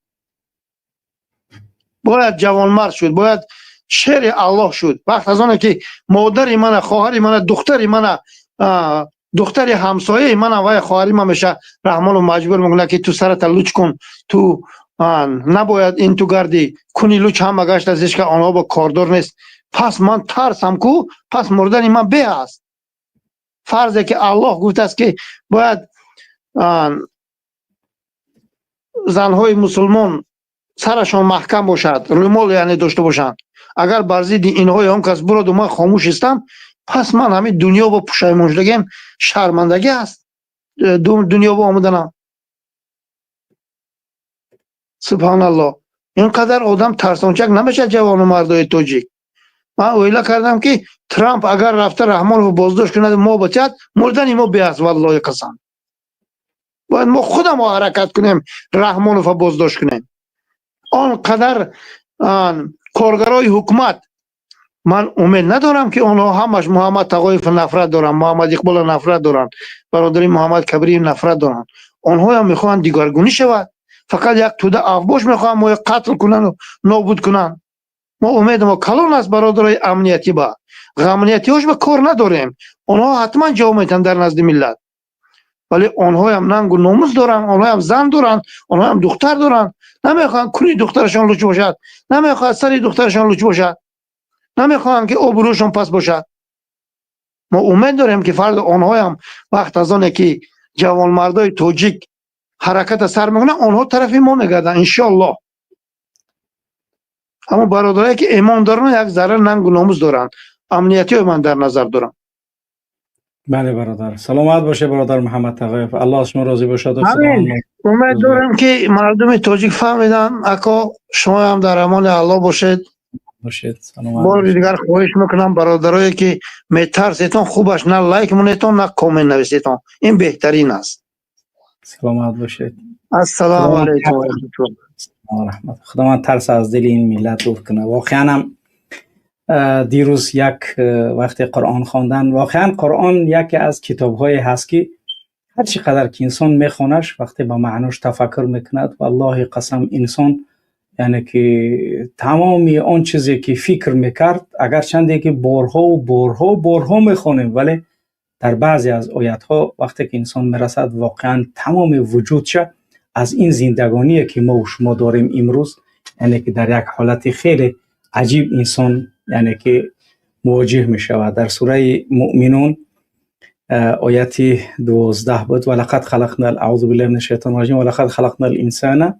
Бояд ҷавонмард шуд, бояд шери Аллоҳ шуд. Вақт аз оне ки модари мана, хоҳари мана, духтари мана, духтари ҳамсояи мана, вай хоҳари ман меша, Раҳмонов маҷбур мекунад, ки ту сарата луч кун, ту набояд ин ту гарди куни луч, ҳама гашта зишка онҳо бо кордор нест. Пас ман тарсам ку, пас мурдани ман беҳ аст. Фарзе ки Аллоҳ гуфтааст, ки бояд занҳои мусулмон сарашон маҳкам бошад, рӯмол яъне дошта бошанд. Агар бар зидди инҳои он кас буроду ман хомӯш истам, пас ман ҳамин дунё бо пушаймон шудагиам шармандагӣ аст. Дунё бо омаданам. Субҳоналлоҳ. Ин қадар одам тарсончак намешавад, ҷавону мардои тоҷик. Ман оила кардам, ки Трамп агар рафта Раҳмонов боздошт кунад, мо батиҳад, мурдани мо беҳ аст, валлоҳи қасам. Бояд мо худамо ҳаракат кунем, Раҳмонова боздошт кунем. Он қадар коргарои ҳукумат, ман умед надорам, ки онҳо ҳамаш Муҳаммад Тағоев нафрат доранд, Муҳаммад Иқбола нафрат доранд, бародари Муҳаммад Кабириев нафрат доранд. Онҳоям мехоҳанд дигаргунӣ шавад. Фақат як тӯда авбош мехоҳанд моро қатл кунанду нобуд кунанд. Мо умедамо калон аст бародарои амниятӣ ба. Амниятиҳош ба кор надорем. Онҳо ҳатман ҷавоб медиҳанд дар назди миллат. Вале онҳоям нангу номус доранд, онҳоям зан доранд, онҳоям духтар доранд. Намехоҳанд куни духтарашон луч бошад, намехоҳад сари духтарашон луч бошад, намехоҳанд, ки обрӯшон паст бошад. Мо умед дорем, ки фардо онҳоям вақт аз оне ки ҷавонмардои тоҷик ҳараката сар мекунанд, онҳо тарафи мо мегарданд, иншоаллоҳ. Ҳамон бародарое ки имон доранд, як зарра нангу номус доранд, амниятиҳои ман дар назар дорам. Бале, бародар, саломат бошед, бародар Муҳаммад Тағоев, Аллоҳ аз шумо розӣ бошад. Умед дорем, ки мардуми тоҷик фаҳмиданд. Ако, шумоям дар амони Аллоҳ бошед. Бошед, саломат. Бори дигар хоҳиш мекунам, бародарое ки метарсетон, хубаш на лайк монетон, на коммент нависетон, ин беҳтарин аст. Саломат бошед. Ассалому алайкум ва раҳматуллоҳ. Раҳмат. Худованд тарс аз дили ин миллат дур кунад. Воқеан ҳам дирӯз як вақте Қуръон хондан, воқеан Қуръон яке аз китобҳое ҳаст, ки ҳар чӣ қадар ки инсон мехонаш, вақте ба маънош тафаккур мекунад, валлоҳи қасам, инсон яъне ки тамоми он чизе ки фикр мекард, агарчанде ки борҳову борҳо борҳо мехонем, вале дар баъзе аз оятҳо вақте ки инсон мерасад, воқеан тамоми вуҷудша аз ин зиндагоние ки мо шумо дорем имрӯз, яъне ки дар як ҳолати хеле аҷиб инсон яъне ки مواجه می شود. در سوره مؤمنون آیت 12 بود: ولقد خلقنا، اعوذ بالله من الشیطان الرجیم، ولقد خلقنا الانسان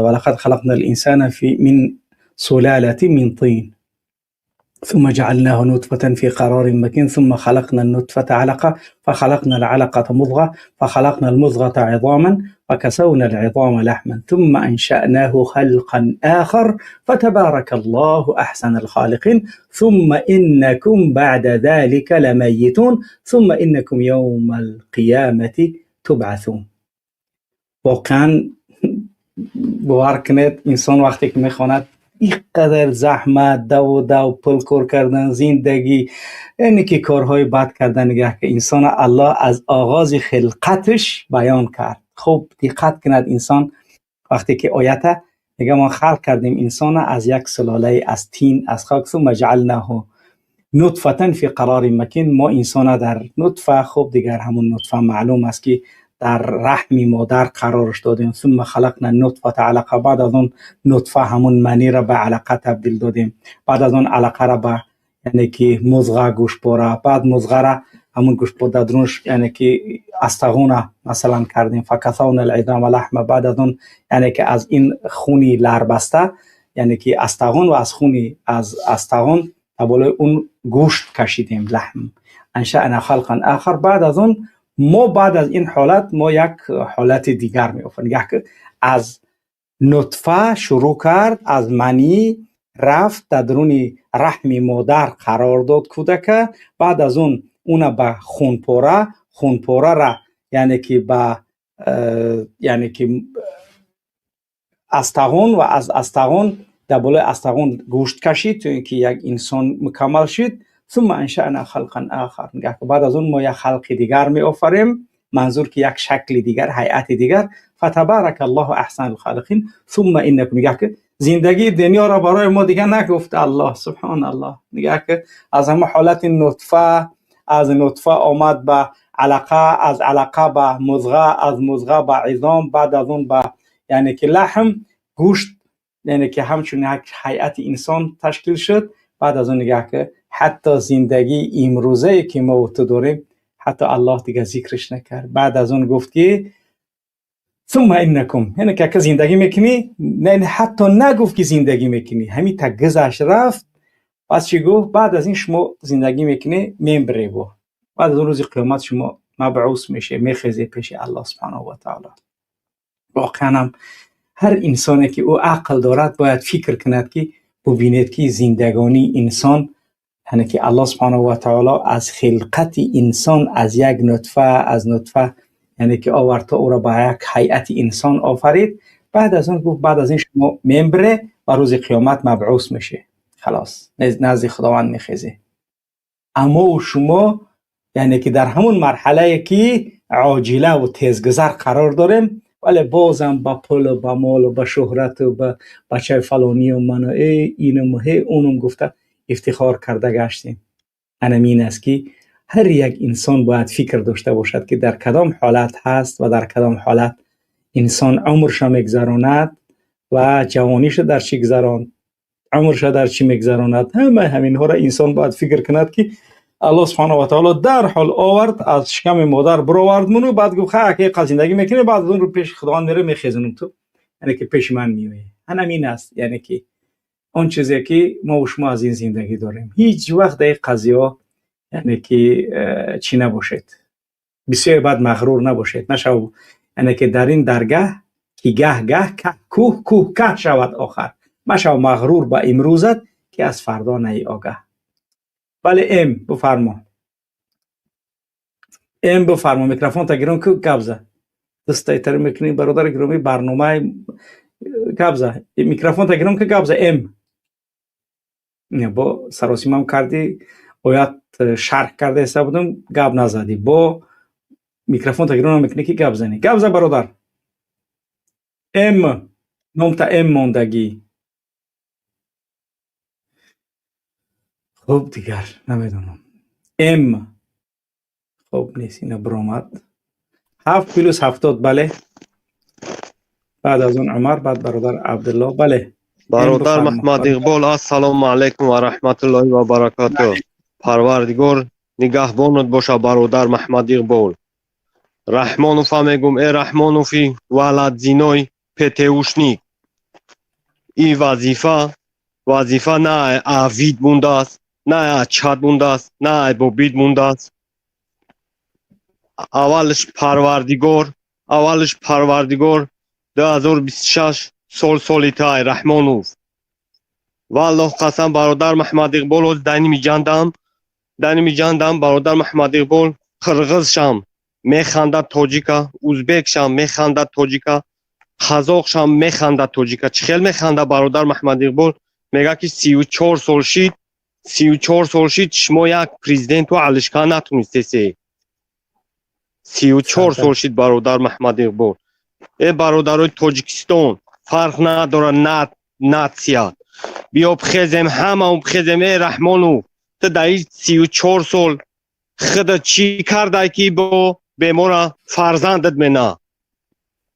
ولقد خلقنا الانسان في من سلالة من طين ثم جعلناه نطفة في قرار مكين ثم خلقنا النطفة علقة فخلقنا العلقة مضغة فخلقنا المضغة عظاما فكسونا العظام لحما ثم أنشأناه خلقا آخر فتبارك الله أحسن الخالقين ثم إنكم بعد ذلك لميتون ثم إنكم يوم القيامة تبعثون. واقعا باور کنید انسان وقتی که میخواند اینقدر زحمت، دو دو، پول کار کردن، زندگی، یعنی که کارهای بد کردن، نگه که انسان الله از آغاز خلقتش بیان کرد. خوب دقت کند انسان وقتی که آیت میگه ما خلق کردیم انسان از یک سلاله از تین، از خاک، ثم جعلناه نطفه فی قرار مکین. ما انسان در نطفه، خوب دیگر همون نطفه معلوم است که در رحم مادر قرارش دادیم. ثم خلقنا النطفه علقه، بعد از اون نطفه همون منی را به علقه تبدیل دادیم، بعد از اون علقه را به یعنی که مضغه، گوشتپاره، بعد مضغه را همون گوشتپاره درونش یعنی که استغونه مثلا کردیم. فکسونا العظام لحمه، بعد از اون یعنی که از این خونی لربسته یعنی که استغون و از خونی از استغون بالای اون گوشت کشیدیم، لحم. انشأنا خلقا آخر، بعد از اون ما بعد از این حالت ما یک حالت دیگر می آفرینیم. از نطفه شروع کرد، از منی رفت در درون رحم مادر قرار داد کودک، بعد از اون اون به خونپاره، خونپاره را یعنی که به یعنی که استغون و از استغون در بالای استغون گوشت کشید تا اینکه یک انسان مکمل شد. ثم انشأنا خلقا آخر، بعد از اون ما یک خلق دیگر می آفریم، منظور که یک شکل دیگر، هیئت دیگر. فتبارک الله احسن الخالقین ثم انکم، میگه که زندگی دنیا را برای ما دیگه نگفت الله، سبحان الله. میگه که از همه حالت نطفه، از نطفه آمد به علقه، از علقه به مضغه، از مضغه به عظام، بعد از اون به یعنی که لحم، گوشت، یعنی که همچون یک هیئت انسان تشکیل شد. بعد از اون نگه که حتی زندگی امروزه که ما و تو داریم حتی الله دیگه ذکرش نکرد. بعد از اون گفت که ثم انکم، یعنی که زندگی میکنی، نه حتی نگفت که زندگی میکنی، همین تا گذشت رفت. پس چی گفت؟ بعد از این شما زندگی میکنی میمبری بو، بعد از اون روز قیامت شما مبعوث میشه، میخیزه پیش الله سبحانه و تعالی. واقعا هم هر انسانی که او عقل دارد باید فکر کند که ببینید که زندگانی انسان، یعنی که الله سبحانه و تعالی از خلقت انسان از یک نطفه، از نطفه یعنی که آورد تا او را به یک هیئت انسان آفرید. بعد از اون گفت بعد از این شما میمبره و روز قیامت مبعوث میشه، خلاص نزد خداوند میخیزه. اما شما یعنی که در همون مرحله که عاجله و تیزگذر قرار داریم، ولی بازم با پول و با مال و با شهرت و با بچه فلانی و من و اینم و اونم گفته افتخار کرده گشتیم. این است که هر یک انسان باید فکر داشته باشد که در کدام حالت هست و در کدام حالت انسان عمرش میگذراند و جوانیش در چی گذراند، عمرش در چی میگذراند. همه همینها را انسان باید فکر کند که الله سبحانه و تعالی در حال آورد از شکم مادر برآورد منو، بعد گفت خا که زندگی میکنه، بعد اون رو پیش خداوند میره میخیزونم تو، یعنی که پیش من میایی. همین است، یعنی که آن چیزی که ما و شما از این زندگی داریم. هیچ وقت در قضیه یعنی که چی نباشید، بسیار بد مغرور نباشید، نشو یعنی که در این درگه که گه گه که کوه کوه که شود آخر، مشو مغرور با امروزت که از فردا نی آگه. بله ام بفرما، ام بفرما، میکروفون تا گرم کو قبضه دست تر میکنی برادر گرامی برنامه قبضه میکروفون تا گرم که قبضه ام نه با سراسیمم کردی آیات شرح کرده حساب بودم گپ نزدی با میکروفون تا گرم میکنی که گپ زنی. قبضه برادر ام نام تا ام موندگی. خب دیگر نمیدونم ام خب نیست، اینا برآمد 7 + 70. بله بعد از اون عمر، بعد برادر عبدالله. بله Бародар Маҳмад Иқбол, ассалому алайкум ва раҳматуллоҳи ва баракатуҳ. Парвардигор нигаҳбонат боша, бародар Маҳмад Иқбол. Раҳмонова мегум, э Раҳмонови валадзиной ПТУшник. И вазифа, вазифа на авид мондааст, на ачад мондааст, на бобид мондааст. Аввалш Парвардигор, аввалш Парвардигор, 2026 сол соли тай, Раҳмонов. Валлоҳ қасам, бародар Маҳмад Иқбол, ҳоз дайни миҷандам, дайни миҷандам, бародар Маҳмад Иқбол, қирғизшам механдад тоҷика, узбекшам механдад тоҷика, қазоқшам механдад тоҷика. Чӣ хел механда, бародар Маҳмад Иқбол? Мега ки 34 сол шид, 34 сол шид, шумо як президенту алишка натунистесе. 34 сол шид, бародар Маҳмад Иқбол. Э бародарои Тоҷикистон, фарқ надорад на нация, биё бихезем, ҳамаон бихезем. Э Раҳмонов, ту дар ин 34 сол худа чӣ кардай, ки бо бемора фарзандат мена?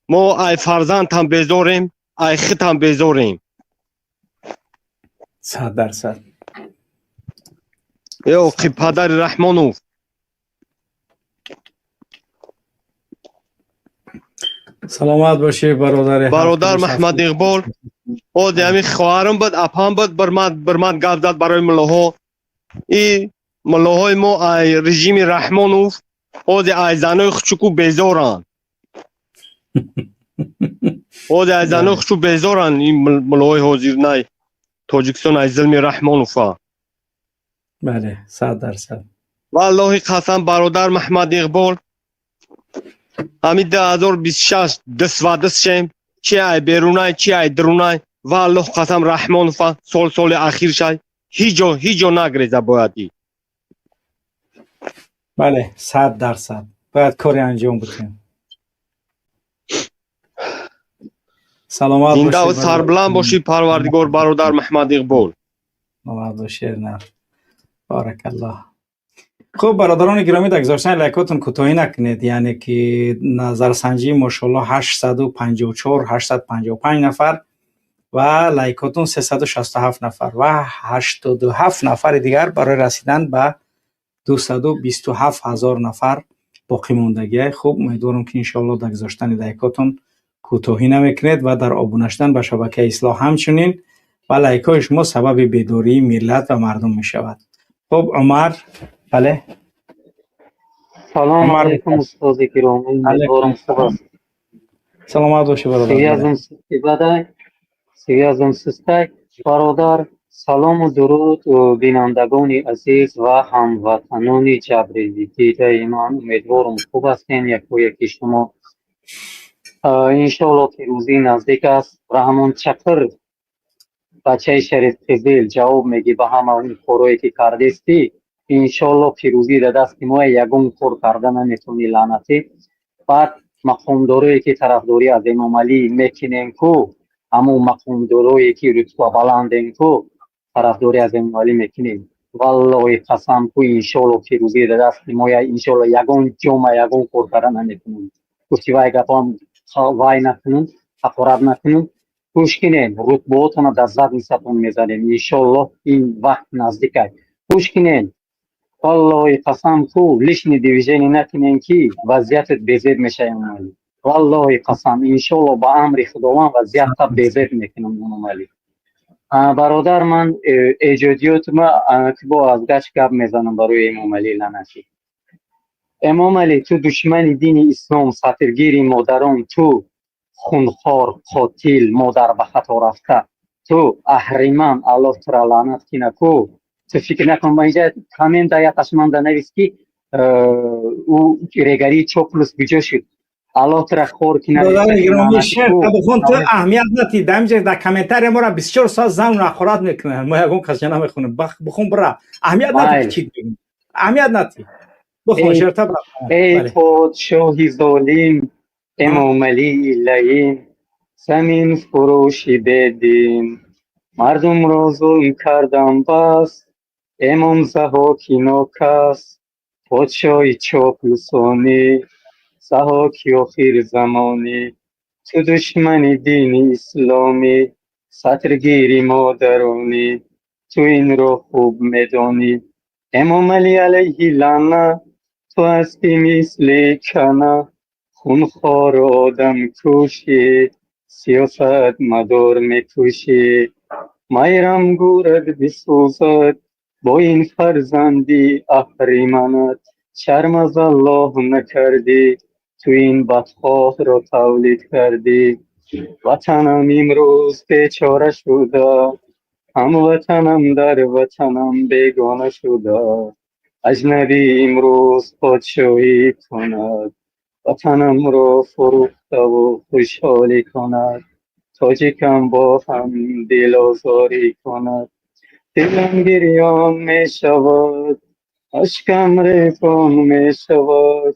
Мо ай фарзандам безорем, ай худам безорем. 100%. Э оқи падари Раҳмонов. Саломат бошӣ, бародари. Бародар Маҳмад Иқбол, ози ҳамин хоҳарам буд, апам буд, бирмад гап зад барои муллоҳо. И муллоҳои мо ай режими Раҳмонов ози ай занои хучуку безоранд, ози ай занои хучу безоранд. Ин муллоҳои ҳозирнай Тоҷикистон ай зулми Раҳмонова. Бале, 100%. Валлоҳи қасам, бародар Маҳмад Иқбол, ҳамин 2026 дисвадис шем, чи ай берунай, чи ай дурунай, валлоҳ қасам, Раҳмонова сол соли ахир шай, ҳиҷо ҳиҷо нагреза бояди. Бале, 100% бояд коре анҷом бутем. Саломат. Зиндаву сарбуланд бошӣ, Парвардигор, бародар Маҳмад Иқбол. Саломат бошӣ, баракаллоҳ. Хуб, бародарони гиромӣ, дар гузоштани лайкотон кӯтоҳӣ накунед, яъне ки назарсанҷӣ мошоалло 854, 855 нафар ва лайкотон 367 нафар ва 87 нафари дигар барои расидан ба 227 ҳазор нафар боқӣ мондагия. Хуб, умедворам, ки иншоалло дар гузоштани лайкотон кӯтоҳӣ намекунед ва дар обуна шудан ба шабакаи Ислоҳ ҳамчунин, ва лайкҳои шумо сабаби бедории миллат ва мардум мешавад. Хуб, Умар, бале. Салом алейкум, устоди гиромӣ, умедворам хуб аст. Саломат бошӣ, бародар. Сиязм бадай, сиязм систай, бародар. Салому дуруд, бинандагони азиз ва ҳамватанони ҷабрдидаи ман, умедворам хуб ҳастем якояки шумо. Иншоалло пирӯзӣ наздик аст. Раҳмон Чақир, бачаи Шариф Қизил, ҷавоб мегӣ ба ҳама он корое ки кардестӣ. Иншоалло пирӯзӣ дар дасти мо, ягон кор карда наметавонӣ, лаънатӣ. Баъд мақомдорое ки тарафдорӣ аз Эмомалӣ мекунем ку, ҳамон мақомдорое ки рутбабаландем ку, тарафдорӣ аз Эмомалӣ мекунем, валлоҳи қасам ку, иншоалло пирӯзӣ дар дасти мо, иншоалло ягон ҷома ягон кор карда наметавонем. Гуфти вай гапам вай накунем, ҳақорат накунем. Гӯш кинем, рутбаотона дар задницатон мезанем, иншоалло ин вақт наздик аст. Гӯш кинем, валлоҳи қасам ку, лишний движение накунем, ки вазъиятат безеб мешавад, Эмомалӣ. Валлоҳи қасам, иншоалло ба амри Худованд вазъиятта безеб мекунам, Эмомалӣ. Бародар, ман эҷодиётма бо аз гач гап мезанам барои Эмомалӣ лаънатӣ. Эмомалӣ, ту душмани дини ислом, сатиргири модарон, ту хунхор, қотил, модар ба хато рафта, ту аҳриман, Аллоҳ тура лаънат кина ку. Ту фикр накун, ба инҷа коммента якаш манда навис, ки ӯ регарии чоплус куҷо шуд. Аллоҳ тура хор кина. Ту аҳамият натӣ, дар инҷа дар комментария мора 24 соат зану ҳақорат мекунанд, мо ягон кас намехонем. Бихон, бира, аҳамият натӣ, чӣ аҳамият натӣ, бихон шерта, бира. Эй подшоҳи золим, Эмомалии лаим, замин фурӯши бедин, мардумро зулм кардам бас, Эмом Заҳоки нокас, подшоҳи чоплусонӣ, Заҳоки охирзамонӣ, ту душмани дини исломӣ, Сатргири модаронӣ, ту инро хуб медонӣ. Эмомалӣ алайҳи лаъна, ту ҳастӣ мисли кана. Хунхору одамкушӣ, сиёсатмадор мекушӣ. Майрам гӯрат бисӯзад бо ин фарзанди аҳриманат. Шарм аз Аллоҳ накардӣ, ту ин бадхоҳро тавлид кардӣ. Ватанам имрӯз бечора шуда, ҳамватанам дар ватанам бегона шуда. Аҷнабӣ имрӯз подшоҳӣ кунад, ватанамро фурӯхтаву хушҳолӣ кунад. Тоҷикам бо ҳам дилозорӣ кунад. Дилам гирён мешавад, ашкам резон мешавад.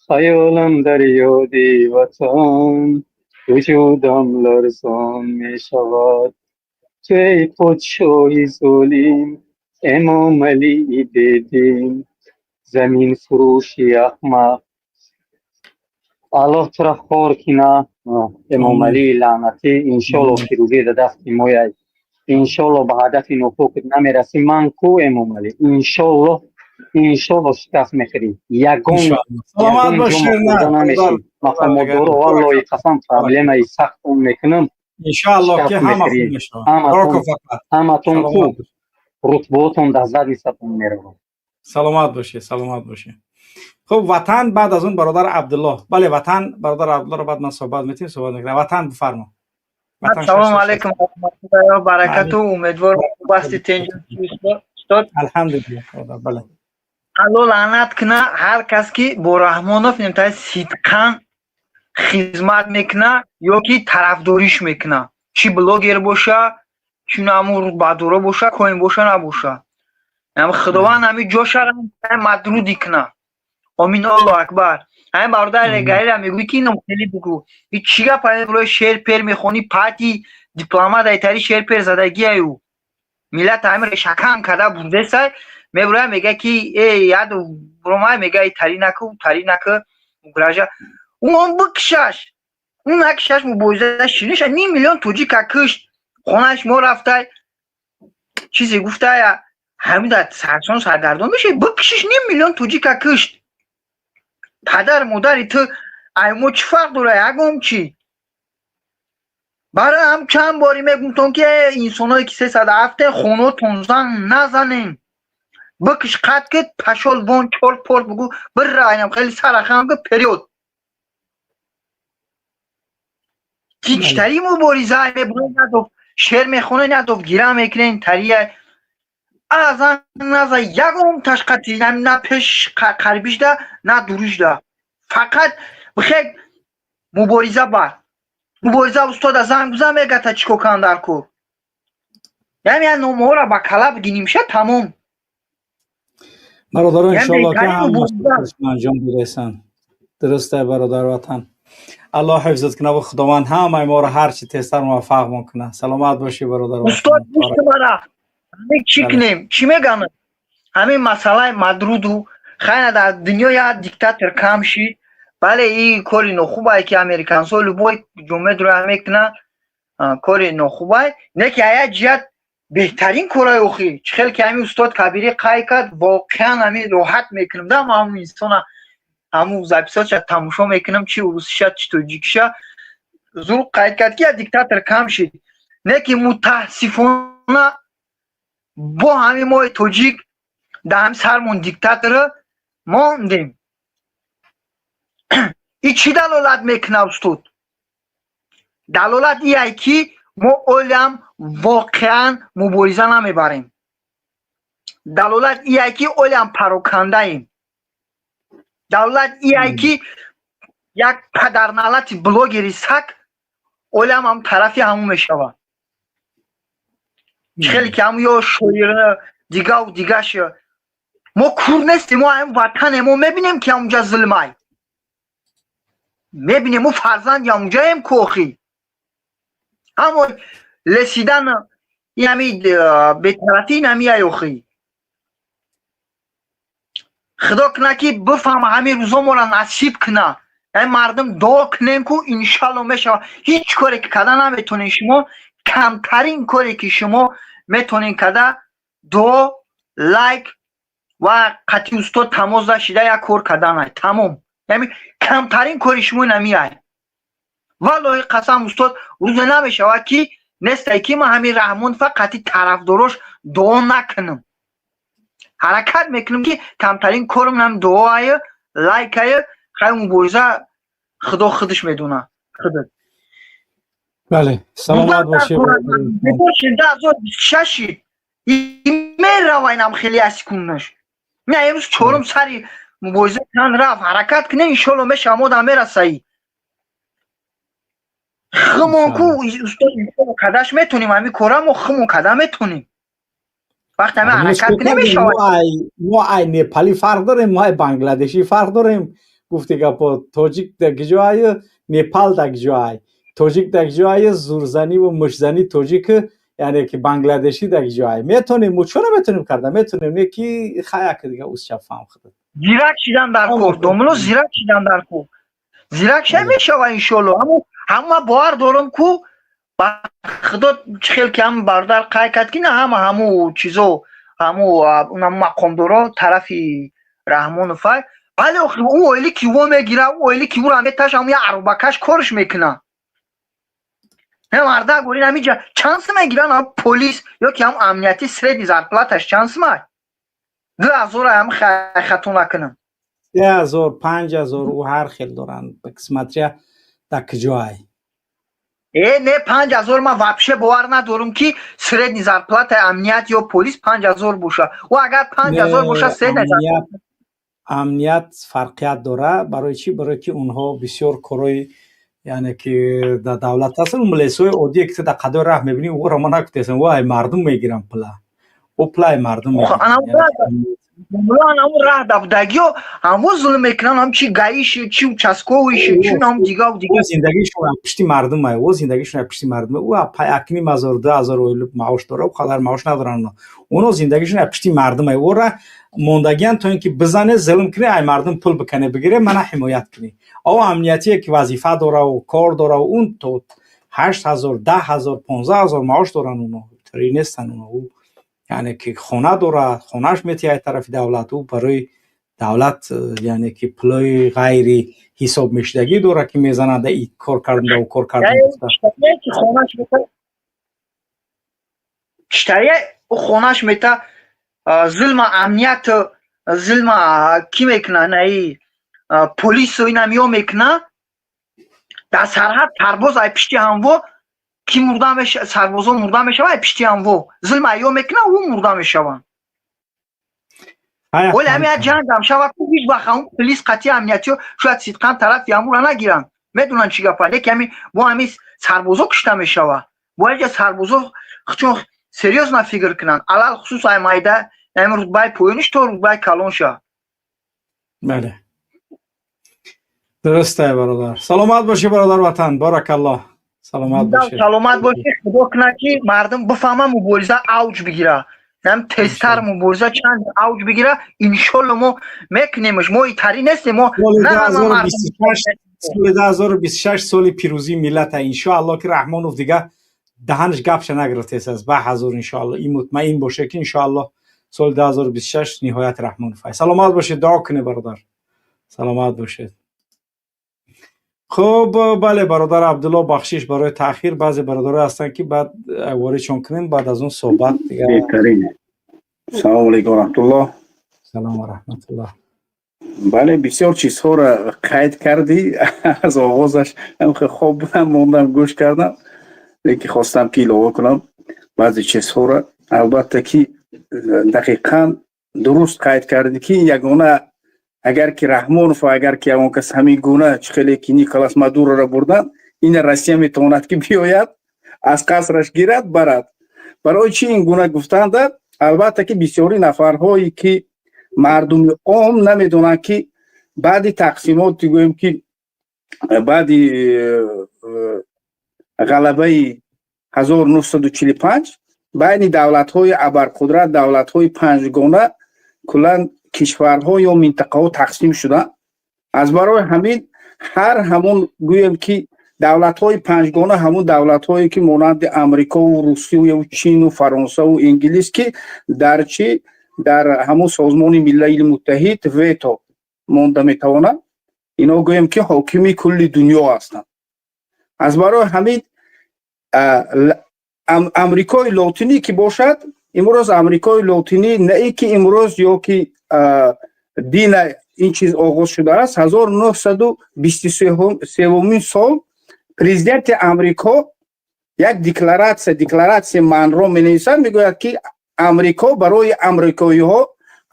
Хаёлам дар ёди ватан, вуҷудам ларзон мешавад. Ту эй подшоҳи золим, Эмомалии бедин, заминфурӯши аҳмақ. Аллоҳ тура хор кина, Эмомалии лаънатӣ. Иншолло пирӯзӣ дар дасти мояй. Иншолло ба ҳадафи нопокат намерасӣ. Ман ку, Эмомалӣ, иншолло, иншолло шикаст мехӯрӣ. Ягон Саломат ягон бош. ҷо махӯрда намешӣ. Мақомотдоро, валлоҳи қасам, проблемаи сахтон мекунам. Иншоаллоҳ ки Шикаст ҳама мехӯрӣ. хуб мешавад. Ҳаматон Бароко фақат. ҳаматон ку Саломат бош. рутбаотон дар задницатон меравад. Саломат бошед, саломат бошед. Хуб, Ватан, баъд аз он бародар Абдуллоҳ. Бале, Ватан, бародар Абдуллоҳро баъд ман суҳбат метем, суҳбат мекунам. Ватан, бифармо, Ватан. Салому алайкум ва раҳматуллоҳи ва баракату. Умедворам, хуб ҳастӣ, тенҷ, устод. Алҳамдулиллоҳ, бародар, бале. Алло лаънат куна ҳар кас ки бо Раҳмонов немтаи сидқан хизмат мекуна ё ки тарафдориш мекуна, чӣ блогер боша, чӣ наму рутбадоро боша, коин боша, набоша. Худованд ҳами ҷошара мадруди куна. Омин, Аллоҳ акбар. Ҳамин бародар Регарира мегӯӣ, ки ином хеле бугӯ, и чӣ гап рои шер пер мехонӣ? Пати дипломат айтари шер пер задагиаю миллат ҳамин решакан када бурдесай. Мебуроя, мега ки э яд буромай, мега тари наку, тари наку, угрожа. Он бикшаш, ӯ накишаш, мубориза шириша. Ним миллион тоҷика кишт, хонааш мо рафтай, чизе гуфтая, ҳамин дар сарсон саргардон мешавӣ. Бикшиш, ним миллион тоҷика кишт. Падар модари ту ай мо чӣ фарқ дора? Ягон чӣ. Барои ҳам чанд бори мегумтон, ки инсоное ки 307 хонаотон зан назанем. Бикиш, қат ки пашол вон, чор пор бугу, бирра, айнам хеле сарахам ки период ҳичтари мубориза мебуред, надов шер мехонед, надов гира мекунед, тария азан наза, ягон ташқати на пеш қарибишда, на дуришда. Фақат бихек мубориза бар мубориза. Устода занг бизан, мегата чӣ кор кунам дар кор. Яъне я номаҳоро ба кала бигинимша, тамом. Бародарон, Яъне иншоалло ки беҳтарин ҳама мубориза. анҷом додасан. Дуруст, бародар Ватан, Аллоҳ ҳифзат кунад ва Худованд ҳамаи моро ҳарчи тезтар муваффақмон кунад. Саломат бошӣ, бародар. Устод, гӯшти мара, ҳамин чӣ Бале. кунем, чӣ мегӯям, ҳамин масъалаи мадруду хайна дар дунё як диктатор кам шид. Бале, и кори нохубае, ки американсо любой ҷомеа мекунад, кори нохубай, не ки ая ҷиҳат беҳтарин корай охир. Чӣ хел ки ҳамин устод Кабирӣ қайд кард, воқеан ҳамин роҳат мекунам да. Ма ҳамун инсона, ҳамун записотша тамошо мекунам, чи урусиша, чи тоҷикиша. Зур қайд кард, ки як диктатор кам шид, не ки мутаассифона бо ҳамин мои тоҷик дар ҳамин сармон диктатора мондем. И чӣ далолат мекунад, устод? Далолат ие, ки мо олиам воқеан мубориза намебарем. Далолат ие, ки олиам парокандаем. Далолат ие, ки як падарналати блогери сак олиам ҳам тарафи ҳамун мешавад. Чӣ хеле ки ҳамун ё шоира дигаву дигаш. Мо кур нестем, мо ҳамин ватане, мо мебинем, ки ҳамунҷа зулмай мебинем. Мо фарзанди ҳамунҷаем ку охи. Ҳамо лесидан ҳами бетарафӣ намияй охи. Худо куна, ки бифаҳма, ҳамин рӯзо моро насиб куна. Ай мардум, дуо кунем, ку иншалло мешава. Ҳеҷ коре ки карда наметонем шумо. Камтарин коре ки шумо метонед када, дуо, лайк ва қатъи устод тамос дашида як кор карданай, тамом. Яъне камтарин кори шумо намиай. Валлоҳи қасам, устод, рӯзе намешавад, ки нестай, ки ман ҳамин Раҳмон фақати тарафдорош дуо накунам. Ҳаракат мекунам, ки камтарин корам нам дуоаю лайкаю. Хай, мубориза Худо худаш медонад. Бале, саломат бошед. 2026 мерава, инам хеле асикуннаш. Ме имрӯз чорум сари мубориза кан рафт. Ҳаракат кунем, иншолло, мешава, модам мерасаи хумон ку, устод, кадаш метонем. Ҳами кора мо хумон када метонем, вақте ҳами ҳаракат кунем, мешавад. Мо ай непалӣ фарқ дорем, мо ай бангладешӣ фарқ дорем. Гуфти гапо, тоҷик дар киҷоаю, Непал дар киҷоай, тоҷик дар киҷоаю, зурзаниву мушзанӣ тоҷик, яъне ки бангладешӣ дар киҷоай. Метонем, мо чора метонем карда метонем, не ки хаяк дига узча фаҳм худат. Зирак шидан дар кор, домуло, зирак шидан дар кор. Зирак ша мешава, иншолло. Ҳама бовар дорам ку ба Худо. Чӣ хел ки ҳам бародар қай кард, ки на ҳама ҳаму чизо, ҳаму мақомдоро тарафи Раҳмоновай, вале охир ӯ оили ки во мегира, ӯ оили ки ӯра меташа, ҳаму як арӯбакаш корш мекуна. Не марда горин, ҳамиҷа чанд сум мегиран? Ҳам полис ё ки ҳам амнияти, средний зарплаташ чанд сумай? 2000, ҳам хато накунам. 3000, 5000, ӯ ҳар хел доранд, смотря дар куҷоай. Э, не, 5000 ман вообще бовар надорам, ки средний зарплатаи амният ё полис 5000 боша. Ӯ агар 5000 боша, средний Амният фарқият дора. Барои чӣ? Барое ки онҳо бисёр корҳои, яъне ки дар давлат ҳастанд. Милисҳои оддие, ки ту дар қадои раҳ мебинӣ, ӯро ма нагуфтесам, ӯ ай мардум мегирам пула, ӯ пулаи мардум. Ҳамун раҳ дабдагиё ҳамво зулм мекунанд, ҳам чи гаиши, чи участковыйши, чи ҳам дигаву дига. Зиндагишон аз пишти мардумай, ӯ зиндагишон аз пишти мардума. Ӯ 1500, 2000 маош дора, ӯ қадар маош надоранд. Оно зиндагишон аз пишти мардумай. Ӯра мондагиан, то ин ки бизане, зулм кунӣ, ай мардум пул бикане, бигире, мана ҳимоят кунӣ. О амниятие ки вазифа дора кор дора, он то 8000, 10,000, 15,000 маош доранд. Оно тари нестанд. Оно ӯ, яъне ки хона дорад, хонааш метиҳад тарафи давлат, ӯ барои давлат, яъне ки пулои ғайри ҳисоб мешудагӣ дорад, ки мезанад, и кор кардан, ӯ кор кардан. Читария ӯ хонаш мета, зулма амният, зулма кӣ мекуна? Наи полису инам ё мекуна. Дар сарҳад сарбоз ай пишти ҳамво ки мурда меша, сарбозон мурда мешава ай пишти ҳамво. Зулм ё мекуна, ӯ мурда мешаванд. Оли ҳами як ҷангам шавад, ҳеҷ вақт ҳамун полис қатъи амниятиё шояд сидқан тарафи ҳамура нагиранд, медонанд чӣ гапа, лекин ҳами бо ҳами сарбозо кушта мешава. Бояд ҷа сарбозо чун серьёзно фикр кунанд, алалхусус ай майда, ами рутбаи поёниш то рутбаи калонша. Бале, дурустай, бародар. Саломат бошӣ, бародар ватан, баракаллоҳ, саломат бошед. Саломат бошӣ. Худо кунад, ки мардум бифаҳма, мубориза авҷ бигира, ам тезтар мубориза чанд авҷ бигира. Иншолло, мо мекунемш, мо итари нестем, мо. Соли 2026 соли пирӯзии миллата, иншоалло, ки Раҳмонов дига даҳанаш гапша нагирифтест аз ба ҳазур. Иншоалло, ин мутмаин боше, ки иншоалло соли 2026 ниҳоят Раҳмонов. Саломат бошед, дуо кунед, бародар, саломат бошед. Хуб, бале, бародар Абдулло, бахшиш барои таъхир. Баъзе бародаро ҳастанд, ки баъд воридшон кунем, баъд аз он суҳбат. Беҳтарин. Салому алайкум раҳматуллоҳ. Салом ва раҳматуллоҳ. Бале, бисёр чизҳоро қайд кардӣ. Аз оғозаш хоб будам, мондам, гӯш кардам, лекин хостам, ки илова кунам баъзе чизҳоро. Албатта, ки дақиқан дуруст қайд кардӣ, ки ягона агар ки Раҳмонов, агар ки ягон кас ҳамин гуна, чӣ хеле ки Николас Мадуроро бурданд, ина Россия метавонад, ки биёяд, аз қасраш гирад, барад. Барои чӣ ин гуна гуфтанда? Албатта, ки бисёри нафарҳое, ки мардуми ом намедонанд, ки баъди тақсимот, гӯем, ки баъди ғалабаи 1945 байни давлатҳои абарқудрат, давлатҳои панҷгона, куллан кишварҳо ё минтақаҳо тақсим шуданд. Аз барои ҳамин ҳар ҳамон, гӯем, ки Давлатҳои панҷгона ҳамун давлатҳое, ки монанди Амрикову Русию Чину Фаронсаву Инглис, ки дар чӣ, дар ҳамун Созмони Миллали Муттаҳид вето монда метавонанд. Ино гӯем, ки ҳокими кулли дунё ҳастанд. Аз барои ҳамин Амрикои Лотинӣ ки бошад, имрӯз Амрикои Лотинӣ на ин ки имрӯз ё ки дина ин чиз оғоз шудааст. 1923-умин сол президенти Амрико як декларатсия, декларатсияи Манро менависад, мегӯяд, ки Амрико барои амрикоиҳо,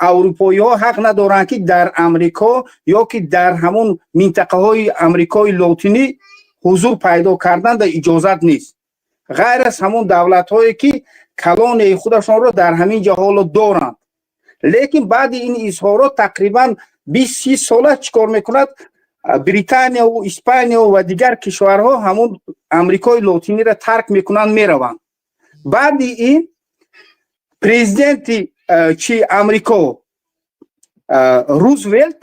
аврупоиҳо ҳақ надоранд, ки дар Амрико ё ки дар ҳамон минтақаҳои Амрикои Лотинӣ ҳузур пайдо кардан да иҷозат нест, ғайр аз ҳамон давлатҳое, ки колонияи худашонро дар ҳамин ҷо ҳоло доранд. Лекин баъди ин изҳорот тақрибан 20-30 сола чӣ кор мекунад? Британияву Испанияву ва дигар кишварҳо ҳамон Амрикои Лотиниро тарк мекунанд, мераванд. Баъди ин президенти чи Амрико Рузвелт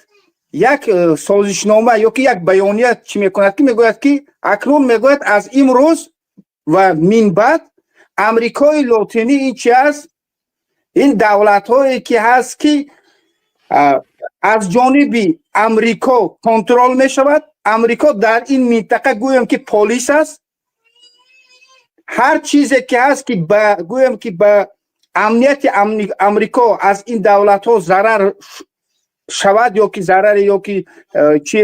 як созишнома ё ки як баёния чӣ мекунад, ки мегӯяд, ки акнун, мегӯяд, аз имрӯз ва минбаъд Амрикои Лотинӣ ин чи аст? Ин давлатҳое ки ҳаст, ки аз ҷониби Амрико контрол мешавад. Амрико дар ин минтақа гӯем, ки полис аст. Ҳар чизе ки ҳаст, ки ба гӯем, ки ба амнияти Амрико аз ин давлатҳо зарар шавад ё ки зараре ё ки чи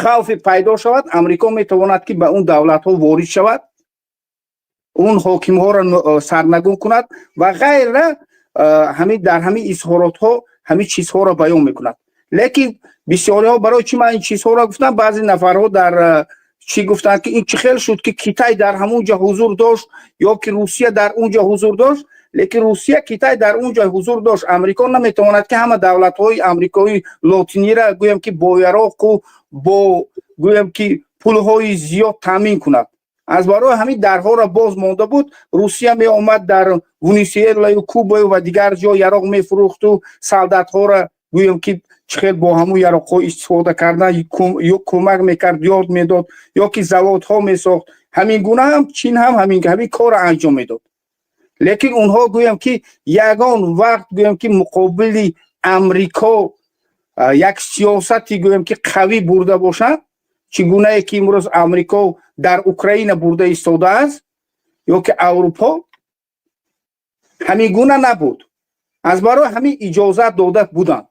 хавфе пайдо шавад, Амрико метавонад, ки ба он давлатҳо ворид шавад, он ҳокимҳоро сарнагун кунад ва ғайра. Ҳамин дар ҳамин изҳоротҳо ҳамин чизҳоро баён мекунад. Лекин бисёриҳо, барои чӣ ман ин чизҳоро гуфтам, баъзе нафарҳо дар чӣ гуфтанд, ки ин чӣ хел шуд, ки Китай дар ҳамон ҷо ҳузур дошт ё ки Русия дар он ҷо ҳузур дошт. Лекин Русия, Китай дар он ҷо ҳузур дошт. Амрико наметавонад, ки ҳама давлатҳои Амрикои Лотинира гӯем, ки бо яроқу бо гӯем, ки пулҳои зиёд таъмин кунад. Аз барои ҳамин дарҳоро боз монда буд. Русия меомад, дар Венесуэлаю Кубаю ва дигар ҷо яроқ мефурӯхту солдатҳоро гӯем, ки чӣ хел бо ҳамун яроқҳо истифода кардан ё кӯмак мекард, ёд медод ё ки заводҳо месохт. Ҳамин гуна ҳам Чин ҳам ҳамин корро анҷом медод. Лекин онҳо гӯем, ки ягон вақт гӯем, ки муқобили Амрико як сиёсати гӯем, ки қавӣ бурда бошанд, чӣ гунае ки имрӯз Амрико дар Украина бурда истодааст ё ки Аврупо, ҳамин гуна набуд. Аз барои ҳамин иҷозат дода буданд.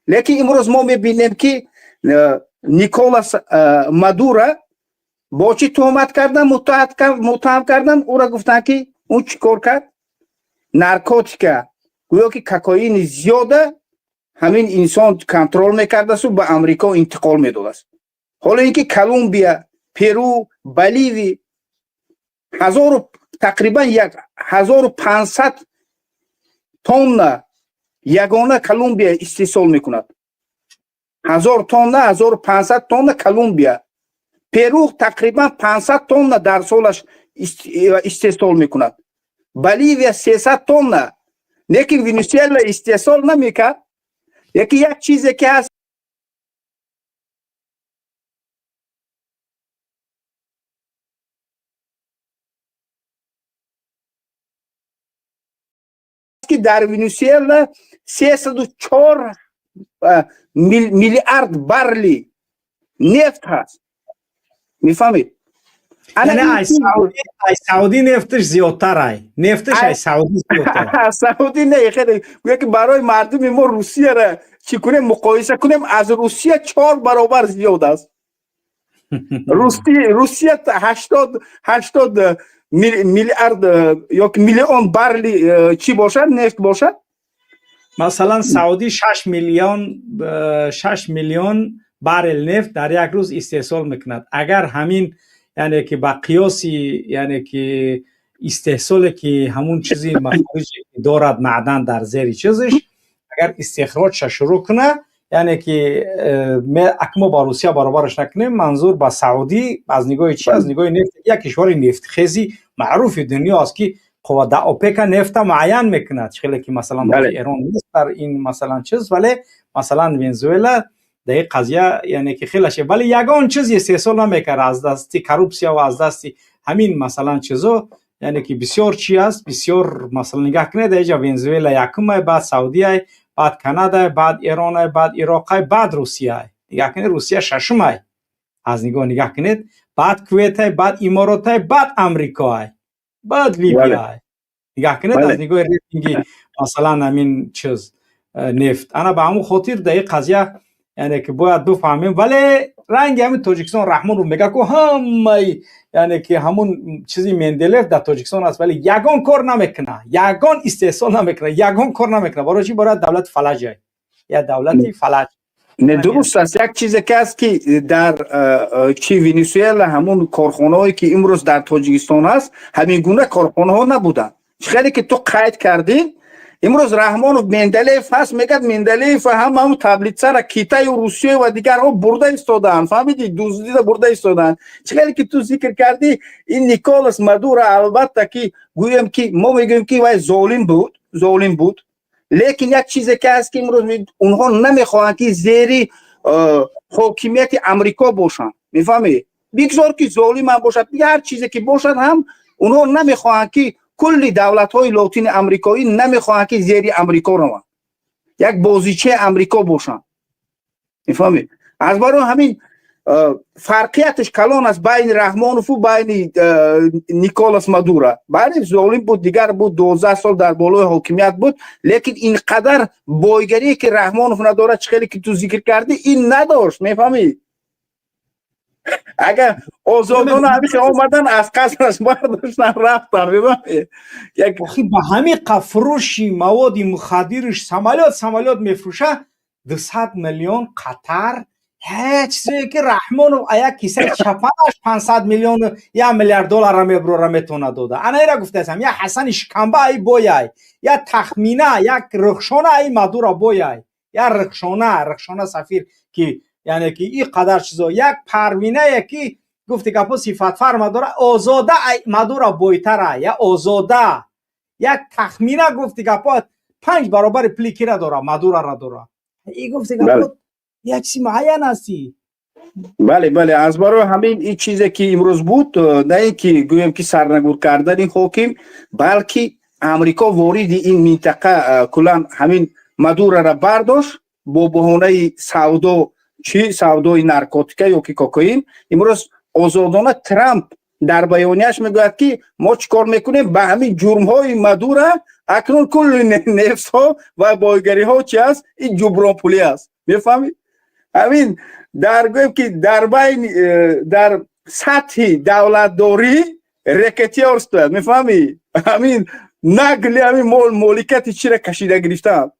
Лекин имрӯз мо мебинем, ки Николас Мадура бо чӣ туҳмат кардан, муттаҳам кардан ӯра? Гуфтанд, ки ӯ чӣ кор кард? Наркотика, гӯё ки кокаини зиёда ҳамин инсон контрол мекардасту ба Амрико интиқол медодааст. Ҳоло ин ки Колумбия, Перу, Боливи ҳазору тақрибан 1500 тонна ягона Колумбия истеҳсол мекунад. 1000 тонна, 1500 тонна Колумбия. Перу тақрибан 500 тонна дар солаш истеҳсол мекунад, Боливия 300 тонна. Лекин Венесуэла истеҳсол намекард. Яки як чизе ки ҳаст, ки дар Венесуэла 304 миллиард барли нефт ҳаст, мефаҳмед? Яъне ай Саудӣ нефташ зиёдтар, ай нефташ ай Саудӣ зиёдтар. Саудӣ не, хеле гӯя, ки барои мардуми мо Русияра чӣ кунем, муқоиса кунем, аз Русия чор баробар зиёд аст. Русия 80 миллиард ё миллион барли чӣ бошад, нефт бошад. Масалан, Саудӣ 6 миллион, 6 миллион баррел нефт дар як рӯз истеҳсол мекунад. Агар ҳамин, яъне ки ба қиёси, яъне ки истеҳсоле ки ҳамун чизи махориҷе ки дорад, маъдан дар зери чизиш, агар истихроҷша шурӯъ кунад, яъне ки ак мо ба Русия баробараш накунем, манзур ба Саудӣ аз нигоҳи чи, аз нигоҳи нефт як кишвари нефтхези маъруфи дунё аст, ки қува да ОПЕКа нефта муайян мекунад. Хеле ки масалан Эрон нест дар ин масалан чиз, вале масалан Венесуэла. Дар ин қазия, яъне ки хеле ше, вале ягон чиз истеҳсол намекард аз дасти коррупсия ва аз дасти ҳамин, масалан, чизо. Яъне ки бисёр чи аст, бисёр. Масалан, нигоҳ кунед, дар инҷа Венесуэла якумай, баъд Саудияй, баъд Канадай, баъд Эронай, баъд Ироқай, баъд Русияй. Нигоҳ кунед, Русия шашумай аз нигоҳ кунед, баъд Кувейтай, баъд Иморотай, баъд Амрикоай, баъд Либияй. Нигоҳ кунед, аз нигоҳи рейтинги, масалан, ҳамин чиз, нефт. Ана ба ҳамун хотир дар ин қазия, яъне ки бояд бифаҳмем. Вале ранги ҳамин Тоҷикистон, Раҳмонов мега, ку ҳамаи, яъне ки ҳамун чизи Менделеев дар Тоҷикистон аст, вале ягон кор намекуна, ягон истеҳсол намекуна, ягон кор намекуна. Барои чӣ? Барои давлати фалаҷай, як давлати фалаҷ. Не, дуруст аст. Як чизе ки аст, ки дар чи Венесуэла ҳамун корхонаҳое, ки имрӯз дар Тоҷикистон аст, ҳамин гуна корхонаҳо набуданд. Хеле ки ту қайд кардӣ, имрӯз Раҳмонов Менделеев ҳаст, мегӯяд. Менделеев ҳама ҳамун таблицара Китаю, Русия ва дигарҳо бурда истодаанд, фаҳмидӣ? Дуздида бурда истодаанд. Чӣ хеле ки ту зикр кардӣ, ин Николас Мадуро, албатта, ки гӯем, ки мо мегӯем, ки вай золим буд, золим буд, лекин як чизе ки ҳаст, ки имрӯз онҳо намехоҳанд, ки зери ҳокимияти Амрико бошанд, мефаҳмӣ? Бигзор, ки золимам бошад, ҳар чизе ки бошад ҳам, онҳо намехоҳанд, ки кулли давлатҳои Лотини Амрикоӣ намехоҳанд, ки зери Амрико раванд, як бозичаи Амрико бошанд, мефаҳмед? Аз барои ҳамин фарқияташ калон аст байни Раҳмонову байни Николас Мадура. Бале, золим буд, дигар буд, 12 сол дар болои ҳокимият буд, лекин ин қадар бойгарие, ки Раҳмонов надорад, чӣ хеле ки ту зикр кардӣ, ин надошт, мефаҳмӣ? Агар озодона ҳамиша омадан, аз қасраш бардоштан, рафтан, мефаҳмӣ? Як Охи, ба ҳамин қа фурӯши маводи мухаддирш, самолёт самолёт мефурӯша, 200 миллион Қатар, ҳеҷ чизе ки Раҳмонов а як кисаи чапанаш 500 миллиону 1 миллиард долларра мебурора метавонад дода. Ана ира гуфтаастам: як Ҳасани шикамба ай бояй, як тахмина, як Рухшона ай Мадура бояй, як Рухшона сафир, ки яъне ки ин қадар чизо, як Парвинае, ки гуфти гапо, сифатфарма дора, Озода ай Мадура бойтара, я Озода, як тахмина, гуфти гапо, панҷ баробари пули кира дора? Мадурара дора. И гуфти гапо, як чизи муайян ҳастӣ. Бале, аз барои ҳамин ин чизе, ки имрӯз буд, на ин ки гӯем, ки сарнагун кардани ҳоким, балки Амрико вориди ин минтақа, куллан ҳамин Мадурара бардошт бо баҳонаи савдо, чӣ савдои наркотика ё ки кокаин. Имрӯз озодона Трамп дар баёнияш мегӯяд, ки мо чӣ кор мекунем ба ҳамин ҷурмҳои Мадура. Акнун кулли нефтҳо ва бойгариҳо чи аст? Ин ҷубронпулӣ аст, мефаҳмед? Ҳамин дар, гӯем, ки дар байни дар сатҳи давлатдорӣ рэкетёрство, мефаҳмӣ? Ҳамин нагли ҳамин моликати чира кашида гирифтан,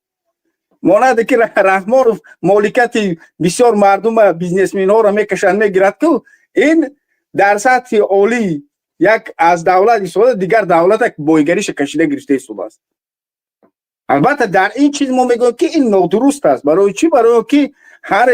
монанде ки Раҳмонов моликати бисёр мардума, бизнесменҳоро мекашанд, мегирад, ку ин дар сатҳи олӣ як аз давлат истода, дигар давлата бойгариша кашида гирифта истодааст. Албатта, дар ин чиз мо мегӯем, ки ин нодуруст аст. Барои чӣ? Барои ки ҳар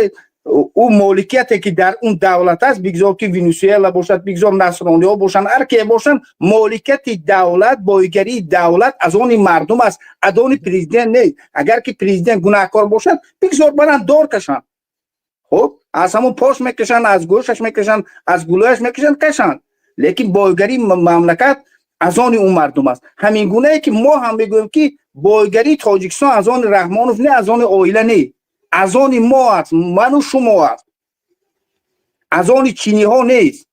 ӯ моликияте, ки дар он давлат аст, бигзор, ки Венесуэла бошад, бигзор насрониҳо бошанд, ҳар ке бошанд, моликияти давлат, бойгарии давлат аз они мардум аст, аз они президент нест. Агар ки президент гунаҳкор бошад, бигзор баранд, дор кашанд. Хуб, аз ҳамон пош мекашанд, аз гӯшаш мекашанд, аз гулӯяш мекашанд, кашанд, лекин бойгарии мамлакат аз они ӯ мардум аст. Ҳамин гунае ки мо ҳам мегӯем, ки бойгарии Тоҷикистон аз они Раҳмонов не, аз они оила не, аз они мо аст, ману шумо аст, аз они чиниҳо нест.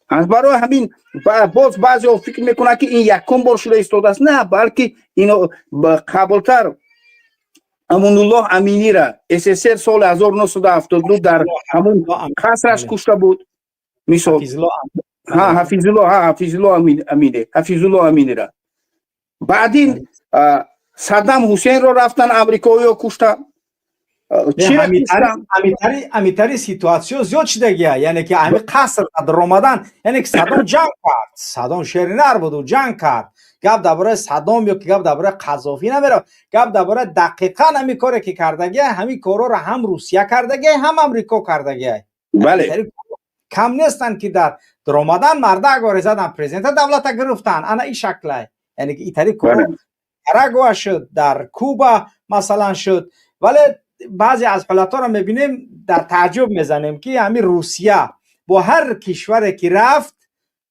Аз барои ҳамин боз баъзеҳо фикр мекунанд, ки ин якум бор шуда истодааст. На, балки ино қаблтар Амонуллоҳ Аминира СССР соли 1972 дар ҳамун қасраш кушта буд, мисол. Ҳафизулло, Ҳафизулло Амине, Ҳафизулло Аминира. Баъдин Саддам Ҳусейнро рафтан, амрикоиё куштанд. Амитари ситуатсиё зиёд шидагия, яъне ки ами қаср даромадан, яъне ки Саддом ҷанг кард, Саддом шери нар буду ҷанг кард. Гап дар бораи Саддом ё ки гап дар бораи Қазофӣ намерав, гап дар бораи дақиқан ҳамин коре, ки кардагия, ҳамин корҳоро ҳам Русия кардагия, ҳам Амрико кардагия. Кам нестанд, ки дар даромадан мардак задан, президента давлата гирифтан. Ана ин шаклай, яъне ки итари кор Никарагуа шуд, дар Куба масалан шуд, вале баъзе аз ҳолатҳоро мебинем, дар таъҷуб мезанем, ки ҳамин Русия бо ҳар кишваре ки рафт,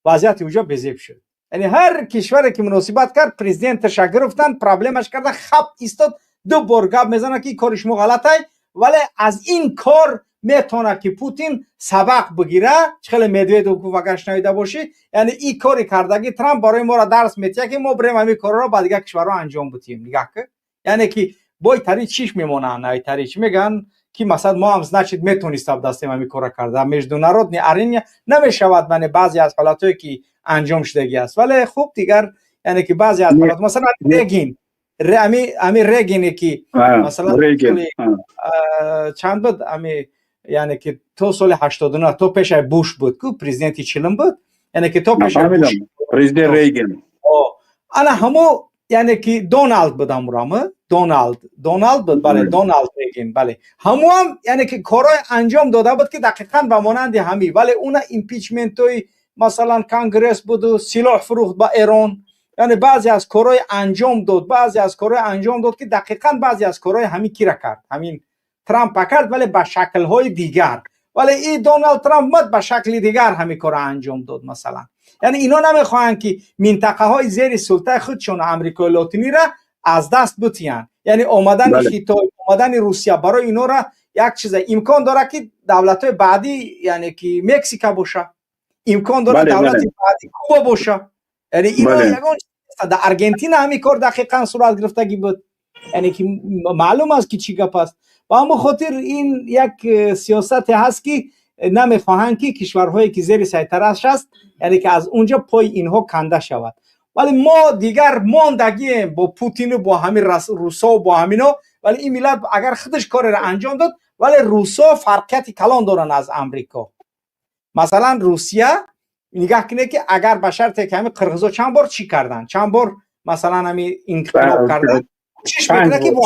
вазъияти уҷо безеб шуд. Яъне ҳар кишваре ки муносибат кард, президенташа гирифтан, проблемаш карда, хап истод, ду бор гап мезанад, ки кори шумо ғалатай. Вале аз ин кор метавонад, ки Путин сабақ бигира. Чӣ хеле Медведев гуфт, агар шунавида бошӣ, яъне ин кори кардагӣ Трамп барои моро дарс метиҳад, ки мо бирем, ҳамин корро ба дигар кишварҳо анҷом бутиҳем. Нигаҳ ки, яъне ки бойтари чиш мемонанд, айтари чӣ мегӯянд, ки масалан мо ҳам, значит, метонистам дастем ҳамин корро карда. Международный арена намешавад. Мане баъзе аз ҳолатҳое ки анҷом шудагӣ аст, вале хуб, дигар, яъне ки баъзе аз ҳолат, масалан Регин, ами Регине ки масалан чанд буд, ами, яъне ки то соли 89, то пешаи Буш буд ку, президенти чилим буд, яъне ки то пешаи Буш. Президент Рейган. Ана ҳамо, яъне ки Доналд буд, ҳамурамы Доналд, Доналд буд, бале, Доналд Рейгин, бале. Ҳамуам, яъне ки корҳои анҷом дода буд, ки дақиқан ба монанди ҳамин, вале уна импичментҳои, масалан, Конгресс буду, силоҳ фурӯхт ба Эрон. Яъне баъзе аз корҳои анҷом дод, баъзе аз корҳои анҷом дод, ки дақиқан баъзе аз корҳои ҳамин кира кард, ҳамин Трампа кард, вале ба шаклҳои дигар. Вале и Доналд Трамп мад, ба шакли дигар ҳамин корро анҷом дод. Масалан, яъне ино намехоҳанд, ки минтақаҳои зери султаи худшон, Амрикои Лотинира, аз даст бутиҳанд. Яъне омадани Хитой, омадани Русия барои инора як чиза. Имкон дорад, ки давлатҳои баъдӣ, яъне ки Мексика боша, имкон дорад давлати баъдӣ Куба боша. Яъне ино ягон, дар Аргентина ҳамин кор дақиқан сурат гирифтагӣ буд. Яъне ки маълум аст, ки чӣ гап аст. Ба ҳамон хотир ин як сиёсате ҳаст, ки намехоҳанд, ки кишварҳое ки зери сайтараш аст, яъне ки аз унҷо пои инҳо канда шавад. Вале мо дигар мондагием бо Путину, бо ҳамин русо, бо ҳамино. Вале ин миллат агар худаш кореро анҷом дод, вале русо фарқияти калон доранд аз Амрико. Масалан, Русия, нигаҳ кунед, ки агар ба шарте ки ҳамин қирғизо чанд бор чӣ карданд, чанд бор, масалан, ҳамин инқилоб карданд, кӯшиш мекунад, ки бо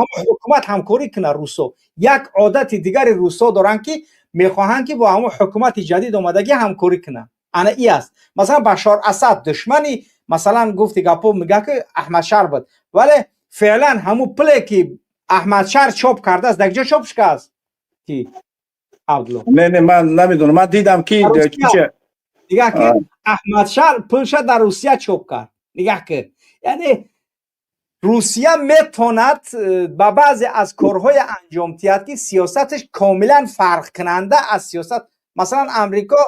ҳамон ҳукумат ҳамкорӣ кунад. Русо як одати дигари русо доранд, ки мехоҳанд, ки бо ҳамон ҳукумати ҷадид омадагӣ ҳамкорӣ кунанд. Ана и аст. Масалан, Башор Асад душмани, масалан, гуфти гапо, мега, ки Аҳмад Шар буд, вале феълан ҳамун пуле ки Аҳмад Шар чоп кардааст, дар ҷо чоп шудааст, ки Абдулло? Не, ман намедонам, ман дидам, ки Нигаҳ ки, Аҳмад Шар пулша дар Русия чоп кард. Нигаҳ ки, яъне Русия метавонад ба баъзе аз корҳое анҷом диҳад, ки сиёсаташ комилан фарқкунанда аз сиёсат, масалан, Амрико.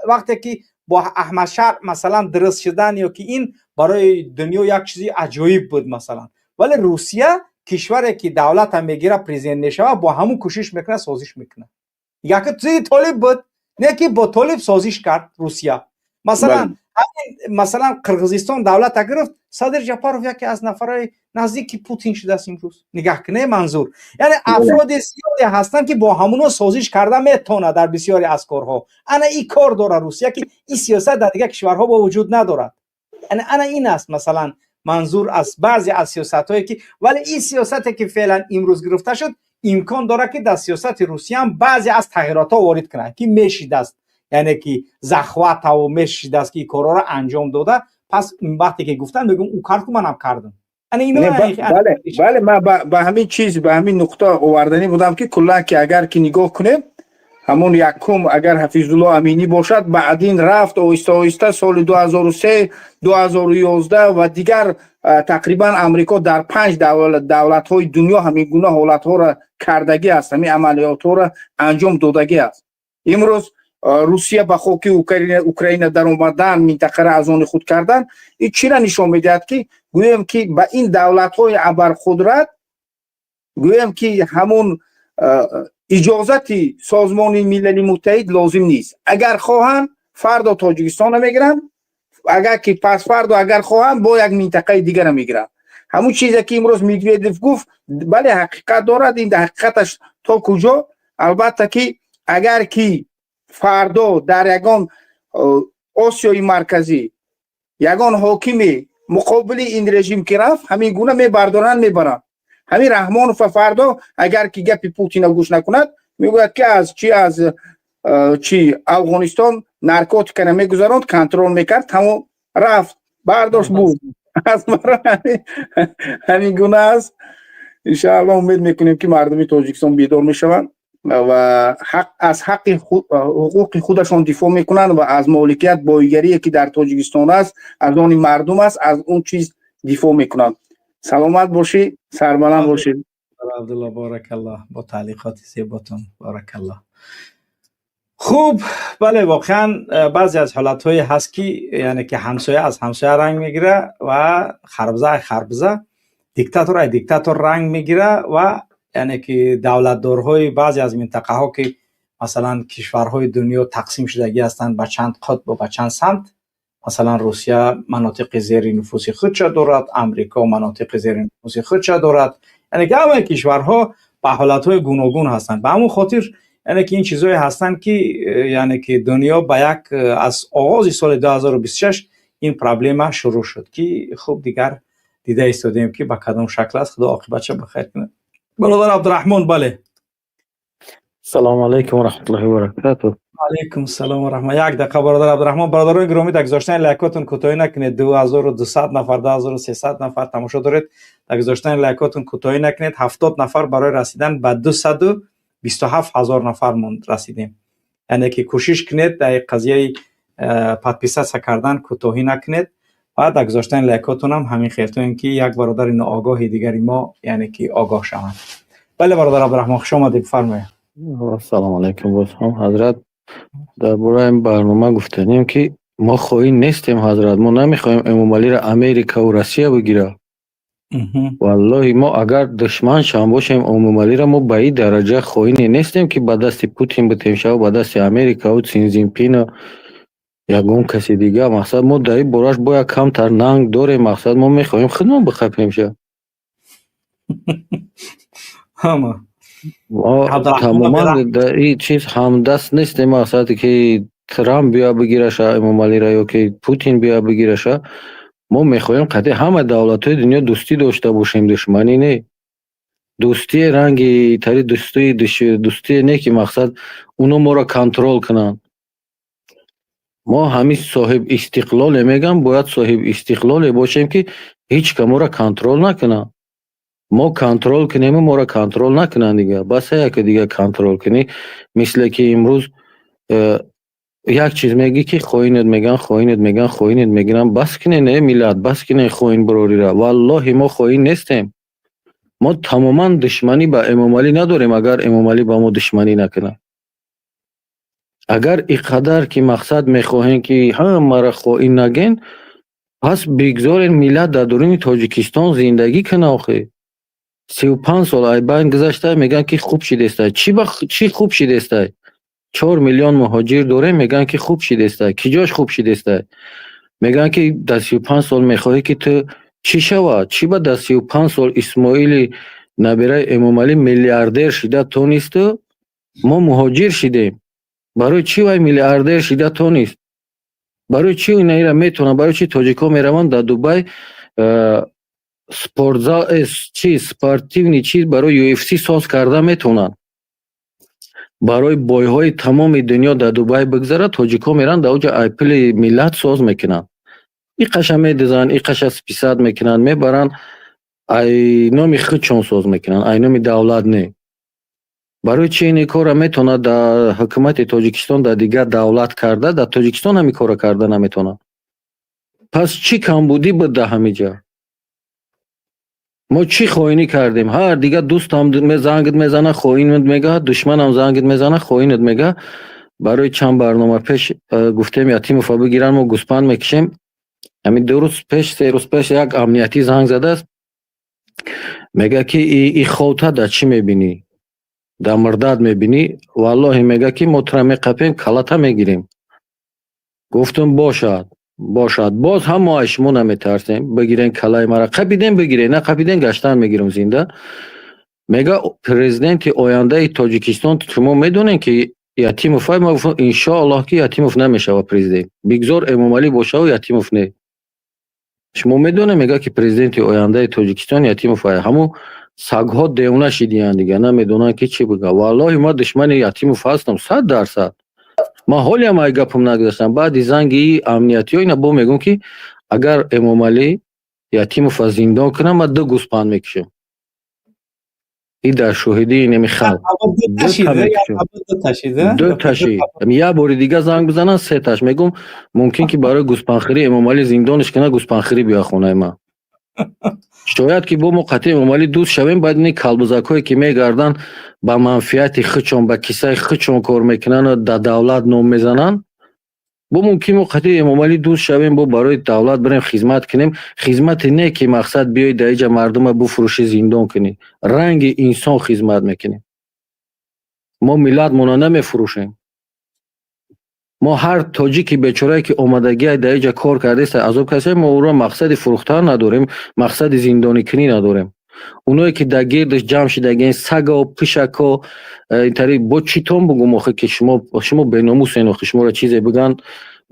Вақте ки бо Аҳмадшар, масалан, дуруст шудан ё ки ин барои дунё як чизи аҷоиб буд, масалан. Вале Русия кишваре ки давлата мегира, президент мешавад, бо ҳамун кӯшиш мекунад, созиш мекунад. Яке зидди Толиб буд, не ки бо Толиб созиш кард Русия. Масалан, масалан, Қирғизистон давлата гирифт, Садир Жапаров яке аз нафарҳои наздики Путин шудааст имрӯз. Нигаҳ кунед, манзур, яъне афроди зиёде ҳастанд, ки бо ҳамуно созиш карда метавонад дар бисёре аз корҳо. Ана ин кор дорад Русия, ки ин сиёсат дар дигар кишварҳо бо вуҷуд надорад. Ана ин аст, масалан, манзур аз баъзе аз сиёсатҳое ки. Вале ин сиёсате ки феълан имрӯз гирифта шуд, имкон дорад, ки дар сиёсати Русия ҳам баъзе аз тағйиротҳо ворид кунад, ки мешидааст, яъне ки захватаву мешидааст, ки корҳоро анҷом дода. Пас вақте ки гуфтам, мегӯм, ӯ кард ку, манам кардам. Бале, ман ба ҳамин чиз, ба ҳамин нуқта оварданӣ будам, ки куллан ки агар ки нигоҳ кунем, ҳамон якум агар Ҳафизулло Аминӣ бошад, баъдин рафт оҳиста оҳиста соли 2003, 2011 ва дигар. Тақрибан Амрико дар панҷ давлатҳои дунё ҳамин гуна ҳолатҳоро кардагӣ аст, ҳамин амалиётҳоро анҷом додагӣ аст. Имрӯз Русия ба хоки Украина даромадан, минтақаро аз они худ кардан, ин чира нишон медиҳад, ки гӯем, ки ба ин давлатҳои абарқудрат, гӯем, ки ҳамун иҷозати Созмони Милали Муттаҳид лозим нест. Агар хоҳанд, фардо Тоҷикистонро мегиранд, агар ки пасфардо агар хоҳанд, бо як минтақаи дигара мегиранд. Ҳамун чизе ки имрӯз Медведев гуфт, бале, ҳақиқат дорад. Ин ҳақиқаташ то куҷо? Албатта ки агар ки фардо дар ягон Осиёи Марказӣ ягон ҳокиме муқобили ин режим ки рафт, ҳамин гуна мебардоранд, мебаранд. Ҳамин Раҳмонова фардо агар ки гапи Путина гӯш накунад, мегӯяд, ки аз чи, аз чи Афғонистон наркотикара мегузаронд, контрол мекард, тамом, рафт, бардошт, буд. Аз ҳамин гуна аст. Иншаалло, умед мекунем, ки мардуми Тоҷикистон бедор мешаванд ва ҳақ аз ҳаққи ҳуқуқи худашон дифоъ мекунанд ва аз моликият, боигарие, ки дар Тоҷикистон аст, аз они мардум аст, аз он чиз дифоъ мекунанд. Саломат бошӣ, сарбаланд бошӣ. Абдулло, баракаллоҳ, бо таълиқоти зеботон, баракаллоҳ. Хуб, бале, воқеан баъзе аз ҳолатҳое ҳаст, ки яъне ки ҳамсоя аз ҳамсоя ранг мегира ва харбза ай харбза, диктатор ай диктатор ранг мегира. Ва яъне ки давлатдорҳои баъзе аз минтақаҳо, ки масалан кишварҳои дунё тақсим шудагӣ ҳастанд ба чанд қутб ва ба чанд самт, масалан, Русия манотиқи зери нуфузи худша дорад, Амрико манотиқи зери нуфузи худша дорад, яъне ки ҳамаи кишварҳо ба ҳолатҳои гуногун ҳастанд. Ба ҳамон хотир, яъне ки ин чизҳое ҳастанд, ки яъне ки дунё ба як аз оғози соли 2026 ин проблема шурӯъ шуд, ки хуб, дигар дида истодем, ки ба кадом шакл аст. Худо оқибатша бахайр кунад. Бародар Абдураҳмон, бале. Салому алайкум ва раҳматуллоҳи ва баракатуҳ. Алайкум салом ва раҳма. Як дақиқа, бародар Абдураҳмон. Бародарони гиромӣ, дар гузоштани лайкотон кӯтоҳӣ накунед. 2200 нафар, 2300 нафар тамошо доред. Дар гузоштани лайкотон кӯтоҳӣ накунед. 70 нафар барои расидан ба 227 000 нафар монд расидем. Яъне ки кӯшиш кунед, дар қазияи подписаться кардан кӯтоҳӣ накунед ва дар гузоштани лайкотонам ҳамин хел, то ин ки як бародари ноогоҳи дигари мо яъне ки огоҳ шаванд. Бале, бародар Абдураҳмон, хуш омадед, бифармоед. Ассалому алайкум боз ҳам, ҳазрат. Дар бораи ин барнома гуфтанем, ки мо хоин нестем, ҳазрат. Мо намехоҳем Эмомалиро Америкаву Россия бигирад. Валлоҳи, мо агар душманшам бошем Эмомалиро, мо ба ин дараҷа хоине нестем, ки ба дасти Путин битем шава, ба дасти Америкаву Цинзинпину ягон каси дига. Мақсад, мо дар ин бораш бояд камтар нанг дорем. Мақсад, мо мехоҳем худмон бихапем ша. Ҳама. Мо тамоман дар ин чиз ҳамдаст нестем. Мақсад, ки Трамп биё бигираша Эмомалиро ё ки Путин биё бигираша, мо мехоҳем қатъи ҳама давлатҳои дунё дӯстӣ дошта бошем, душманӣ не. Дӯстие ранги тари дӯстии, дӯстие не, ки мақсад, уно моро контрол кунанд. Мо ҳамин соҳиб истиқлоле мегӯям, бояд соҳиб истиқлоле бошем, ки ҳеҷ ка моро контрол накунад. Мо контрол кунему моро контрол накунанд, дига баса яке дига контрол кунӣ. Мисле ки имрӯз як чиз мегӯӣ, ки хоинет мегӯянд, хоинет мегӯянд, хоинет мегиранд. Бас кунед, э миллат, бас кунед хоинбирорира. Валлоҳи, мо хоин нестем. Мо тамоман душманӣ ба Эмомалӣ надорем, агар Эмомалӣ ба мо душманӣ накунад. Агар ин қадар ки мақсад мехоҳем, ки ҳамаро хоин нагӯен, пас бигзорен миллат дар дуруни Тоҷикистон зиндагӣ кунад. Охе, 35 сол ай байн гузашта, мегӯянд, ки хуб шидестай. Чӣ хуб шидестай? 4 миллион муҳоҷир дорем, мегӯянд, ки хуб шидестай. Ки ҷош хуб шидестай? Мегӯянд, ки дар 35 сол мехоҳӣ, ки ту чӣ шавад? Чӣ ба дар 35 сол Исмоили набираи Эмомалӣ миллиардер шида тонисту мо муҳоҷир шидем? Барои чӣ вай миллиардер шида тонист? Барои чӣ инаира метавонанд? Барои чӣ тоҷикҳо мераванд дар Дубай, спортзал, чи спортивный чиз барои UFC соз карда метавонанд, барои бойҳои тамоми дунё дар Дубай бигзарад, тоҷикҳо мераванд дар оҷа, ай пули миллат соз мекунанд, иқаша медизанд, иқаша списать мекунанд, мебаранд, ай номи худшон соз мекунанд, ай номи давлат не. Барои чи ин корро метавонад дар ҳукумати Тоҷикистон, дар дигар давлат карда, дар Тоҷикистон ҳамин корро карда наметавонад? Пас чӣ камбудӣ буд дар ҳамин ҷа? Мо чӣ хоинӣ кардем? Ҳар дигар дӯстам зангит мезана, хоинат мега, душманам зангит мезана, хоинат мега. Барои чанд барнома пеш гуфтем, Ятимова бигиранд, мо гӯспанд мекушем. Ҳамин 2 рӯз пеш, 3 рӯз пеш як амниятӣ занг задааст, мега, ки и ховта дар чӣ мебинӣ, дар мурдат мебинӣ? Валлоҳи, мега, ки мо тура меқапем, калата мегирем. Гуфтум, бошад, бошад, боз ҳам мо аз шумо наметарсем. Бигирен калаи мара, қапидем, бигирен, нақапидем, гаштан мегирем зинда. Мега, президенти ояндаи Тоҷикистон шумо медонем, ки Ятимов ай. Ма гуфтам, иншоаллоҳ, ки Ятимов намешавад президент, бигзор Эмомалӣ бошаву Ятимов не. Шумо медонем, мега, ки президенти ояндаи Тоҷикистон Ятимов ай. Ҳамун сагҳо девона шидиянд, дига намедонанд, ки чӣ бигӯяд. Валлоҳи, ман душмани Ятимов ҳастам 100%. Ман ҳолиам ай гапам нагузаштам. Баъди занги амниятиҳо ина бо мегӯм, ки агар Эмомалӣ Ятимова зиндон кунад, ман ду гӯспанд мекушам. И дар шоҳидии инами халқ. Ду ташид. Як бори дига занг бизананд, се таш. Мегум, мумкин ки барои гӯспандхӯрӣ Эмомалӣ зиндониш кунад, гӯспандхӯрӣ биёяд хонаи ман. Шояд ки бо мо қатъи Эмомалӣ дӯст шавем, баъд ини калбузакҳое ки мегарданд, ба манфиати худшон, ба кисаи худшон кор мекунанд, дар давлат ном мезананд. Бо мумкин мо қатъи Эмомалӣ дӯст шавем, бо барои давлат бирем хизмат кунем. Хизмате не ки мақсад биёй дар иҷа мардума буфурӯшӣ, зиндон кунӣ. Ранги инсон хизмат мекунем. Мо миллатмона намефурӯшем. Мо ҳар тоҷики бечорае ки омадагиай, дар иҷа кор кардааст, азоб кашида, мо ӯро мақсади фурӯхтан надорем, мақсади зиндоникунӣ надорем. Оное ки дар гирдаш ҷамъ шидагиен, саго, пишако, интари бо читон бугум охе, ки шумо беномусен. Охе, шуморо чизе бигӯянд,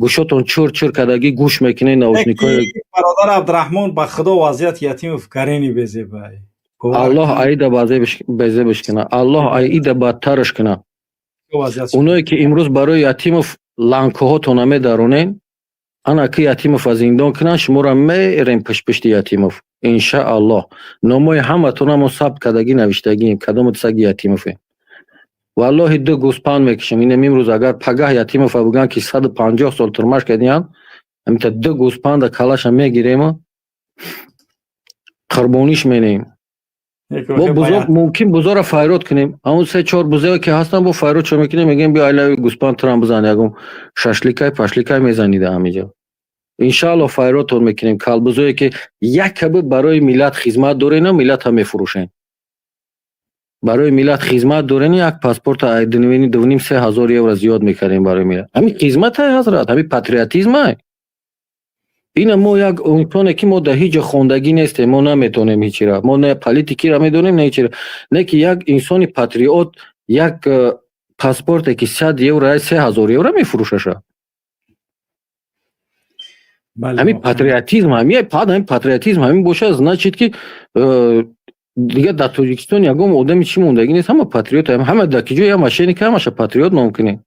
гӯшотон чур чур кардагӣ, гӯш мекунед наушникҳои. Бародар Абдураҳмон, ба худо, вазъияти Ятимов карени безебай. Аллоҳ аида безебаш кунад, Аллоҳ аида бадтараш кунад. Оное ки имрӯз барои Ятимов ланкоҳотона медаронен, ана ки Ятимова зиндон кунанд, шуморо мерем пишпишти Ятимов, иншааллоҳ. Номои ҳаматона мо сабт кардагӣ, навиштагием, кадому саги Ятимове. Валлоҳи, ду гӯспанд мекушем. Инам имрӯз агар пагаҳ Ятимова бигӯянд, ки 150 сол турмаш кардиянд, ҳамита ду гӯспанда калаша мегирему қурбониш менем. Бо бузо мумкин бузоро файрод кунем. Ҳамун се чор бузое ки ҳастанд, бо файрод чо мекунем, мегӯем: биё, айлави гӯспанд турам бизан, ягон шашликай пашликай мезанида ҳамиҷо. Иншаалло, файродтон мекунем. Калбузое ки якаби барои миллат хизмат дорена, миллата мефурӯшен. Барои миллат хизмат дорен, як паспорта 2,5, 3 ҳазор евро зиёд мекардем барои миллат. Ҳамин хизматай, ҳазрат, ҳамин патриотизмай. Ина мо як инсоне ки мо дар ҳеҷ ҷо хондагӣ нестем, мо наметонем ҳечира, мо не политикиро медонем, не ҳечира, не ки як инсони патриот як паспорте ки 100 евро, 3000 евро мефурӯшаша. Ҳамин патриотизм, ҳамин патриотизм ҳамин бошад, значит ки дигар дар Тоҷикистон ягон одами чӣ мондагӣ нест, ҳама патриот, ҳама дар ки ҷо як мошенник, ҳамаша патриот ном кунем.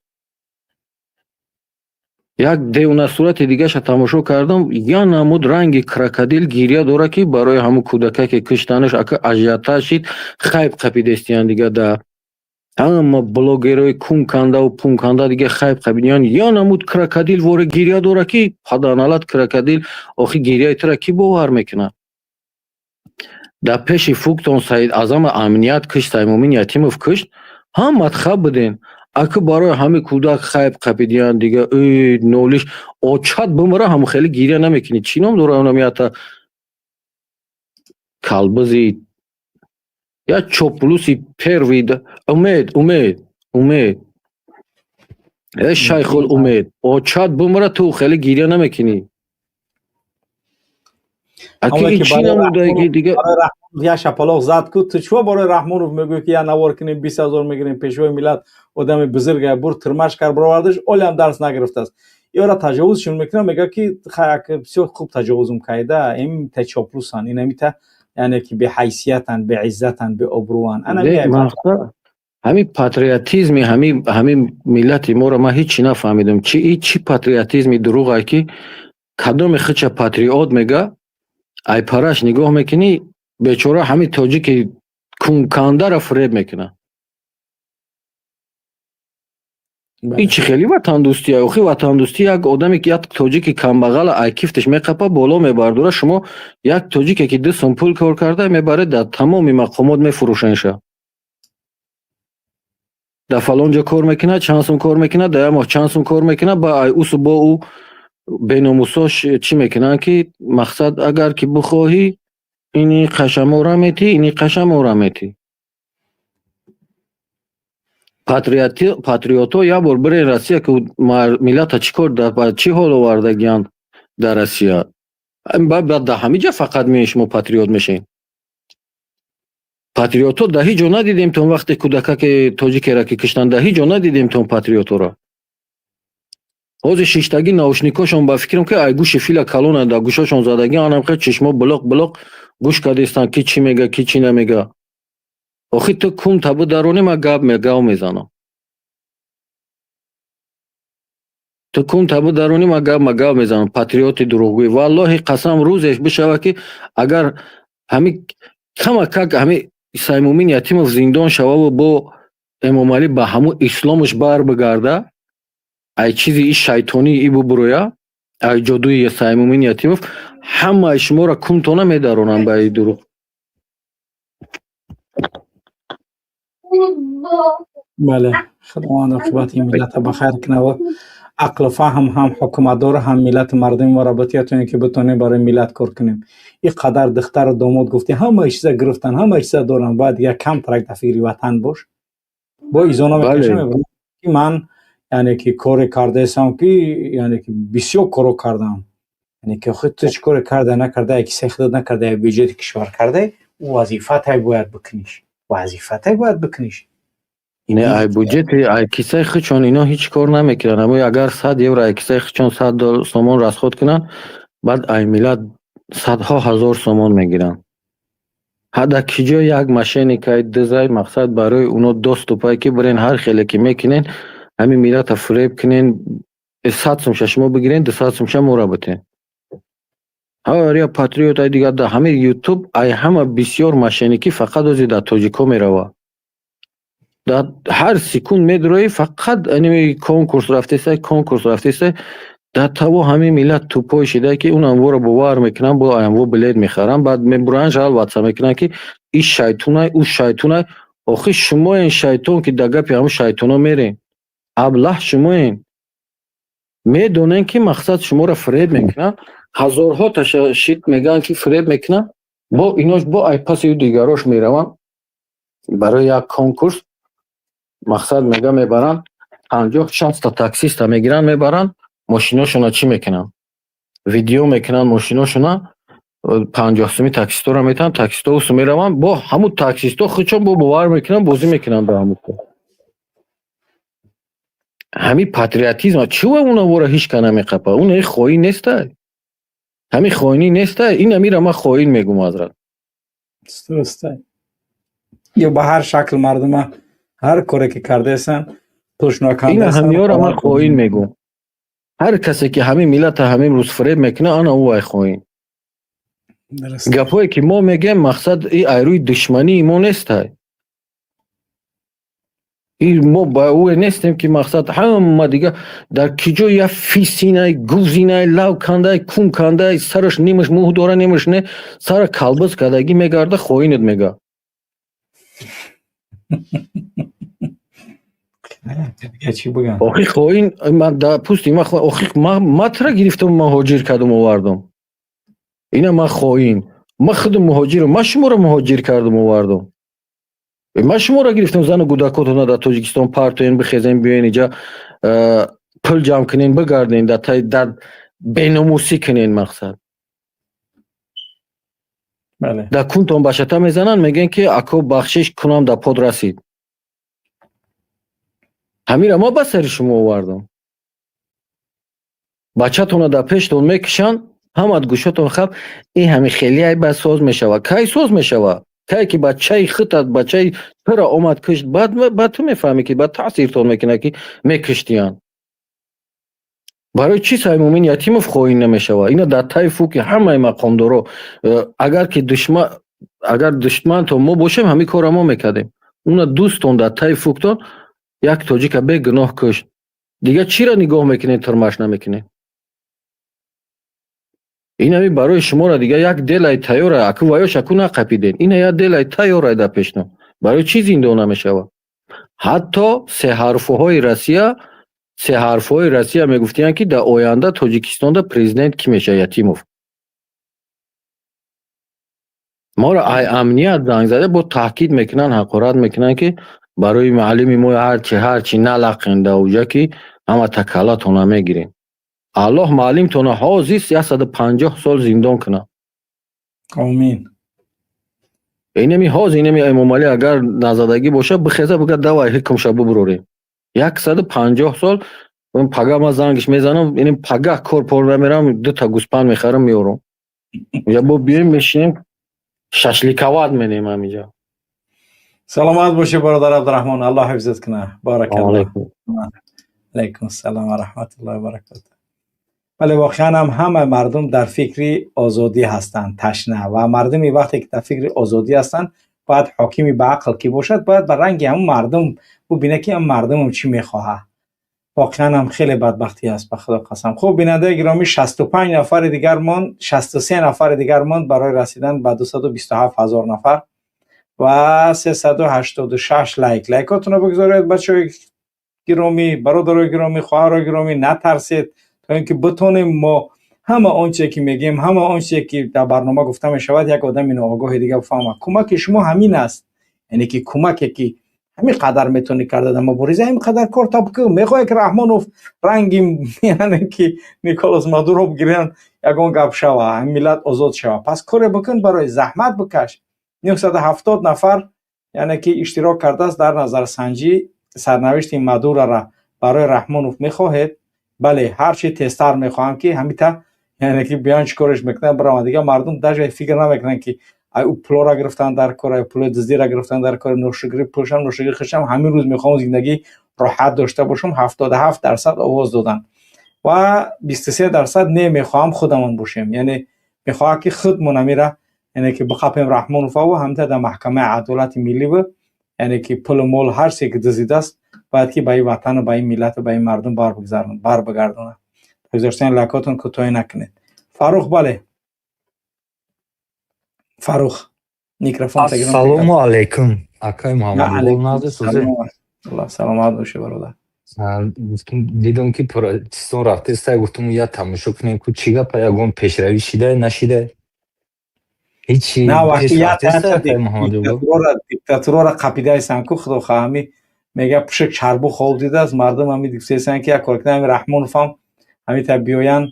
Як девонасурати дигаша тамошо кардам, я намуд ранги крокодил гиря дора, ки барои ҳамун кӯдака ки киштанаш, ака, ажиотаж шид, хайп қапидестиян. Дига да ҳама блогерои кункандаву пунканда дига хайп қапидиян. Я намуд крокодил воре гиря дора, ки паданалат крокодил. Охи, гиряи тура кӣ бовар мекунад? Дар пеши фуктон Саид Азама амният кишт, Саймумин Ятимов кишт, ҳамат хаб буден. Ака, барои ҳамин кӯдак хайп қапидиян. Дига нолиш очат бимира, ҳамун хеле гиря намекунӣ. Чӣ ном дора онам? Ята калбизи я чоплуси первый Умед, Умед, Умед, э Шайхул Умед, очат бимира, ту хеле гиря намекунӣ. Аки, ин чӣ намудае ки дига? Як шапалоқ зад ку. Ту чиво барои Раҳмонов мегӯӣ, ки як навор кунем, 20 000 мегирем? Пешвои миллат одами бузурга, бур тирмаш кард, бировардаш, олиам дарс нагирифтааст. Ёра таҷовузшон мекунад, мегӯяд ки бисёр хуб таҷовузм карда. Имта чоплусан, инамита, яъне ки беҳайсиятанд, беиззатанд, беобрӯванд. Ҳамин патриотизми ҳамин миллати моро ман ҳеҷ чӣ нафаҳмидам. Чи чӣ патриотизми дурӯғае, ки кадоме худша патриот мега, айпараш нигоҳ мекунӣ, бечора ҳамин тоҷики кункандаро фиреб мекунад. Ин чӣ хеле ватандӯстия? Охи, ватандӯстӣ як одаме ки як тоҷики камбағала ай кифташ меқапа, боло мебардора. Шумо як тоҷике ки 2 сум пул кор карда мебаред, дар тамоми мақомот мефурӯшенша. Дар фалон ҷо кор мекунад, чанд сум кор мекунад, дар як моҳ чанд сум кор мекунад, ба ай усу бо ӯ беномусо чӣ мекунанд, ки мақсад, агар ки бихоҳӣ, ини қашамора метӣ, ини қашамора метӣ. Патриотҳо, як бор бирен Россия, ки миллата чӣ кор, ба чӣ ҳол овардагианд дар Россия. Баъд дар ҳамин ҷа фақат меои, шумо патриот мешавед. Патриотҳо дар ҳеҷ ҷо надидем. То вақте кӯдакаке тоҷикеро ки киштанд, дар ҳеҷ ҷо надидем то патриотҳоро. Ҳозир шиштагӣ наушникҳошон, ба фикрам, ки ай гӯши фила калона дар гӯшашон задагӣ, анам хел чишмо булоқ булоқ гӯш кардистанд, ки чӣ мега, ки чӣ намега. Охи, ту кун табу даронӣ, ман гап гав мезанам. Ту кун табу даронӣ, ман гап гав мезанам. Патриоти дурӯғгӯй, валлоҳи қасам, рӯзеш бишавад, ки агар ҳами камакак ҳами Саймумин Ятимов зиндон шававу бо Эмомалӣ ба ҳамун исломаш бар бигарда, ай чизи и шайтонии и бубуроя, ай ҷодуи Саймумин Ятимов, ҳамаи шуморо кунтона медаронанд ба и дурӯғ. Бале, Худованд оқибати ин миллата ба хайр кунад ва ақлу фаҳм ҳам ҳукуматдор, ҳам миллати мардуми моро битиятонем, ки битонем барои миллат кор кунем. Ин қадар духтару домод гуфтӣ, ҳамаи чиза гирифтан, ҳамаи чиза доранд, бояд дигар камтарак дар фикри ватан бош. Бо изона мекашам, ки ман, яъне ки коре кардаестам, ки яъне ки бисёр коро кардам. Яъне ки охир ту чӣ коре карда накарда, кисаи худат накарда, бюҷети кишвар карда, ӯ вазифатай бояд бикуниш. Вазифатай бояд бикуниш. Не, ай буҷети, ай кисаи худшон ино ҳеҷ кор намекунанд. Аммо агар 100 евро ай кисаи худшон 100 сомон расход кунанд, баъд ай миллат садҳо ҳазор сомон мегиранд. Ҳада ки ҷо як мошенникай дизай, мақсад барои уно доступай, ки бирен ҳар хеле ки мекунен, ҳамин миллата фиреб кунен, 100 сумша шумо бигирен, 200 сумша моро битен. Ҳар я патриот ай дигар дар ҳамин ютуб ай ҳама бисёр мошенникӣ фақат ози дар тоҷикҳо мерава. Дар ҳар секунд медуроӣ, фақат ани конкурс рафтесай, конкурс рафтесай, дар таво ҳамин миллат тупой шида, ки он амворо бовар мекунанд, бо амво билет мехаранд, баъд мебуранд, жаловаться мекунанд, ки ин шайтунай, ӯ шайтунай. Охи шумоен шайтон, ки дар гапи ҳамун шайтоно мерен. Аблаҳ шумоен. Медонен, ки мақсад шуморо фиреб мекунанд, ҳазорҳо таша шит мегӯянд, ки фиреб мекунанд, бо инош бо ай паси дигарош мераванд барои як конкурс, мақсад мега мебаранд, 50-60-та таксиста мегиранд, мебаранд, мошиношона чӣ мекунанд? Видео мекунанд мошиношона, 50 суми таксистора метаҳанд, таксисто усу мераванд, бо ҳамун таксисто худшон бо бовар мекунанд, бозӣ мекунанд ба ҳамун кор. Ҳамин патриотизм чӣ ва унавора ҳеҷ ка намеқапа? Он хоин нестай? Ҳамин хоинӣ нестай? Ин амира ман хоин мегум, ҳазрат. Дурустай. Ё ба ҳар шакл мардума ҳар коре ки кардаестанд, пулшуно Ина ҳамиёра ман хоин мегум. Ҳар касе ки ҳамин миллата ҳамин рӯз фиреб мекунад, ана ӯ вай хоин. Гапҳое ки мо мегӯем, мақсад и айрӯи душмании мо нестай. И мо ба ӯе нестем, ки мақсад ҳама дига дар ки ҷо я фисинай, гузинай, лав кандай, кун кандай, сараш нимаш мӯҳ дора, нимаш не, сара калбаз кардагӣ мегарда, хоинат мега. Охи хоин ман дар пӯсти ма, охи ма тура гирифтам, муҳоҷир кардам, овардам. Ина ман хоин. Ман худам муҳоҷирам, ман шуморо муҳоҷир кардам, овардам. Ман шуморо гирифтам, зану кӯдакотона дар Тоҷикистон партоен, бихезен, биёен иҷа, пул ҷамъ кунен, бигарден, дар тай дар беномусӣ кунен, мақсад. Дар кунтон башата мезананд, мегӯянд, ки ако бахшиш кунам, дар под расид. Ҳамира ма ба сари шумо овардам. Бачатона дар пештон мекушанд, ҳамат гӯшотон хаб, ин ҳами хеле ай ба соз мешавад. Кай соз мешавад? Кай ки бачаи худат, бачаи тура омад кушт, баъд ту мефаҳмӣ, ки баъд таъсиртон мекунад, ки мекуштиянд. Барои чӣ Саймумин Ятимов хоин намешавад? Ина дар таи фуки ҳамаи мақомдоро, агар ки душман, агар душмантон мо бошем, ҳамин корро мо мекардем. Уна дӯстон дар таи фуктон як тоҷика бегуноҳ кушт. Дигар чиро нигоҳ мекунед, турмаш намекунед? Инами барои шуморо дигар як делай тайёра, аку ваёш аку нақапиден. Ина як делай тайёра дар пешно. Барои чӣ зиндон намешавад? Ҳатто сеҳарфҳои Россия мегуфтиянд, ки дар оянда Тоҷикистонда президент кӣ мешавад? Ятимов. Моро ай амният занг зада, бо таҳкид мекунанд, ҳақорат мекунанд, ки барои муаллими мо ҳарчи налақен дар уҷа, ки ҳама такаллатона мегирем. Аллоҳ муаллимтона ҳозир 150 сол зиндон кунад. Омин. Инами ҳозир инами Эмомалӣ агар назадагӣ боша, бихеза, бигӯяд, давай ҳукмша бубурорем. 150 сол пага ман зангиш мезанам, инем пагаҳ кор пор намерам, дута гӯспанд мехарам, меорам. Я бо биёем, мешинем, шашликовать менем ҳаминҷа. Саломат бошӣ, бародар Абдураҳмон, Аллоҳ ҳифзат кунад. Баракаллоҳ. Алайкум ассалом ва раҳматуллоҳи ва баракотуҳ. Бале, воқеан ҳам ҳама мардум дар фикри озодӣ ҳастанд, ташна, ва мардуми вақте ки дар фикри озодӣ ҳастанд, Бояд ҳокими ба ақл ки бошад, бояд ба ранги ҳамун мардум бубинад, ки ҳам мардумам чӣ мехоҳад. Воқеан ҳам хеле бадбахтӣ аст, ба Худо қасам. Хуб, бинандаи гиромӣ, 65 нафари дигар монд, 63 нафари дигар монд барои расидан ба 227 ҳазор нафар ва 386 лайк. Лайкотонро бигзоред, бачаҳои гиромӣ, бародарои гиромӣ, хоҳарои гиромӣ, натарсед, то ин ки битонем мо ҳама он чизе ки мегӯем, ҳама он чизе ки дар барнома гуфта мешавад, як одами ноогоҳи дига бифаҳмад. Кӯмаки шумо ҳамин аст, яъне ки кӯмаке ки ҳамин қадар метавонӣ карда дар мубориза, ҳамин қадар кор та бикун. Мехоҳе ки Раҳмонов ранги, яъне ки Николас Мадуро бигиранд, ягон гап шава, ҳамин миллат озод шава, пас коре бикун, барои заҳмат бикаш. 970 нафар, яъне ки иштирок кардааст дар назарсанҷӣ. Сарнавишти Мадурара барои Раҳмонов мехоҳед? Бале, ҳарчи тезтар мехоҳам, ки ҳамита, яъне ки биён, чӣ кореш мекунанд, бираванд. Дигар мардум даже фикр намекунанд, ки ай ӯ пулора гирифтан дар кор, ай пулои дуздира гирифтан дар кор, ношукрӣ пулшам, ношукрӣ хишам, ҳамин рӯз мехоҳам зиндагӣ роҳат дошта бошам. 77% овоз доданд ва 23% не, мехоҳам худамон бошем, яъне мехоҳад, ки худмон амира, яъне ки биқапем Раҳмоноваву ҳамита дар маҳкамаи адолати миллӣ, яъне ки пулу мол, ҳар чизе ки дуздидааст, бояд ки ба ин ватану ба ин миллату ба ин мардум барбигардонад. Гузоштани лайкотон кӯтоҳӣ накунед. Фаррух, бале, Фаррух, микрофон. Ассалому алайкум, акай Муҳаммад. Назди сузе. Саломат бошӣ, бародар. Дидам, ки Протестон рафтеста, гуфтум, я тамошо кунем, ку чӣ гапа, ягон пешравӣ шида нашида? Ҳичи. Диктатурора қапидаистанд ку, худо хоҳами мега, пушик чарбу хоб дидааст. Мардум ҳами гуфтаистанд, ки як кор кунам, ҳами Раҳмоновам ҳамита биёянд,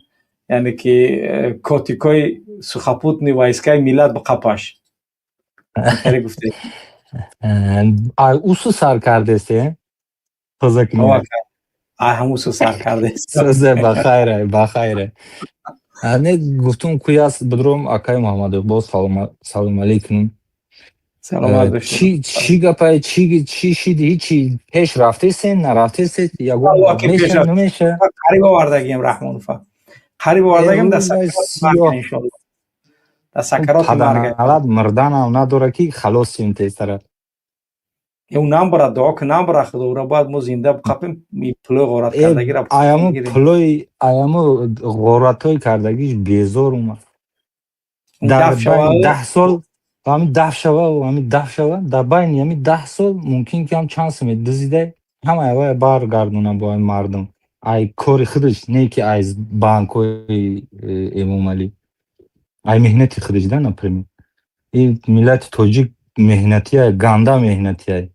яъне ки котикои сухопутный войскаи миллат биқапаш. Гуфте. Усу сар кардесте? Тоза. Ай ҳамусу сар кардест. Ба хайре, ба хайре. Не, гуфтум, куяс бидром, акай Муҳаммад Иқбол, салом алейкум. Саломат бошед. Чӣ гапай, чӣ шиди? Ҳичи пеш рафтесен, нарафтесед, ягон меша, намеша? Қариб овардагием Раҳмонова, қариб овардагием, дар сакароти марг, иншоалло, дар сакароти марг. Паданалат мурданам надора, ки халосим тезтара. Ӯ намбара, дуо ки намбара, худо ӯро бояд мо зинда биқапем, пулои ғорат кардагиро. Аяму пулои, аяму ғоратҳои кардагиш безор омад. Дар 10 сол ҳами даф шава, ҳами даф шава, дар байни ҳами 10 сол мумкин ки ҳам чанд суме дузида, ҳама авая баргардона бо ҳами мардум, ай кори худаш, не ки аз банкҳои Эмомалӣ, ай меҳнати худаш да. Например, ин миллати тоҷик меҳнатиай, ганда меҳнатиай.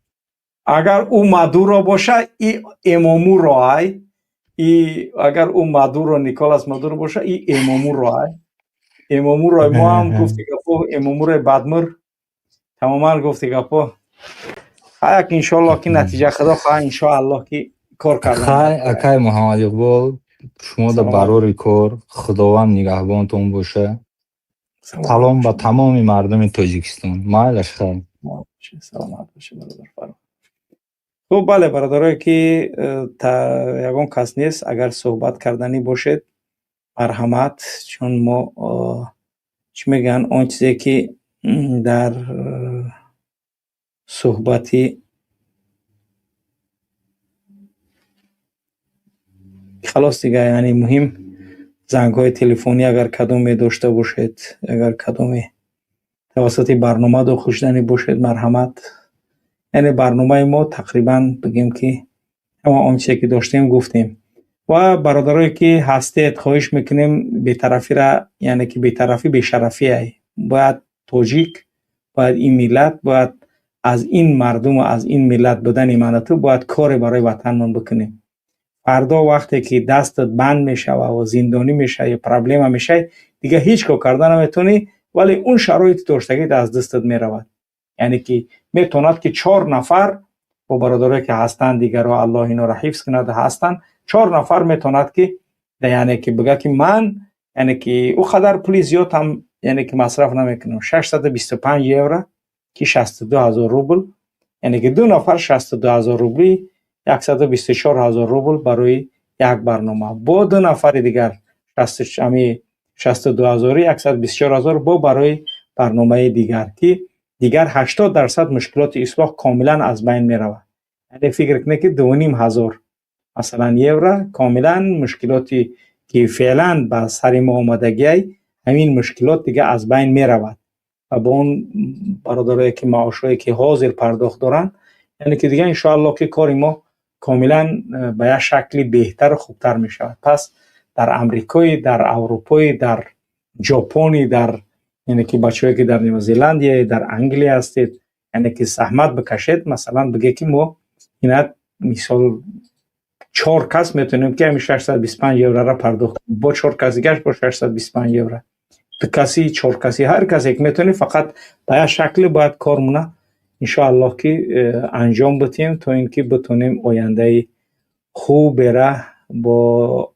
Агар ӯ Мадуро боша, и Эмомуро ай, и агар ӯ Мадуро, Николас Мадуро боша, и Эмомуро ай, Эмомуро мо ҳам гуфти гапо, Эмомурои бадмур тамоман гуфти гапо. Хаяк, иншоаллоҳ, ки натиҷа, худо хоҳа, иншоаллоҳ, ки кор кардан. Хай, акай Муҳаммад Иқбол, шумо да барори кор, Худованд нигаҳбонтон боша. Салом ба тамоми мардуми Тоҷикистон. Майлаш, хайр. Саломат бошӣ, бародар Фаррух. Хуб, бале, бародарое ки ягон кас нест, агар суҳбат карданӣ бошед, марҳамат, чун мо чӣ мегӯянд, он чизе ки дар суҳбати халос дига, яъне муҳим зангҳои телефонӣ, агар кадоме дошта бошед, агар кадоме тавассути барнома дохил шуданӣ бошед, марҳамат. Яъне барномаи мо тақрибан бигем, ки ҳама он чизе ки доштем, гуфтем. Ва бародарое ки ҳастед, хоҳиш мекунем, бетарафира, яъне ки бетарафӣ бешарафие. Бояд тоҷик, бояд ин миллат, бояд аз ин мардуму аз ин миллат будани ману ту бояд коре барои ватанмон бикунем. Фардо вақте ки дастат банд мешава ва зиндонӣ мешавӣ, проблема мешавӣ, дига ҳеҷ кор карда наметавонӣ, вале он шароити доштагит аз дастат меравад. Яъне ки метавонад, ки чор нафар бо бародарое ки ҳастанд, дигарро Аллоҳ инора ҳифз кунад, ҳастанд чор нафар, метавонад ки, яъне ки бигӯяд, ки ман, яъне ки ӯ қадар пули зиёд ҳам, яъне ки масраф намекунам, 625 евро, ки 62 000 рубл, яъне ки ду нафар 62 000 рубли, 124 000 рубл барои як барнома, бо ду нафари дигар ами 62 ҳазори, 124 000, бо барои барномаи дигар, ки Дигар 80% мушкилоти ислоҳ комилан аз байн меравад. Яъне фикр кунед, ки 2500, масалан, евро комилан мушкилоти ки феълан ба сари мо омадагиай, ҳамин мушкилот дига аз байн меравад. Ва бо он бародарое ки маошҳое ки ҳозир пардохт доранд, яъне ки дига иншоаллоҳ ки кори мо комилан ба як шакли беҳтару хубтар мешавад. Пас дар Амрикои, дар Аврупои, дар Ҷопони, дар яъне ки бачаҳое ки дар Нью Зеландия, дар Англия ҳастед, яъне ки заҳмат бикашед, масалан, бигӯед, ки мо инак мисол чор кас метавонем, ки ҳамин 625 еврора пардохт кунем, бо чор кас дигаш бо 625 евро, ду каси, чор каси, ҳар касе ки метавонем, фақат ба як шакле бояд кормона иншоаллоҳ ки анҷом бидиҳем, то ин ки битонем ояндаи хубера бо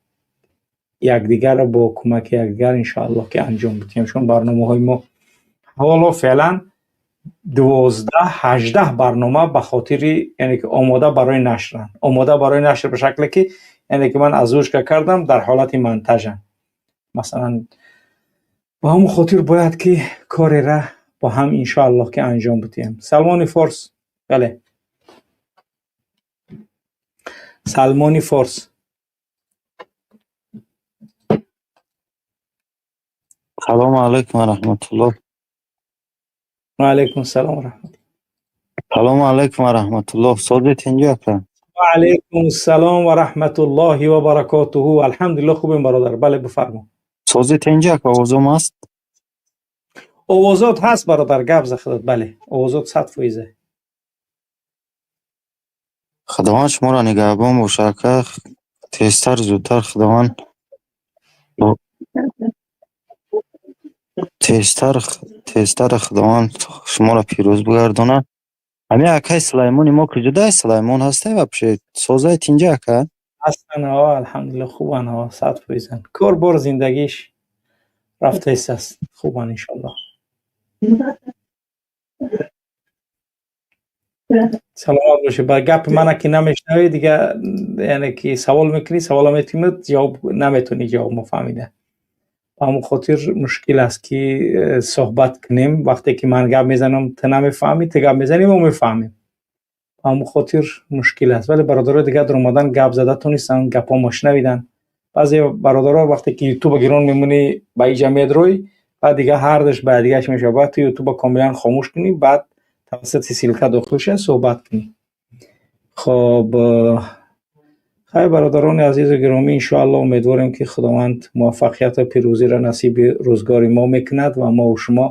якдигарро, бо кӯмаки якдигар иншоаллоҳ ки анҷом бидиҳем. Чун барномаҳои мо ҳоло феълан 12, 18 барнома ба хотири, яъне ки омода барои нашранд, омода барои нашр ба шакле ки, яъне ки ман озвучка кардам, дар ҳолати монтажанд, масалан. Ба ҳамон хотир бояд ки корера бо ҳам иншоаллоҳ ки анҷом бидиҳем. Салмони Форс, бале, Салмони Форс. Салому алайкум ва раҳматуллоҳ. Ва алайкум салом ва раҳматуллоҳ. Салому алайкум ва раҳматуллоҳ. Созед, инҷо ака? Ва алайкум салом ва раҳматуллоҳи ва баракотуҳу. Алҳамдулиллоҳ, хубем, бародар, бале, бифармо. Созед, инҷо ака, овозом ҳаст? Овозот ҳаст, бародар, гап за худат, бале, овозот 100%. Худованд шуморо нигаҳбон боша, ака. Тезтар, зудтар Худованд тезтар, тезтар Худованд шуморо пирӯз бигардонад. Ҳамин акаи Сулаймони мо куҷодай? Сулаймон ҳастай вообще? Созай, тинҷа, ака? Ҳастан, ҳо, алҳамдулиллоҳ, хубан, ҳо, 100%-ан. Кор бор зиндагиш рафтаист аст, хубан, иншоаллоҳ. Саломат бошед. Ба гапи мана ки намешнавӣ, дига яъне ки савол мекунӣ, савола метунӣ, ҷавоб наметонӣ, ҷавоб мо фаҳмида. Ба ҳамон хотир мушкил аст ки суҳбат кунем. Вақте ки ман гап мезанам, ту намефаҳмӣ, ту гап мезанӣ, мо мефаҳмем. Ба ҳамон хотир мушкил аст. Вале бародарои дигар даромадан, гап зада тонистанд, гапҳо мо шунавиданд. Баъзе бародаро вақте ки ютуба гирон мемонӣ, ба иҷа медрӯй, баъд дига ҳардуш ба дигаш мешавад. Бояд ту ютуба комилан хомӯш кунӣ, баъд тавассути ссылка дохил шава, суҳбат кунӣ. Хоб, хайр, бародарони азизу гиромӣ, иншоаллоҳ умедворем, ки Худованд муваффақияту пирӯзиро насиби рӯзгори мо мекунад ва мову шумо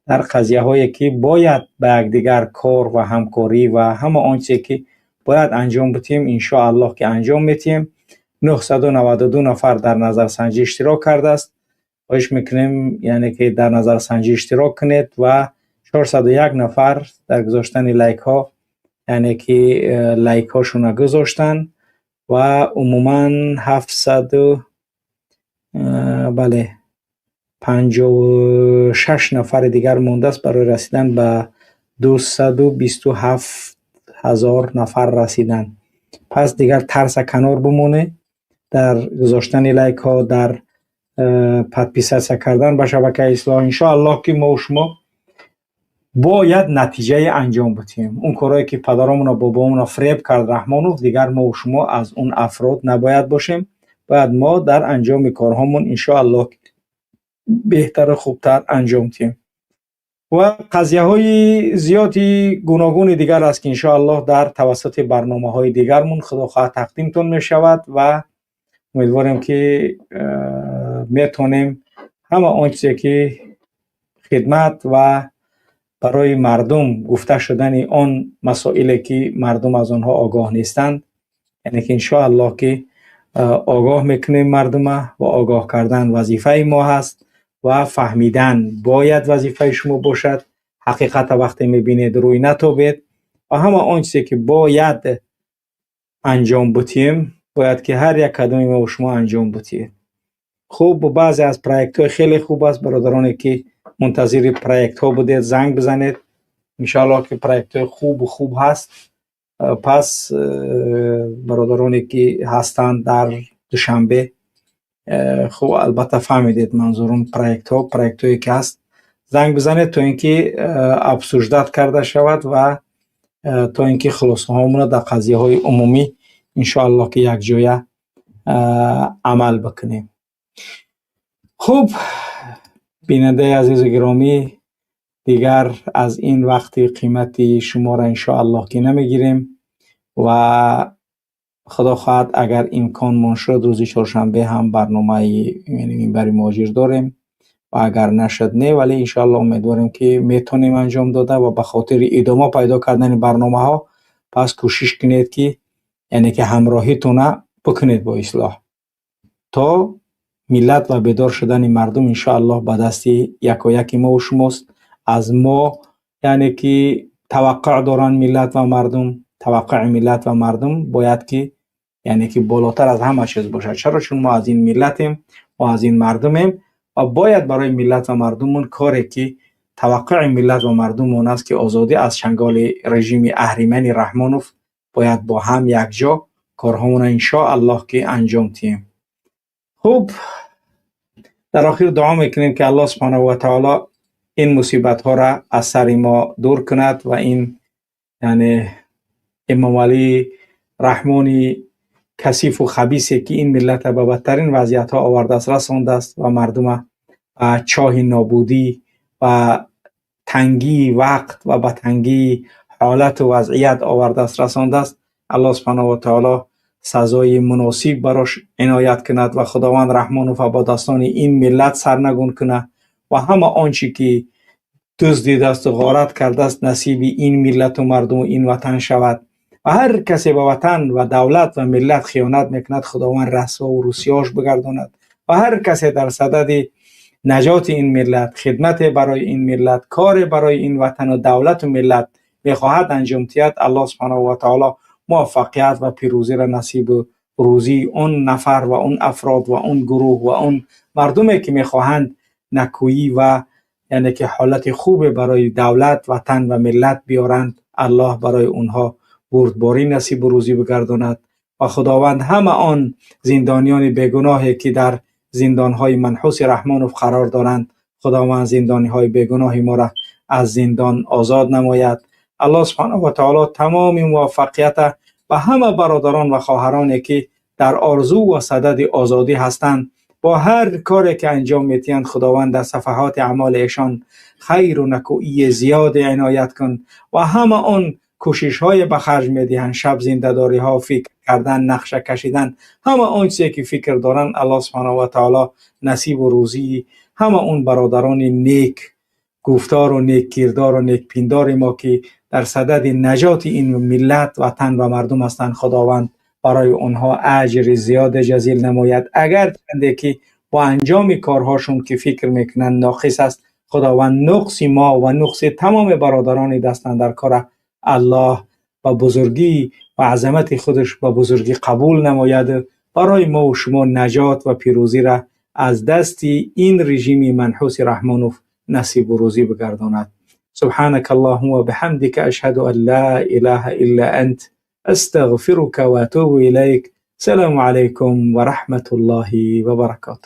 дар қазияҳое ки бояд ба якдигар кор ва ҳамкорӣ ва ҳама он чизе ки бояд анҷом бидиҳем, иншоаллоҳ ки анҷом медиҳем. 992 нафар дар назарсанҷӣ иштирок кардааст. Хоҳиш мекунем, яъне ки дар назарсанҷӣ иштирок кунед ва 401 нафар дар гузоштани лайкҳо, яъне ки лайкҳошонро гузоштанд ва умуман ҳафтсаду бале, 56 нафари дигар мондааст барои расидан ба 227 000 нафар расидан. Пас дигар тарса канор бимонед дар гузоштани лайкҳо, дар подписаться кардан ба шабакаи Ислоҳ. Иншоаллоҳ ки мо шумо бояд натиҷае анҷом бидиҳем. Он корҳое ки падаромона, бобоомона фиреб кард Раҳмонов, дигар мо шумо аз он афрод набояд бошем. Бояд мо дар анҷоми корҳомон иншоаллоҳ беҳтару хубтар анҷом диҳем. Ва қазияҳои зиёди гуногуни дигар аст, ки иншоаллоҳ дар тавассути барномаҳои дигармон худо хоҳад тақдимтон мешавад ва умедворем, ки метавонем ҳама он чизе ки хидмат ва барои мардум гуфта шудани он масоиле ки мардум аз онҳо огоҳ нестанд, яъне ки иншоаллоҳ ки огоҳ мекунем мардума ва огоҳ кардан вазифаи мо ҳаст ва фаҳмидан бояд вазифаи шумо бошад. Ҳақиқата вақте мебинед, рӯй натобед ва ҳама он чизе ки бояд анҷом бидиҳем, бояд ки ҳар як кадоми мо шумо анҷом бидиҳед. Хуб, баъзе аз проектҳои хеле хуб аст. Бародароне ки мунтазири проектҳо будед, занг бизанед. Иншоаллоҳ ки проектҳои хубу хуб ҳаст. Пас бародароне ки ҳастанд дар Душанбе, хуб, албатта фаҳмидед манзурум проектҳо, проектҳое ки ҳаст, Занг бизанед, то ин ки обсуждать карда шавад ва то ин ки хулосаҳомонро дар қазияҳои умумӣ, иншоаллоҳ, ки якҷоя амал бикунем. Хуб, бинандаи азизу гиромӣ, дигар аз ин вақти қимати шуморо, иншоаллоҳ, ки намегирем ва худо хоҳад, агар имконмон шуд, рӯзи чоршанбе ҳам барномаи Минбари муҳоҷир дорем ва агар нашуд, не, вале иншоаллоҳ умедворем, ки метавонем анҷом дода ва ба хотири идома пайдо кардани барномаҳо пас кӯшиш кунед, ки яъне ки ҳамроҳитона бикунед бо ислоҳ, то миллат ва бедор шудани мардум, иншоаллоҳ, ба дасти якояки мову шумост. Аз мо яъне ки таваққӯъ доранд миллат ва мардум. Таваққӯи миллат ва мардум бояд ки яъне ки болотар аз ҳама чиз бошад. Чаро? Чун мо аз ин миллатем, мо аз ин мардумем ва бояд барои миллат ва мардуммон коре ки таваққӯи миллат ва мардуммон аст, ки озодӣ аз чанголи режими аҳримани Раҳмонов, бояд бо ҳам якҷо корҳомонро, иншоаллоҳ, ки анҷом диҳем. Хуб, дар охир дуо мекунем, ки Аллоҳ субҳонаҳу ва таоло ин мусибатҳоро аз сари мо дур кунад ва ин яъне Эмомалӣ Раҳмони касифу хабисе, ки ин миллатро ба бадтарин вазъиятҳо овардааст, расондааст ва мардума ба чоҳи нобудӣ ва тангии вақт ва ба тангии ҳолату вазъият овардааст, расондааст, Аллоҳ субҳонаҳу ва таоло сазои муносиб барош иноят кунад ва Худованд Раҳмонова бо дастони ин миллат сарнагун кунад ва ҳама он чӣ ки дуздидасту ғорат кардааст, насиби ин миллату мардуму ин ватан шавад ва ҳар касе ба ватан ва давлат ва миллат хиёнат мекунад, Худованд расвову рӯсиёш бигардонад ва ҳар касе дар садади наҷоти ин миллат, хидмате барои ин миллат, коре барои ин ватану давлату миллат мехоҳад анҷом диҳад, Аллоҳ субҳонаҳу ва таоло муваффақият ва пирӯзиро насибу рӯзии он нафар ва он афрод ва он гурӯҳ ва он мардуме, ки мехоҳанд накӯӣ ва яъне ки ҳолати хубе барои давлат, ватан ва миллат биёранд, Аллоҳ барои онҳо бурдборӣ насибу рӯзӣ бигардонад ва Худованд ҳама он зиндониёни бегуноҳе, ки дар зиндонҳои манҳуси Раҳмонов қарор доранд, Худованд зиндониҳои бегуноҳи моро аз зиндон озод намояд. Аллоҳ субҳонаҳу ва таоло тамоми муваффақията ба ҳама бародарон ва хоҳароне, ки дар орзу ва садади озодӣ ҳастанд, бо ҳар коре ки анҷом медиҳанд, Худованд дар сафаҳоти аъмоли эшон хайру накӯии зиёде иноят кун ва ҳама он кӯшишҳое ба харҷ медиҳанд, шаб зиндадориҳо, фикр кардан, нақша кашидан, ҳама он чизе ки фикр доранд, Аллоҳ субҳонаҳу ва таоло насибу рӯзии ҳама он бародарони нек гуфтору нек кирдору нек пиндори мо, ки дар садади наҷоти ин миллат, ватан ва мардум ҳастанд, Худованд барои онҳо аҷри зиёде ҷазил намояд. Агар чанде ки бо анҷоми корҳошон, ки фикр мекунанд, ноқис аст, Худованд нуқси мо ва нуқси тамоми бародарони дастандаркора Аллоҳ ба бузургӣ ва азамати худаш ба бузургӣ қабул намояд, барои мо ва шумо наҷот ва пирӯзиро аз дасти ин режими манҳуси Раҳмонов насибу рӯзӣ бигардонад. سبحانك اللهم وبحمدك، أشهد أن لا إله إلا أنت، أستغفرك وأتوب إليك. السلام عليكم ورحمة الله وبركاته.